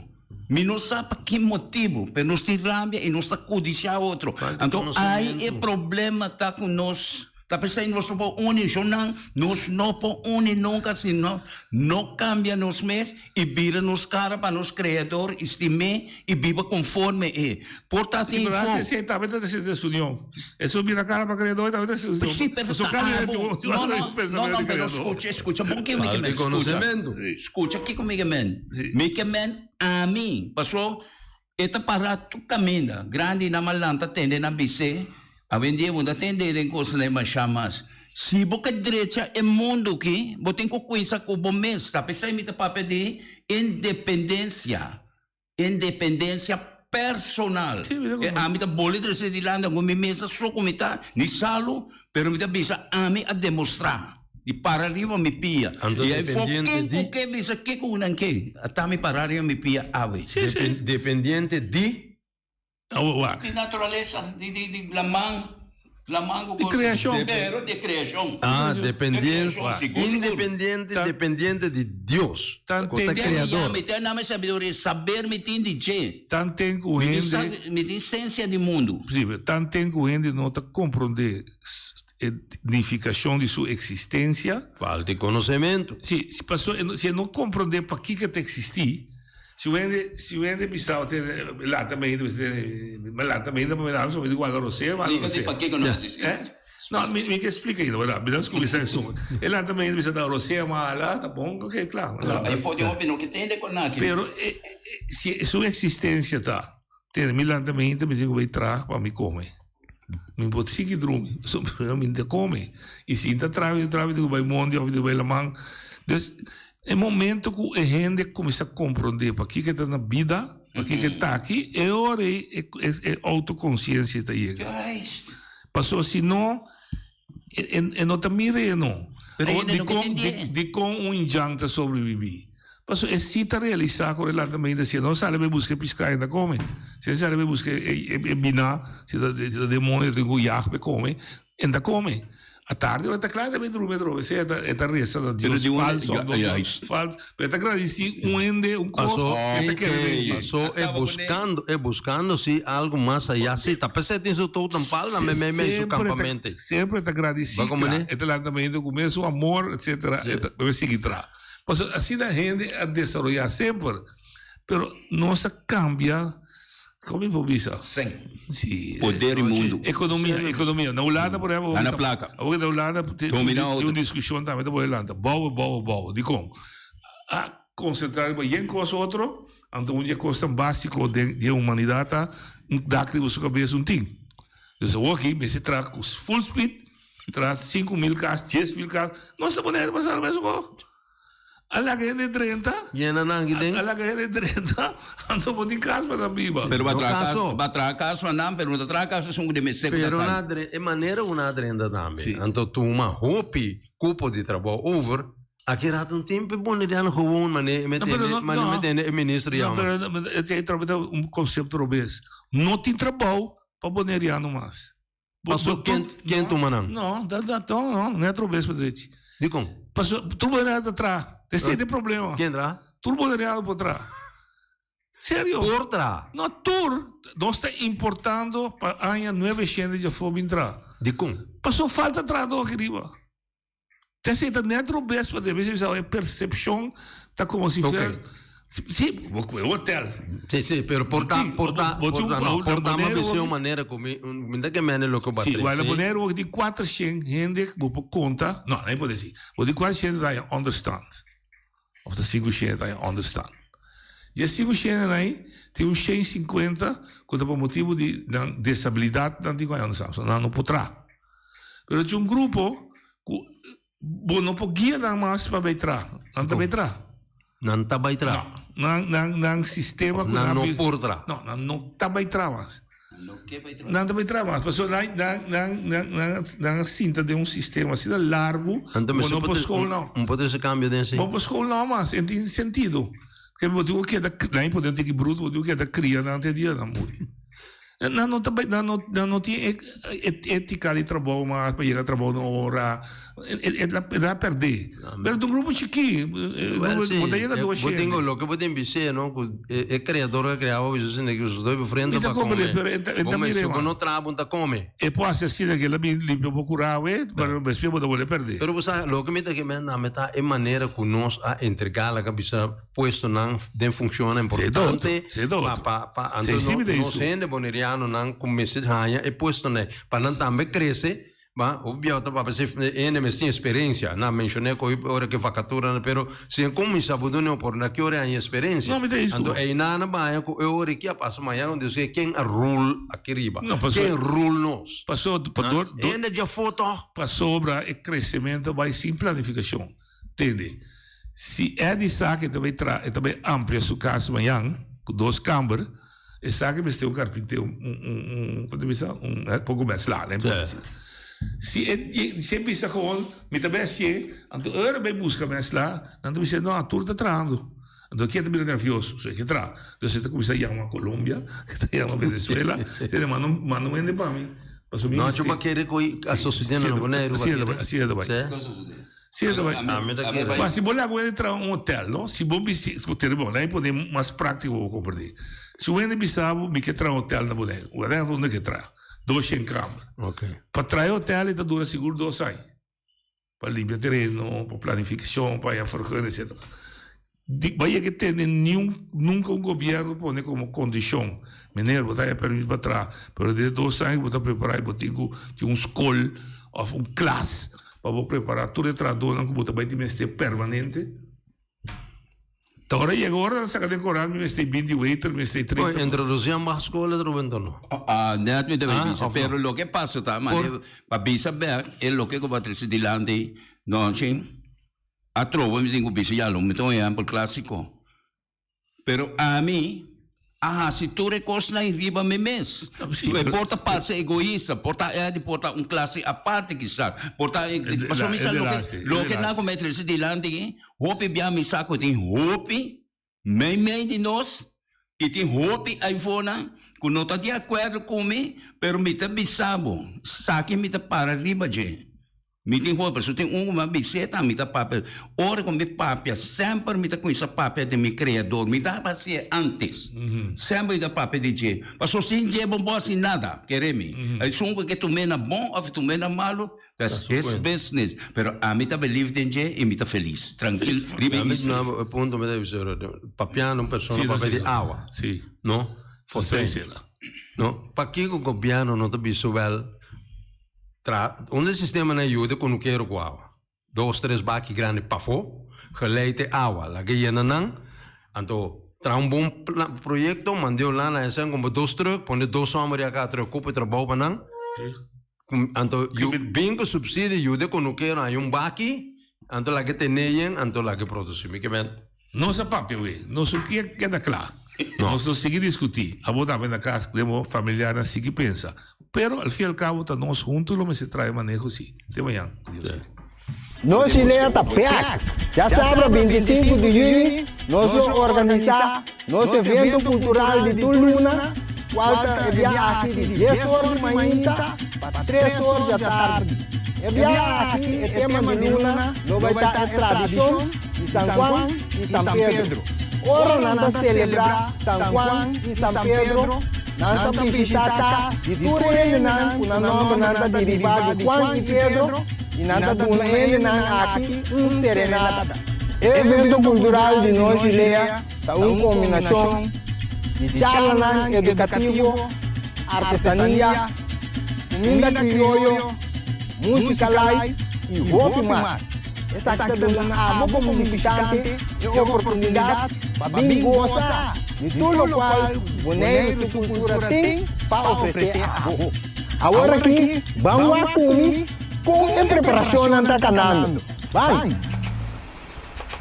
Mi no sa pa ki motibu, pero nos tin rabia i nos ta kudisiá otro. Anto ai e problema ta ku nos ta p'esei nos no por uni. Shonnan, nos no por uni nunka si nos no kambia nos mes i bira nos kara pa nos Kreador i stim'é i biba konforme e. Por ta Si tin pero fo. haci esey tambe ta desunion. Eso bira cara pa creador tambe ta desunion. Sí, pero Pasobra ta cada abo. hende tin No, un no, no, pensamiento no, di pero creador. scucha, scucha bon ke mi ke Falta men, di scucha. conocemento. Scucha kiko mi ke men. Mi ke men ami, paso e ta para tur caminda. Grandi nan a lanta tende nan bis'é, awendia bo no ta tende den cosnan masha mas. Si bo ke drecha e mundo aki, bo tin cu cuinsa cu bo mes. Ta p'esei mi ta papia di independencia. Independencia personal. E ami ta boli trese dilanti ango mi mesa so ku mi ta, ni salu, pero mi ta bisa ami a demostra di para riba mi pia. Anto I ai fo dependiente ken di. ku ke bisa ke ku nan ke, ata mi para riba mi pia awe. Dependiente di. Di naturalesa, di di di laman, laman ku Di creacion. Pero di creacion. Ah, dependiente, Sigur, sigur. independiente, dependiente di Dios, ku ta creador. Mi tin name sabiduria, saber mi tin di dje. Tanten ku Mi tin hende. sa- Mi tin sensia di mundu. Sí, pero tanten ku hende no ta komprondé e nifikashon di su eksistensia. Falta di konosementu. Sí, si paso e no, si e no komprondé pakiko e ta eksistí, Si un hende, si un hende bisa o tene lanta mainta bisa tene mi lanta mainta pa mi lanta mi di guarda rosea mi Explica di pakiko no existi. Eh? No, mi mi ke explica ainda, verdad? Mi no cuminsa esun. E lanta mainta bisa ta rosea mala, ta bon, ok, kla. Ay for di hopi no ke tende con aki. Pero e, e, si su existencia ta, tene mi lanta mainta mi tin ku bai traha pa mi come. Mi por sigui drumi, so mi ta come. Y si ta traha, mi ta traha, mi tin ku bai mondi of mi tin ku bai laman. Dus e momento ku e hende kuminsá komprondé pakiko e ta na bida, pakiko e ta aki, e ora ei e e outokonsiensia ta yega. Pasobra si no, e no ta mira e no. Pero e hende no ke Dikon tendé. dikon un indjan ta sobrebibí? Pasobra e si ta realisá ku el lanta si e no sali bai buska e piská e ta kome. Si e sali bai buska e biná, si ta demonio tin ku yag pa e kome, e ta kome. Atardi ora ta kla e ta bai drumi atrobe. Sea e ta resa na Dios falso òf no Dios falso. Pero e ta gradisí un hende, un kos ku e ta kere den dje. Paso e buskando, e buskando si algu mas ayá. Si ta p'esei tin su tou tan palna meimei su kampamente. Semper e ta gradisí kla. E ta lanta mainta ku mesun amor etsetera e ta sigui traha. Pasobra asina hende a desaroyá semper, pero nos a kambia, kon mi por bisa? Sen. Sí. Poder i mundu. Ekonomia, ekonomia. Na Hulanda, por ehempel, Gana plaka. Awor na Hulanda tin Domina un otro. diskushon tambe ta por Hulanda. Bouwen, bouwen, bouwen. Dikon? A. konsentrá riba yen kos otro, anto un di e kosnan básiko den di e humanidat ta un dak riba su kabes un tin. Dus awoki mester traha ku full speed, traha 5000 kas, 10,000 kas, nos ta pone pasando mesun kos. A laga hende drenta. Yena nan aki den. A laga hende drenta, anto bo tin kas pa nan biba. Pero ba traha kas, ba traha kas pa nan, pero no ta traha kas esun ku den mester ku ta Pero tan. na dre, e manera ku nan a drenta tambe, anto tuma hopi kupo di trabou over, aki rato un tempu e boneriano gewoon mane No, pero no, mane no. metende e minister No, yama. pero no, esei trabou ta un konsepto robes. No tin trabou pa boneriano mas. Paso ken ken tuma nan? No, dat dat no, no, net robes pa drechi. Dikon? Paso tur boneriano ta traha. Esei ta e problema. Ken traha? Tur boneriano por traha. Serio. Por traha? No tur. Nos ta importando pa aña nuebe shende dje afó bin traha. Dikon? Paso falta trahadó aki riba. Te esei ta net robes pa debe bisa e percepcion ta como si fuera Si, bo cu e hotel. Si, si, pero por ta, por ta, por ta, no, por ta ma bisa un manera cu mi, mi ta ke mene loke bo a Si, trece. wèl, Bonaire bo tin 400 hende cu bo por conta, no, no por deci, bo tin 400 ta haña onderstand, of ta 500 ta haña onderstand. Di e 500 nan tin un 150 cu ta pa motibo di nan desabilidad nan tin cu haña onderstand, so nan no por traha. Pero tin un grupo cu bo no por guia nan mas pa bay traha, nan ta bay traha. Nan ta bay traha? No, nan, nan, nan sistema Of cu nan nan no bi- por traha? No, nan no ta bay traha mas. No ke bay traha. Nan ta bay traha mas, pasobra nan, nan, nan, nan, nan, nan a sinta den un sistema asina largo Anto cu bo mester no por por school no. Un por trece cambio den si. Bo por school no mas, en tin sentido. Ke bo tin cu keda, nan por tin tiki bruto, bo tin cu keda cria nan te dia nan muri. Nan no ta bai, nan no, nan no tin e ética di trabou mas pa yega trabou na ora. E ta perdé. Pero ta un grupo chikí. Well, sí. Bo ta yega dos Bo shende. tin loke bo tin bis'é, no? Ku e kreador ku a krea bo bisa asina ku su doy ofrenda Mi ta pa kome. komprendé, pero e ta, e Bo ta mester mira, ku man. no traha bo ta kome. E por hasi asina ku el a bin limpia bo kura awe, pero despues bo ta bolbe perdé. Pero bo sa, loke mi ta ke menda mi ta e manera ku nos a entregá laga bisa puestonan den funcionnan importante pa pa pa anto nos hende bonerianonan ku mester haña e puestonan pa nan tambe krese ba hopi biaha ta papia si hende mester tin experiencia nan menshoné ku ora ke vakaturanan pero si e kuminsá bo duna e oportunidat ki ora e haña experiencia anto einan a baña ku e ora ki a pasa mañana ku Dios ken a rule aki riba ken rule nos hende djafó tòg. Pasobra e kresementu bai sin planifikashon. Tende, si Eddie sa ku e ta bai tra, e ta bai amplia su kas mañan ku dos kamber, e sa ku mester un karpintero, un, un, un, kon ta bisa, un poko mèslá, ne por disi. Si e, si e bisa gewoon, mi ta bai hasié, anto ora e bai buska mèslá, nan ta bisa, no, tur ta trahando. Anto aki e ta bira nervioso, so e ke traha. Entonces e ta kuminsá yama Colombia, e ta yama Venezuela, e ta manda un, manda un hende pa mi, pasobra mi No, mester. chu pa kere ku a sosodé na Boneiru. Así e ta bai, así e ta bai. Sí, e ta bai. Ami ta kere. Ma si bo laga un hende traha un hotel, no? Si bo bisi, ku tene bon, laga mi pone mas práktiko pa bo komprendé. Si un hende bisa bo, mi ke traha un hotel na Boneiru, whatever unda ke traha, 200 kamber. Pa traha e hotel e ta dura sigur dos aña. Pa limpia tereno, pa planifikashon, pa haña vergunning, etcetera. Di, bo a yega tende niun, nunka un gobièrnu pone komo kondishon, meneer bo ta haña permis pa traha, pero den e dos aña ku bo ta prepará bo tin ku tin un skol òf un klas pa bo prepará tur e trahadónan ku bo ta bai tin mester permanente. Ta ora yega ora nan saka den koran mi mester binti waiter, mi mester 30. Oye, introdusí nan baha skol e Ruben no? Ah, net mi ta bai Ah, bisa, of no? pero loke pasa ta, mane pa bisa bek e loke ku bo a trese dilanti, no, si. Atrobe mi tin ku bisa ya lo mi ta un ehèmpel klásiko. Pero ami a hasi tur e kosnan riba mi mes. E por ta parse egoista, por ta Eddie por ta un klase aparte kisas, por ta pasobra mi sa loke loke nan ku mi a trese dilanti aki, hopi bia mi sa ku tin hopi meimei di nos i tin hopi aifonan ku no ta di akuerdo ku mi, pero mi ta bisa bo, saki mi ta para riba dje. Mi tin hopi, pasobra tin un ku mi a bis'é ta mi ta papia. Ora ku mi papia, semper mi ta kuminsá papia di mi Kreador. Mi ta hasié ántes. Semper mi ta papia di dje. Pasobra sin dje bo no por hasi nada, kere mi. Esun ku ke tum'é na bon òf tum'é na malu, that's his business. Pero ami ta believe den dje i mi ta felis, trankil riba e isla. E punto mi ta bisa, papiando un persona papia di awa, no? No? Pakiko gobièrnu no ta bisa wèl? Tra, unda e sistemanan yuda kunukero ku awa? Dos tres baki grandi pafó, geleid e awa, laga yena nan, anto traha un bon proyecto, mand'e Hulanda esei, kumpra dos truck, pone dos hòmber di aka truck, koop e trabou pa nan, anto bin ku subsidio yuda e konukero haña un baki, anto laga tene yen, anto laga produsi. Mi ke men. Nos a papia we, nos no kier keda kla. Nos lo sigui diskutí. Abo tambe na kas den bo familiarnan sigui pensa. Pero al fin y al cabo ta nos hunto lo mester traha e maneho si. Te mañan, ku Dios kere. Nos Chilea ta bek! Djasabra 25 di yüni nos lo organisá nos evento kultural di tur luna, kual ta e bia aki di dies or di mainta pa tres or di atardi. E bia aki e tema di luna lo bai ta e tradishon di San Juan i San Pedro. Ora nan ta selebrá San Juan i San Pedro, nan ta bishitá kas di tur hendenan ku nan nòmbernan ta derivá di Juan i Pedro i nan ta duna e hendenan aki un serenata. E evento kultural di Nos Jilea ta un kombinashon di charlanan edukativo, artesania, kuminda krioyo, músika live i hopi mas. Esaki ta duna abo komo bishitante e oportunidat pa bin gosa di tur lokual Boneiru su kultura tin pa ofresé abo. Awor aki ban wak ku mi kon e preparashonnan ta kanando. Ban!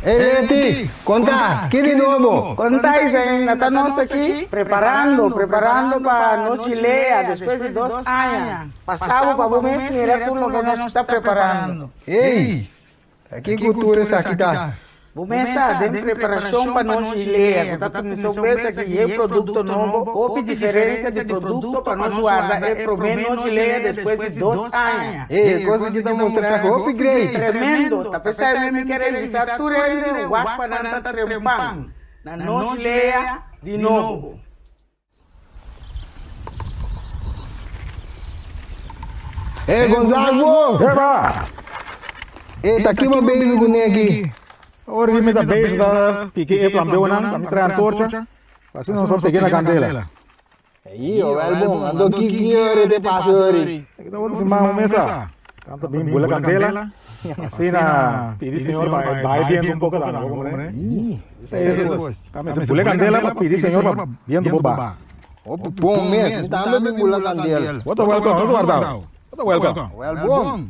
Ey Leti, konta, ki di nobo? Konta Isain, na ta nos aki preparando, preparando pa nos Chilea despues di dos aña. Pasabo pa bo mes mira tur loke nos ta preparando. Ey! Ta ki kultura esaki ta? Bo mes sa, den preparashon pa nos Chilea ku ta kuminsá un bes aki e produkto nobo, hopi diferensia di produkto pa nos warda e promé nos Chilea despues di dos aña. Ey, e kos aki ta mustra hopi great! Tremendo! Ta p'esei mi kier invitá tur hende wak pa nan ta trempan na nos Chilea di nobo. Eh, Gonzalvo! Eba! Eh, ta kiba bezig ku neki? Ora ki mi ta bezig ta piki e flambeunan pa mi trae antorcha, pa asina nos por peg'é na kandela. Ei, owel bon, anto ki ki ora te pasa ori? Aki ta otro siman un mesa, tanto bin bula kandela, asina pidi Señor pa e bai bientu un poko tambe, bo komprende? Bula candela pa pidi Señor pa bientu por baha. Hopi bon mes, mi tambe mi bula candela. Bo ta welcome, nos wardao. Bo ta welcome. Wel bon.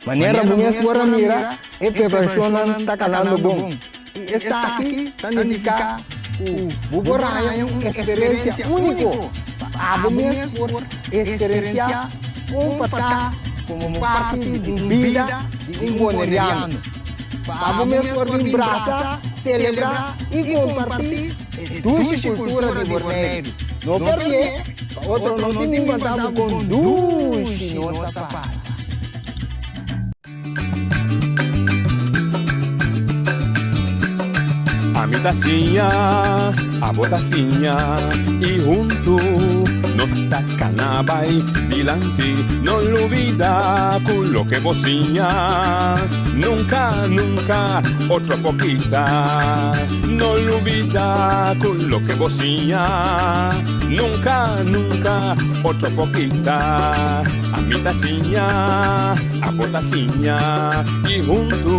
Manera bo mes por a mira, e preparacionnan ta canando bon. Y esaki ta nifica cu bo por haña un experiencia unico pa abo mes por experiencia con pa ta como parti di un bida di un boneriano. Pa bo mes por bin brasa, selebrá i kompartí e dushi kultura di Borneiru. No pèrdè, pa otro no tin bin kontá bo kon dushi nos ta pasa. Ami ta siña, abo ta siña y huntu nos ta cana bay dilanti. No lubida cu loke bo siña nunca, nunca otro por kita. No lubida cu loke bo siña nunca, nunca otro por kita. Ami ta siña, abo ta siña y huntu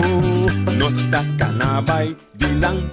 nos ta cana bay dilanti.